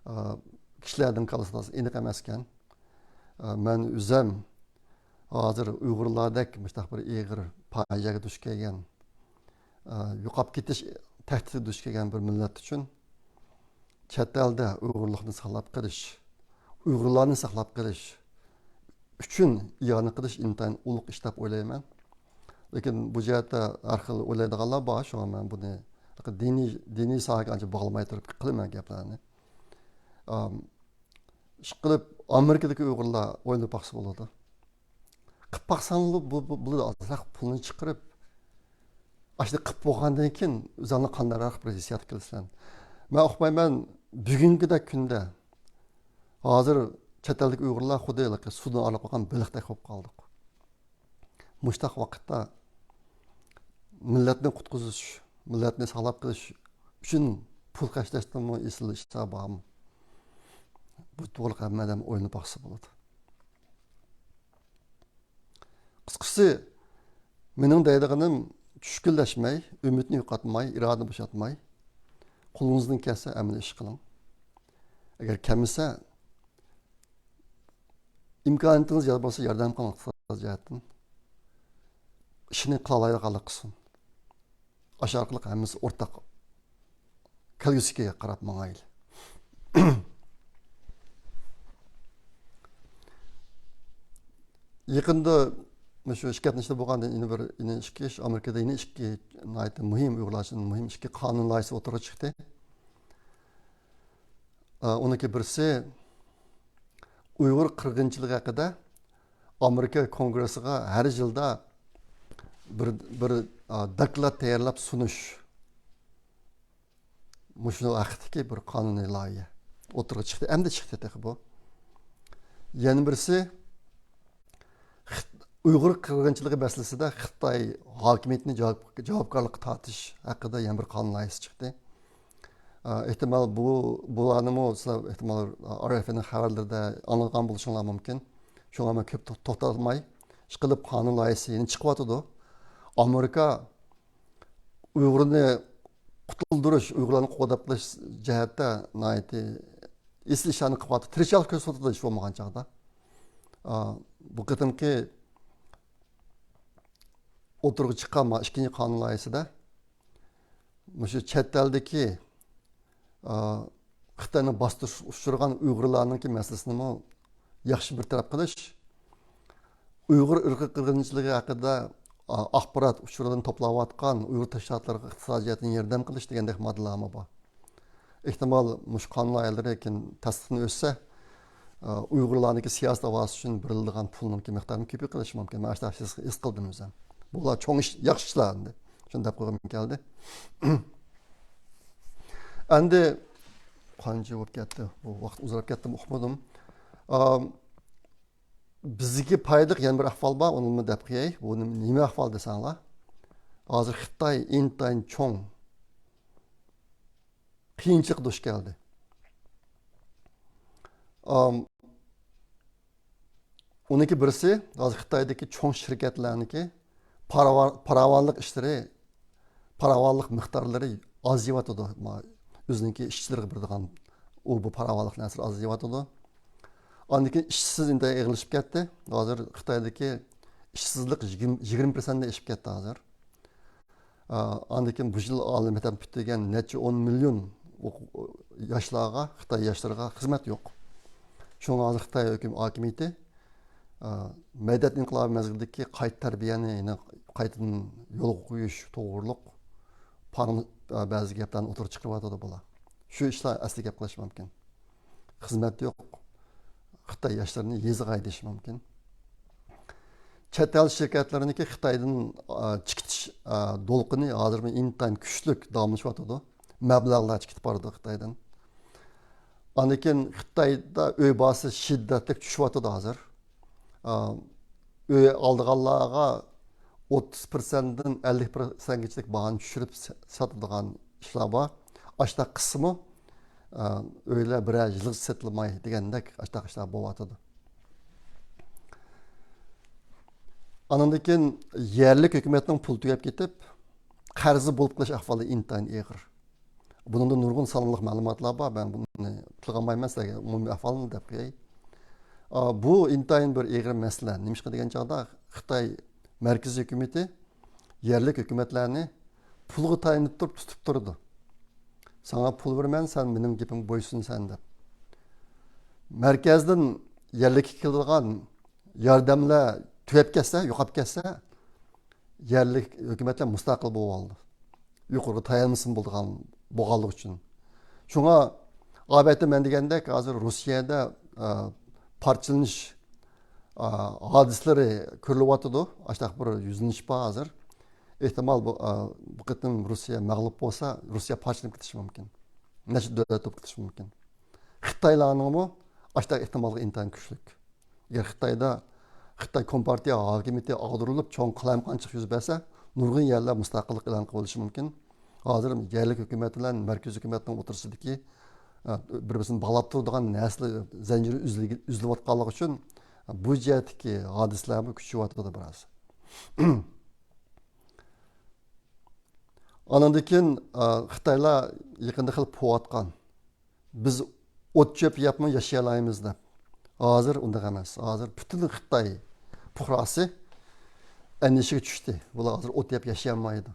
ئا، كىشىلەرنىڭ كاللىسىدا ئېنىق ئەمەسكەن. ئا، مەن ئۆزەم ھازىر ئۇيغۇرلاردەك مۇشۇنداق بىر ئېغىر پاجىئەگە دۇچ كەلگەن، ئا، يوقاپ كېتىش تەھدىتىگە دۇچ كەلگەن بىر مىللەت ئۈچۈن چەت ئەلدە ئۇيغۇرلۇقنى ساقلاپ قېلىش، ئۇيغۇرلارنى ساقلاپ قېلىش ئۈچۈن ئىئانە قىلىش ئىنتايىن ئۇلۇغ ئىش دەپ ئويلايمەن. لېكىن بۇ جەھەتتە ھەر خىل ئويلايدىغانلار بار، شۇڭا مەن بۇنى دىنىي، دىنىي ساھەگە ئانچە باغلىماي تۇرۇپ قىلىمەن گەپلەرنى. ئام، ئىشقىلىپ، ئامېرىكىدىكى ئۇيغۇرلار ئويلىنىپ باقسا بولىدۇ. قىلىپ باقساڭلار بۇ، بۇ، بۇ ئازراق پۇلنى چىقىرىپ، ئاشۇنى قىلىپ بولغاندىن كېيىن ئۆزۈڭلار قانداقراق بىر ھېسسىياتقا كېلىسەن. مەن ئۇقمايمەن، بۈگۈنكىدەك كۈندە ھازىر چەت ئەلدىكى ئۇيغۇرلار خۇددى سۇدىن ئايرىلىپ قالغان بېلىقتەك بولۇپ قالدۇق. مۇشتاق ۋاقىتتا مىللەتنى قۇتقۇزۇش، مىللەتنى ساقلاپ قېلىش ئۈچۈن پۇل خەجلەشتىنمۇ ئېسىل ئىشلار بارمۇ؟ بۇ توغرىلىق ھەممە ئادەم ئويلىنىپ باقسا بولىدۇ. قىسقىسى، مېنىڭ دەيدىغىنىم، چۈشكۈنلەشمەي، ئۈمىدنى يوقاتماي، ئىرادىنى بوشاتماي، قولىڭىزدىن كەلسە ئەمەلىي ئىش قىلىڭ. ئەگەر كەلمىسە، ئىمكانىيىتىڭىز يار بولسا ياردەم قىلىڭ ئىقتىساد جەھەتتىن. ئىشنى قىلالايدىغانلار قىلسۇن. ئاشۇ ئارقىلىق ھەممىسى ئورتاق كەلگۈسىگە قاراپ ماڭايلى. يېقىندا مۇشۇ ئىككى ھەپتىنىڭ ئىچىدە بولغاندىن يەنە بىر، يەنە ئىككى ئىش، ئامېرىكىدا يەنە ئىككى ناھايىتى مۇھىم، ئۇيغۇرلار ئۈچۈن مۇھىم ئىككى قانۇن لايىھەسى ئوتتۇرىغا چىقتى. ئا، ئۇنىڭكى بىرسى ئۇيغۇر قىرغىنچىلىقى ھەققىدە ئامېرىكا كونگرېسسىغا ھەر يىلدا بىر، بىر، ئا، دوكلات تەييارلاپ سۇنۇش. مۇشۇ ھەقتىكى بىر قانۇنىي لايىھە ئوتتۇرىغا چىقتى. ئەمدى چىقتى تېخى بۇ. يەنە بىرسى، خىت-، ئۇيغۇر قىرغىنچىلىقى مەسىلىسىدە خىتاي ھاكىمىيىتىنى جاۋاب-، جاۋابكارلىققا تارتىش ھەققىدە يەنە بىر قانۇن لايىھەسى چىقتى. ئە، ئېھتىمال بۇ، بۇلارنىمۇ سىلەر ئېھتىمال ئار ئېف نىڭ خەۋەرلىرىدە ئاڭلىغان بولۇشۇڭلار مۇمكىن. شۇڭا مەن كۆپ تو-، توختالماي، ئىشقىلىپ قانۇن لايىھەسى يەنە چىقىۋاتىدۇ. ئامېرىكا ئۇيغۇرنى قۇتۇلدۇرۇش، ئۇيغۇرلارنى قوغداپ قېلىش جەھەتتە ناھايىتى ئېسىل ئىشلارنى قىلىۋاتىدۇ، تىرىشچانلىق كۆرسىتىۋاتىدۇ ھېچ بولمىغان چاغدا. ئا، بۇ قېتىمقى ئوتتۇرىغا چىققان ما ئىككىنچى قانۇن لايىھەسىدە مۇشۇ چەت ئەلدىكى، ئا، خىتاينىڭ باستۇرۇشىغا ئۇچرىغان ئۇيغۇرلارنىڭكى مەسىلىسىنىمۇ ياخشى بىر تەرەپ قىلىش، ئۇيغۇر ئىرقىي قىرغىنچىلىقى ھەققىدە، ئا، ئاخبارات ئۇچۇرلىرىنى توپلاۋاتقان ئۇيغۇر تەشكىلاتلىرىغا ئىقتىسادىي جەھەتتىن ياردەم قىلىش دېگەندەك ماددىلارمۇ بار. ئېھتىمال، مۇشۇ قانۇن لايىھەلىرى كېيىن تەستىقلىنىپ ئۆتسە، ئۇيغۇرلارنىڭكى سىياسىي داۋاسى ئۈچۈن بېرىلىدىغان پۇلنىڭكى مىقدارىمۇ كۆپىيىپ قېلىشى مۇمكىن. مەن ئاشۇنداق ھېس، ھېس قىلدىم ئۆزۈم. بۇلار چوڭ ئىش، ياخشى ئىشلار ئەمدى. شۇنداق دەپ قويغۇم كەلدى. ئەمدى قانچە بولۇپ كەتتى؟ بۇ ۋاقىت ئۇزاپ كەتتىمۇ ئۇقمىدىم. ئا، بىزگە پايدىلىق يەنە بىر ئەھۋال بار، ئۇنىمۇ دەپ قوياي. بۇ نېمە ئەھۋال دېسەڭلار، ھازىر خىتاي ئىنتايىن چوڭ قىيىنچىلىققا دۇچ كەلدى. ئام، ئۇنىڭكى بىرسى، ھازىر خىتايدىكى چوڭ شىركەتلەرنىڭكى پاراۋان-، پاراۋانلىق ئىشلىرى، پاراۋانلىق مىقدارلىرى ئازىيىۋاتىدۇ. ما-، ئۆزىنىڭكى ئىشچىلىرىغا بېرىدىغان ئۇ بۇ پاراۋانلىق نەرسىلىرى ئازىيىۋاتىدۇ. ئاندىن كېيىن ئىشسىز ئىنتايىن ئېغىرلىشىپ كەتتى. ھازىر خىتايدىكى ئىشسىزلىق يىگىرمە، يىگىرمە پىرسەنتتىن ئېشىپ كەتتى ھازىر. ئا، ئاندىن كېيىن بۇ يىل ئالىي مەكتەپنى پۈتتۈرگەن نەچچە ئون مىليون ئوق-، ياشلارغا، خىتاي ياشلىرىغا خىزمەت يوق. شۇڭا ھازىر خىتاي ھۆكۈم-، ھاكىمىيىتى، ئا، مەدەنىيەت ئىنقىلابى مەزگىلىدىكى قايتا تەربىيەنى يەنە قايتىدىن يولغا قويۇش توغرۇلۇق پارم-، ئا، بەزى گەپلەرنى ئوتتۇرىغا چىقىرىۋاتىدۇ بۇلار. شۇ ئىشلار ئەسلى گەپ قىلىش مۇمكىن. خىزمەت يوق. خىتاي ياشلىرىنى يېزىغا ھەيدىشى مۇمكىن. چەت ئەل شىركەتلىرىنىڭكى خىتايدىن، ئا، چىقىتىش، ئا، دولقۇنى ھازىرمۇ ئىنتايىن كۈچلۈك داۋاملىشىۋاتىدۇ. مەبلەغلەر چىقىپ بارىدۇ خىتايدىن. ئاندىن كېيىن خىتايدا ئۆي باھاسى شىددەتلىك چۈشۈۋاتىدۇ ھازىر. ئا، ئۆي ئالىدىغانلارغا ئوتتۇز پىرسەنتتىن ئەللىك پىرسەنتكىچىلىك باھانى چۈشۈرۈپ س-، ساتىدىغان ئىشلار بار. ئاشۇنداق قىلسىمۇ، ئا، ئۆيلەر بىرەر يىلغىچە سېتىلماي دېگەندەك ئاشۇنداق ئىشلار بولۇۋاتىدۇ. ئانىڭدىن كېيىن يەرلىك ھۆكۈمەتنىڭ پۇلى تۈگەپ كېتىپ، قەرزى بولۇپ قېلىش ئەھۋالى ئىنتايىن ئېغىر. بۇنىڭدا نۇرغۇن سانلىق مەلۇماتلار بار، مەن بۇنى تىلغا ئالمايمەن، سىلەرگە ئومۇمىي ئەھۋالنى دەپ قوياي. ئا، بۇ ئىنتايىن بىر ئېغىر مەسىلە. نېمىشقا دېگەن چاغدا خىتاي مەركىزىي ھۆكۈمىتى يەرلىك ھۆكۈمەتلەرنى پۇلغا تايىنىپ تۇرۇپ تۇتۇپ تۇرىدۇ. ساڭا پۇل بېرىمەن، سەن مېنىڭ گېپىمگە بويسۇنىسەن دەپ. مەركەزدىن يەرلىككە كېلىدىغان ياردەملەر تۈگەپ كەتسە، يوقاپ كەتسە، يەرلىك ھۆكۈمەتلەر مۇستەقىل بولۇۋالدى. يۇقىرىغا تايانمىسىمۇ بولىدىغان بولغانلىقى ئۈچۈن. شۇڭا ئالبەتتە مەن دېگەندەك ھازىر روسىيەدە، ئە، پارچىلىنىش، ئە، ھادىسىلىرى كۆرۈلۈۋاتىدۇ. ئاشۇنداق بىر يۈزلىنىش بار ھازىر. ئېھتىمال بۇ، ئە، بۇ قېتىم روسىيە مەغلۇپ بولسا، روسىيە پارچىلىنىپ كېتىشى مۇمكىن. نەچچە دۆلەت بولۇپ كېتىشى مۇمكىن. خىتايلارنىڭمۇ ئاشۇنداق ئېھتىماللىقى ئىنتايىن كۈچلۈك. ئەگەر خىتايدا، خىتاي كومپارتىيە ھاكىمىيىتى ئاغدۇرۇلۇپ، چوڭ قالايمىقانچىلىق يۈز بەرسە، نۇرغۇن يەرلەر مۇستەقىللىق ئېلان قىلىۋېلىشى مۇمكىن. ھازىر يەرلىك ھۆكۈمەت بىلەن مەركىزىي ھۆكۈمەتنىڭ ئوتتۇرىسىدىكى، ئە، بىر-بىرسىنى باغلاپ تۇرىدىغان نەرسىلەر زەنجىرى ئۈزۈلگە-، ئۈزۈلۈۋاتقانلىقى ئۈچۈن، بۇ جەھەتتىكى ھادىسىلەرمۇ كۈچىيىۋاتىدۇ بىراز. ئانىڭدىن كېيىن، ئە، خىتايلار يېقىندا خېلى پوۋاتقان. بىز ئوت چۆپ يەپمۇ ياشىيالايمىز دەپ. ھازىر ئۇنداق ئەمەس. ھازىر پۈتۈن خىتاي پۇقراسى ئەندىشىگە چۈشتى. بۇلار ھازىر ئوت يەپ ياشىيالمايدۇ.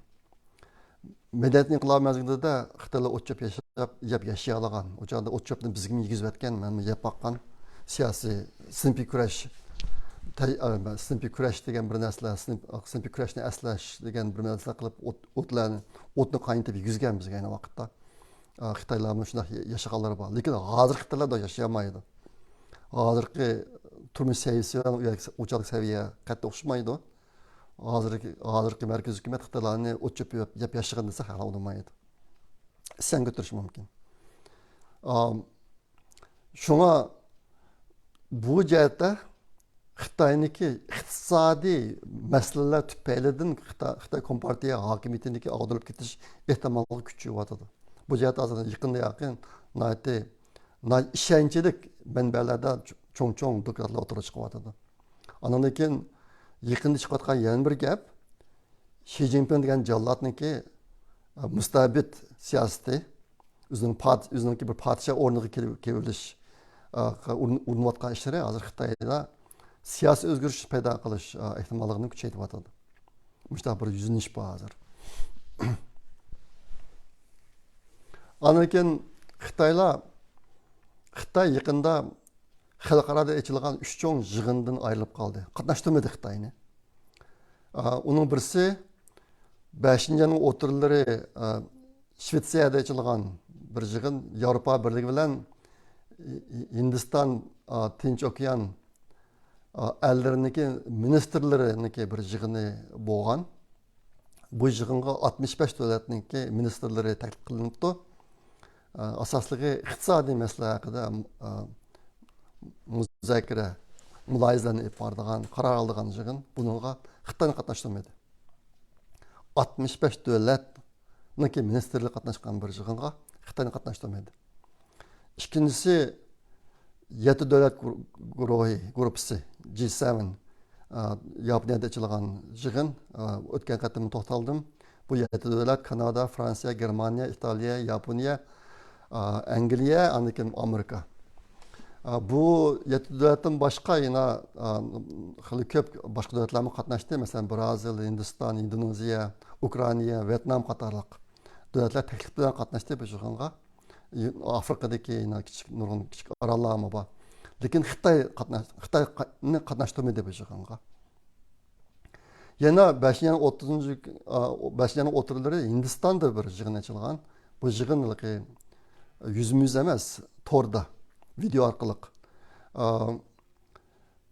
مەدەنىيەت ئىنقىلابى مەزگىلىدە خىتايلار ئوت چۆپ ياشاپ، يەپ ياشىيالىغان. ئۇ چاغدا ئوت چۆپنى بىزگىمۇ يېگۈزۈۋەتكەن، مەنمۇ يەپ باققان. سىياسىي، سىنىپىي كۈرەش، تەي-، ئە، سىنىپىي كۈرەش دېگەن بىر نەرسىلەر، سىنىپ-، سىنىپىي كۈرەشنى ئەسلەش دېگەن بىر نەرسىلەر قىلىپ، ئوت، ئوتلارنى، ئوتنى قاينىتىپ يېگۈزگەن بىزگە ئەينى ۋاقىتتا. ئا، خىتايلارمۇ شۇنداق يا-، ياشىغانلار بار. لېكىن ھازىرقى خىتايلار ئۇنداق ياشىيالمايدۇ. ھازىرقى تۇرمۇش سەۋىيەسى بىلەن ئۇ يەردىكى، ئۇ چاغدىكى سەۋىيە قەتئىي ئوخشىمايدۇ. ھازىرقى، ھازىرقى مەركىزىي ھۆكۈمەت خىتايلارنى ئوت چۆپ يەپ، يەپ ياشىغىن دېسە، خەلق ئۇنىمايدۇ. ئىسيان كۆتۈرۈشى مۇمكىن. ئا، شۇڭا بۇ جەھەتتە خىتاينىڭكى ئىقتىسادىي مەسىلىلەر تۈپەيلىدىن خىتا-، خىتاي كومپارتىيە ھاكىمىيىتىنىڭكى ئاغدۇرۇلۇپ كېتىش ئېھتىماللىقى كۈچىيىۋاتىدۇ. بۇ جەھەتتە ھازىر يېقىندا ياقىن ناھايىتى، ناھايىتى ئىشەنچلىك مەنبەلەردە چوڭ-چوڭ دوكلاتلار ئوتتۇرىغا چىقىۋاتىدۇ. ئانىڭدىن كېيىن يېقىندا چىقىۋاتقان يەنە بىر گەپ، شى جىنپىڭ دېگەن جاللاتنىڭكى، ئە، مۇستەبىت سىياسىتى، ئۆزىنىڭ پات-، ئۆزىنىڭكى بىر پادىشاھ ئورنىغا كېلىپ، كېلىۋېلىش، ئە، ئۇرۇن-، ئۇرۇنۇۋاتقان ئىشلىرى ھازىر خىتايدا سىياسىي ئۆزگىرىش پەيدا قىلىش، ئە، ئېھتىماللىقىنى كۈچەيتىۋاتىدۇ. مۇشۇنداق بىر يۈزلىنىش بار ھازىر. ئاندىن كېيىن خىتايلار، خىتاي يېقىندا خەلقئارادا ئېچىلغان ئۈچ چوڭ يىغىندىن ئايرىلىپ قالدى. قاتناشتۇرمىدى خىتاينى. ئا، ئۇنىڭ بىرسى بەشىنچى ئاينىڭ ئوتتۇرىلىرى، ئا، شۋېتسىيەدە ئېچىلغان بىر يىغىن، ياۋروپا بىرلىكى بىلەن ھىندىستان، ئا، تىنچ ئوكيان، ئا، ئەللىرىنىڭكى مىنىستىرلىرىنىڭكى بىر يىغىنى بولغان. بۇ يىغىنغا ئاتمىش بەش دۆلەتنىڭكى مىنىستىرلىرى تەكلىپ قىلىنىپتۇ. ئاساسلىقى ئىقتىسادىي مەسىلە ھەققىدە، ئە، مۇزاكىرە، مۇلاھىزىلەرنى ئېلىپ بارىدىغان، قارار ئالىدىغان يىغىن، بۇنىڭغا خىتاينى قاتناشتۇرمىدى. ئاتمىش بەش دۆلەتنىڭكى مىنىستىرلىرى قاتناشقان بىر يىغىنغا خىتاينى قاتناشتۇرمىدى. ئىككىنچىسى، يەتتە دۆلەت گۇر-، گۇرۇھى، گۇرۇپپىسى، جى سەۋەن، ئا، ياپونىيەدە ئېچىلغان يىغىن، ئا، ئۆتكەن قېتىم توختالدىم. بۇ يەتتە دۆلەت: كانادا، فرانسىيە، گېرمانىيە، ئىتالىيە، ياپونىيە، ئا، ئەنگلىيە، ئاندىن كېيىن ئامېرىكا. ئا، بۇ يەتتە دۆلەتتىن باشقا يەنە، ئا، خېلى كۆپ باشقا دۆلەتلەرمۇ قاتناشتى. مەسىلەن، بىرازىل، ھىندىستان، ئىندونېزىيە، ئۇكرائىنا، ۋيېتنام قاتارلىق دۆلەتلەر تەكلىپ بىلەن قاتناشتى بۇ يىغىنغا. ئافرىقىدىكى يەنە كىچىك، نۇرغۇن كىچىك ئاراللارمۇ بار. لېكىن خىتاي قاتناش-، خىتاينى قاتناشتۇرمىدى بۇ يىغىنغا. يەنە بەشىنچى ئاينىڭ ئوتتۇزىنچى، ئا، بەشىنچى ئاينىڭ ئوتتۇرىلىرى ھىندىستاندا بىر يىغىن ئېچىلغان. بۇ يىغىن ھېلىقى يۈزمۇ يۈز ئەمەس، توردا، ۋىدېئو ئارقىلىق. ئا،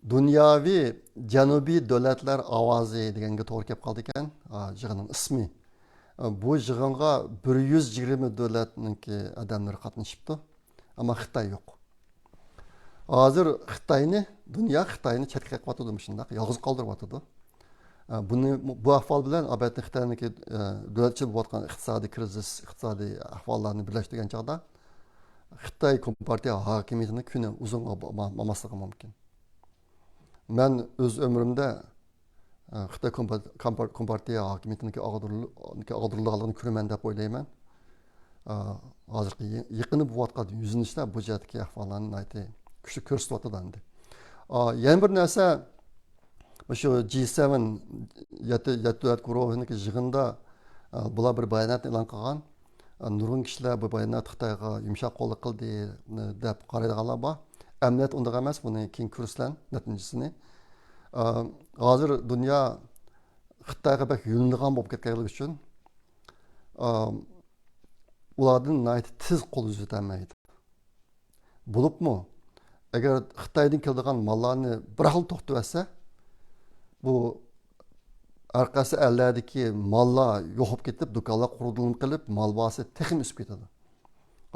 دۇنياۋى جەنۇبىي دۆلەتلەر ئاۋازى دېگەنگە توغرا كەپ قالىدىكەن، ئا، يىغىننىڭ ئىسمى. ئا، بۇ يىغىنغا بىر يۈز يىگىرمە دۆلەتنىڭكى ئادەملىرى قاتنىشىپتۇ، ئەمما خىتاي يوق. ھازىر خىتاينى، دۇنيا خىتاينى چەتكە قېقىۋاتىدۇ مۇشۇنداق، يالغۇز قالدۇرۇۋاتىدۇ. ئا، بۇنى، بۇ ئەھۋال بىلەن، ئەلۋەتتە، خىتاينىڭكى، ئا، دۆلەت ئىچىدە بولۇۋاتقان ئىقتىسادىي كىرىزىس، ئىقتىسادىي ئەھۋاللارنى بىرلەشتۈرگەن چاغدا خىتاي كومپارتىيە ھاكىمىيىتىنىڭ كۈنى ئۇزۇنغا بارماسلىقى مۇمكىن. مەن ئۆز ئۆمرۈمدە، ئە، خىتاي كومپار-، كومپار-، كومپارتىيە ھاكىمىيىتىنىڭكى ئاغدۇرۇل-، ئاغدۇرۇلىدىغانلىقىنى كۆرىمەن دەپ ئويلايمەن. ئە، ھازىرقى يېڭى-، يېقىندا بولۇۋاتقان يۈزلىنىشلەر بۇ جەھەتتىكى ئەھۋاللارنى ناھايىتى كۈچلۈك كۆرسىتىۋاتىدۇ ئەمدى. ئا، يەنە بىر نەرسە، مۇشۇ جى سەۋەن، يەتتە، يەتتە دۆلەت گۇرۇھىنىڭكى يىغىنىدا، ئا، بۇلار بىر بايانات ئېلان قىلغان. نۇرغۇن كىشىلەر بۇ بايانات خىتايغا يۇمشاق قوللۇق قىلدى دەپ قارايدىغانلار بار. ئەمەلىيەتتە ئۇنداق ئەمەس، بۇنى كېيىن كۆرىسىلەر نەتىجىسىنى. ئا، ھازىر دۇنيا خىتايغا بەك يۆلىنىدىغان بولۇپ كەتكەنلىكى ئۈچۈن، ئا، ئۇلاردىن ناھايىتى تېز قول ئۈزۈۋېتەلمەيدۇ. بولۇپمۇ، ئەگەر خىتايدىن كېلىدىغان ماللارنى بىر خىل توختىتىۋەتسە، بۇ ھەر قايسى ئەللەردىكى ماللار يوقاپ كېتىپ، دۇكانلار قۇرۇلۇپ قېلىپ، مال باھاسى تېخىمۇ ئۆسۈپ كېتىدۇ.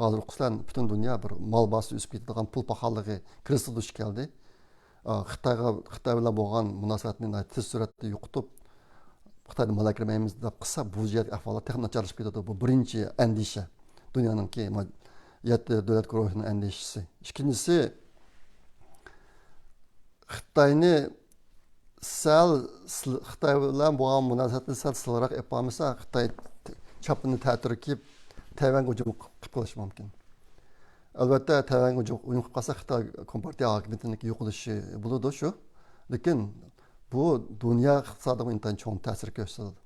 ھازىرقى سىلەر پۈتۈن دۇنيا بىر مال باھاسى ئۆسۈپ كېتىدىغان پۇل پاخاللىقى كرىزىسىغا دۇچ كەلدى. ئا، خىتايغا، خىتاي بىلەن بولغان مۇناسىۋەتنى ناھايىتى تېز سۈرئەتتە يوقىتىپ، خىتايدىن مال ئەكىرمەيمىز دەپ قىلسا، بۇ يەردىكى ئەھۋاللار تېخىمۇ ناچارلىشىپ كېتىدۇ. بۇ بىرىنچى ئەندىشە. دۇنيانىڭكى ما-، يەتتە دۆلەت گۇرۇھىنىڭ ئەندىشىسى. ئىككىنچىسى، خىتاينى سەل سىل-، خىتاي بىلەن بولغان مۇناسىۋەتنى سەل سىلىغىراق ئېلىپ بارمىسا، خىتاي ت-، چاپىنىنى تەتۈر كىيىپ، تەيۋەنگە ھۇجۇم قىلىپ قېلىشى مۇمكىن. ئەلۋەتتە، تەيۋەنگە ھۇجۇم، ھۇجۇم قىلىپ قالسا، خىتاي كومپارتىيە ھاكىمىيىتىنىڭكى يوقىلىشى بولىدۇ شۇ. لېكىن بۇ دۇنيا ئىقتىسادىغا ئىنتايىن چوڭ تەسىر كۆرسىتىدۇ.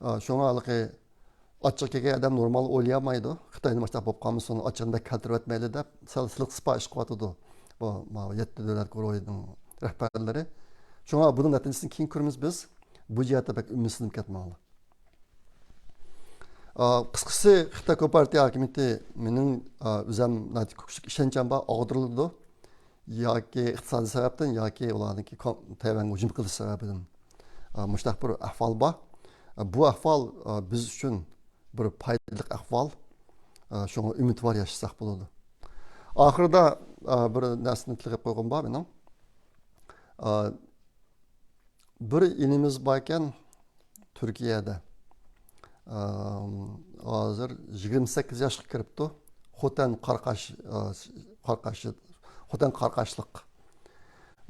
ئا، شۇڭا ھېلىقى ئاچچىقى كەلگەن ئادەم نورمال ئويلىيالمايدۇ. خىتاينى مۇشۇنداق بولۇپ قالمىسۇن، ئاچچىقىنى بەك كەلتۈرۈۋەتمەيلى دەپ، سەل سىلىق سىپا ئىش قىلىۋاتىدۇ. بۇ، ماۋۇ يەتتە دۆلەت گۇرۇھىنىڭ رەھبەرلىرى. شۇڭا بۇنىڭ نەتىجىسىنى كېيىن كۆرىمىز بىز. بۇ جەھەتتە بەك ئۈمىدسىزلىنىپ كەتمەڭلار. ئا، قىسقىسى، خىتاي كومپارتىيە ھاكىمىيىتى مېنىڭ، ئا، ئۆزۈم ناھايىتى كۈچلۈك ئىشەنچىم بار، ئاغدۇرۇلىدۇ. ياكى ئىقتىسادىي سەۋەبتىن، ياكى ئۇلارنىڭكى كو-، تەيۋەنگە ھۇجۇم قىلىش سەۋەبىدىن، ئا، مۇشۇنداق بىر ئەھۋال بار. ئا، بۇ ئەھۋال، ئا، بىز ئۈچۈن بىر پايدىلىق ئەھۋال. ئا، شۇڭا ئۈمىدۋار ياشىساق بولىدۇ. ئاخىرىدا، ئا، بىر نەرسىنى تىلغا ئېلىپ قويغۇم بار مېنىڭ. ئا، بىر ئىنىمىز باركەن تۈركىيەدە. ئام، ھازىر يىگىرمە سەككىز ياشقا كىرىپتۇ. خوتەن قاراقاش، ئا، قاراقاش، خوتەن قاراقاشلىق.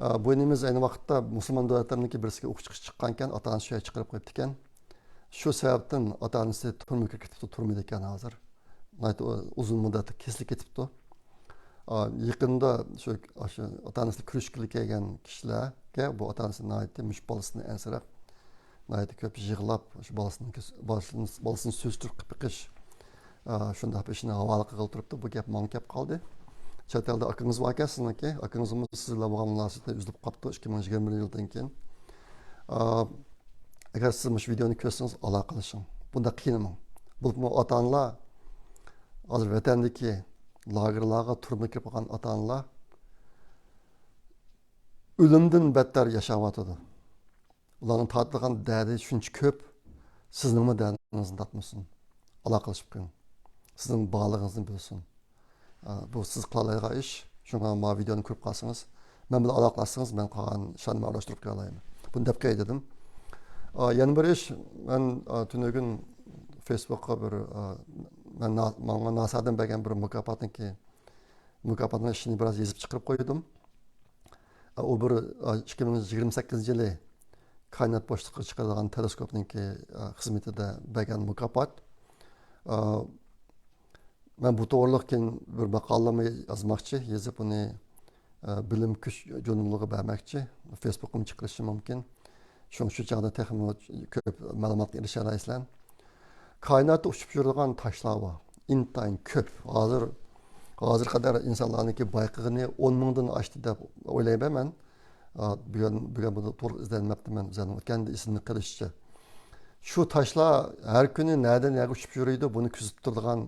ئا، بۇ ئىنىمىز ئەينى ۋاقىتتا مۇسۇلمان دۆلەتلىرىنىڭكى بىرسىگە ئوقۇشقا چىققانكەن، ئاتا ئانىسى شۇ يەرگە چىقىرىپ قويۇپتىكەن. شۇ سەۋەبتىن ئاتا ئانىسى تۈرمىگە كىرىپ كېتىپتۇ، تۈرمىدە ئىكەن ھازىر. ناھايىتى ئۇزۇن مۇددەتلىك كېسىلىپ كېتىپتۇ. ئا، يېقىندا شۇ، شۇ ئاتا ئانىسى كۆرۈشكىلى كەلگەن كىشىلەرگە بۇ ئاتا ئانىسى ناھايىتى مۇشۇ بالىسىنى ئەنسىرەپ، ناھايىتى كۆپ يىغلاپ، شۇ بالىسىنىڭ كۆز-، بالىسىنى، بالىسىنى سۈزدۈرۈپ قېلىپ بېقىش، ئا، شۇنداق بىر ئىشنى ھاۋالە قىلغىلى تۇرۇپتۇ. بۇ گەپ ماڭا كەپ قالدى. چەت ئەلدە ئاكىڭىز باركەن سىزنىڭكى، ئاكىڭىزمۇ سىز بىلەن بولغان مۇناسىۋىتى ئۈزۈلۈپ قاپتۇ ئىككى مىڭ يىگىرمە بىر يىلدىن كېيىن. ئا، ئەگەر سىز مۇشۇ ۋىدېئونى كۆرسىڭىز، ئالاقىلىشىڭ. بۇنداق قىينىماڭ. بولۇپمۇ ئاتا-ئانىلار، ھازىر ۋەتەندىكى لاگېرلارغا، تۈرمىگە كىرىپ قالغان ئاتا-ئانىلار ئۆلۈمدىن بەتتەر ياشاۋاتىدۇ. ئۇلارنىڭ تارتىدىغان دەردى شۇنچە كۆپ، سىزنىڭمۇ دەردىڭىزنى تارتمىسۇن. ئالاقىلىشىپ قېلىڭ. سىزنىڭ بارلىقىڭىزنى بىلسۇن. ئا، بۇ سىز قىلالايدىغان ئىش. شۇڭا ما ۋىدېونى كۆرۈپ قالسىڭىز، مەن بىلەن ئالاقىلاشسىڭىز، مەن قالغان ئىشلارنى ئارىلاشتۇرۇپ قويالايمەن. بۇنى دەپ قوياي دېدىم. ئا، يەنە بىر ئىش، مەن، ئا، تۈنۈگۈن فېيسبۇكقا بىر، ئا، مەن نا-، ماڭا ناسادىن بەرگەن بىر مۇكاپاتنىڭكى، مۇكاپاتنىڭ ئىشىنى بىراز يېزىپ چىقىرىپ قويدۇم. ئا، ئۇ بىر، ئا، ئىككى مىڭ يىگىرمە سەككىزىنچى يىلى كائىنات بوشلۇقىغا چىقىرىلغان تېلېسكوپنىڭكى، ئا، خىزمىتىدە بەرگەن مۇكاپات. ئا، مەن بۇ توغرىلىق كېيىن بىر ماقالىمۇ يازماقچى، يېزىپ ئۇنى، ئە، بىلىم كۈچ ژۇرنىلىغا بەرمەكچى. فېيسبۇكقىمۇ چىقىرىشىم مۇمكىن. شۇڭا شۇ چاغدا تېخىمۇ كۆپ مەلۇماتقا ئېرىشەلەيسىلەر. كائىناتتا ئۇچۇپ يۈرىدىغان تاشلار بار. ئىنتايىن كۆپ. ھازىر، ھازىرغا قەدەر ئىنسانلارنىڭكى بايقىغىنى ئون مىڭدىن ئاشتى دەپ ئويلايمەن مەن. ئا، بۈگۈن، بۈگۈن بۇنى تولۇق ئىزدەنمەپتىمەن، ئۆزۈمنىڭ ئۆتكەندە ئېسىمدە قېلىشىچە. شۇ تاشلار ھەر كۈنى نەدىن نەگە ئۇچۇپ يۈرىدۇ، بۇنى كۆزىتىپ تۇرىدىغان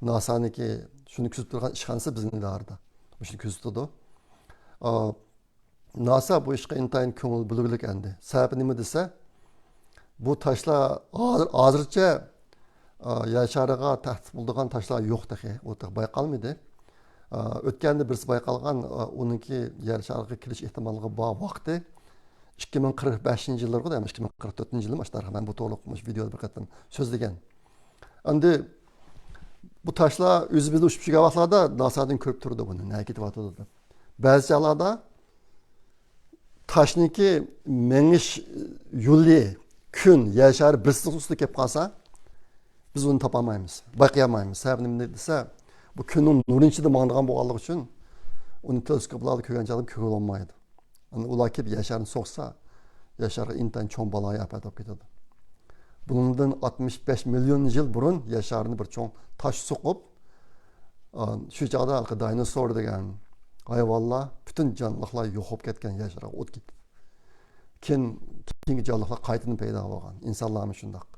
ناسانىڭكى، شۇنى كۆزىتىپ تۇرىدىغان ئىشخانىسى بىزنىڭ ئىدارىدە. مۇشۇنى كۆزىتىدۇ. ئا، ناسا بۇ ئىشقا ئىنتايىن كۆڭۈل بۆلگۈلۈك ئەمدى. سەۋەبى نېمە دېسە، بۇ تاشلار ھازىر، ھازىرچە، ئا، يەر شارىغا تەھدىت بولىدىغان تاشلار يوق تېخى. ئۇ تېخى بايقالمىدى. ئا، ئۆتكەندە بىرسى بايقالغان، ئا، ئۇنىڭكى يەر شارىغا كېلىش ئېھتىماللىقى بار ۋاقتى ئىككى مىڭ قىرىق بەشىنچى يىللارغۇ، يەنى ئىككى مىڭ قىرىق تۆتىنچى يىلمۇ ئاشۇ تارىخ. مەن بۇ توغرىلىق مۇشۇ ۋىدېودا بىر قېتىم سۆزلىگەن. ئەمدى بۇ تاشلار ئۆزى بىزدە ئۇچۇپ يۈرگەن ۋاقىتلاردا ناسادىن كۆرۈپ تۇرىدۇ بۇنى، نەگە كېتىۋاتىدۇ دەپ. بەزى چاغلاردا تاشنىڭكى مېڭىش يولى، كۈن، يەر شارى بىرسىنىڭ ئۈستىگە كېلىپ قالسا، بىز ئۇنى تاپالمايمىز، بايقىيالمايمىز. سەۋەبى نېمە دېسە، بۇ كۈننىڭ نۇرىنىڭ ئىچىدە ماڭىدىغان بولغانلىقى ئۈچۈن ئۇنى تېلېسكوپلاردا كۆرگەن چاغدا كۆرۈلمەيدۇ. ئۇلار كېلىپ يەر شارىنى سوقسا، يەر شارىغا ئىنتايىن چوڭ بالايىئاپەت بولۇپ كېتىدۇ. بۇنىڭدىن ئاتمىش بەش مىليون يىل بۇرۇن يەر شارىنى بىر چوڭ تاش سوقۇپ، ئا، شۇ چاغدا ھېلىقى داينوسور دېگەن ھايۋانلار، پۈتۈن جانلىقلار يوق بولۇپ كەتكەن، يەر شارىغا ئوت كېتىپ. كېيىن، كېيىنكى جانلىقلار قايتىدىن پەيدا بولغان. ئىنسانلارمۇ شۇنداق.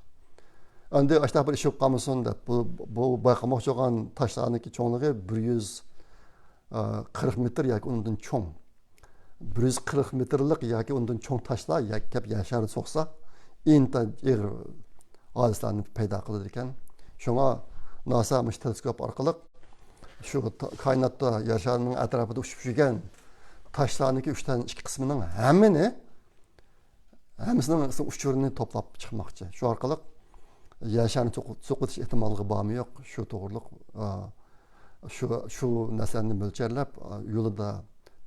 ئەمدى ئاشۇنداق بىر ئىش بولۇپ قالمىسۇن دەپ، بۇ، بۇ بايقىماقچى بولغان تاشلارنىڭكى چوڭلۇقى بىر يۈز قىرىق مېتىر ياكى ئۇنىڭدىن چوڭ. بىر يۈز قىرىق مېتىرلىق ياكى ئۇنىڭدىن چوڭ تاشلار يا-، كەپ يەر شارىنى سوقسا، ئىنتايىن ئېغىر ھادىسىلەرنى پەيدا قىلىدىكەن. شۇڭا ناسا مۇشۇ تېلېسكوپ ئارقىلىق شۇ تا-، كائىناتتا يەر شارىنىڭ ئەتراپىدا ئۇچۇپ يۈرگەن تاشلارنىڭكى ئۈچتىن ئىككى قىسمىنىڭ ھەممىنى، ھەممىسىنىڭ ئۇچۇرىنى توپلاپ چىقماقچى. شۇ ئارقىلىق يەر شارىنى سوقۇ-، سوقۇۋېتىش ئېھتىماللىقى بارمۇ يوق، شۇ توغرىلىق، ئا، شۇ، شۇ نەرسىلەرنى مۆلچەرلەپ، ئا، يولىدا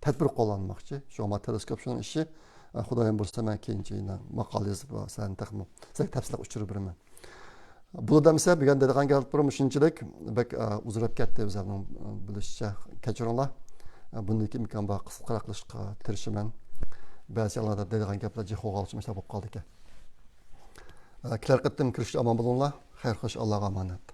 تەدبىر قوللانماقچى. شۇڭا تېلېسكوپ شۇنىڭ ئىشى. ئا، خۇدايىم بۇيرۇسا، مەن كېيىنچە يەنە ماقالە يېزىپ، ئا، سەن تېخىمۇ، سەن تەپسىللىق ئۇچۇر بېرىمەن. بۇ دەمسە بۈگۈن دەيدىغان گەپلىرىم شۇنچىلىك. بەك، ئا، ئۇزىراپ كەتتى ئۆزۈمنىڭ، ئا، بىلىشىچە. كەچۈرۈڭلار. ئا، بۇندىن كېيىن ئىمكان بار قىسقىراق قىلىشقا تىرىشىمەن. بەزى يەرلەردە دەيدىغان گەپلەر جىق بولغانلىقى ئىشلار بولۇپ قالىدىكەن. ئا، كېلەر قېتىم كۆرۈشكىچە ئامان بولۇڭلار. خەير خوش، ئاللاغا ئامانەت.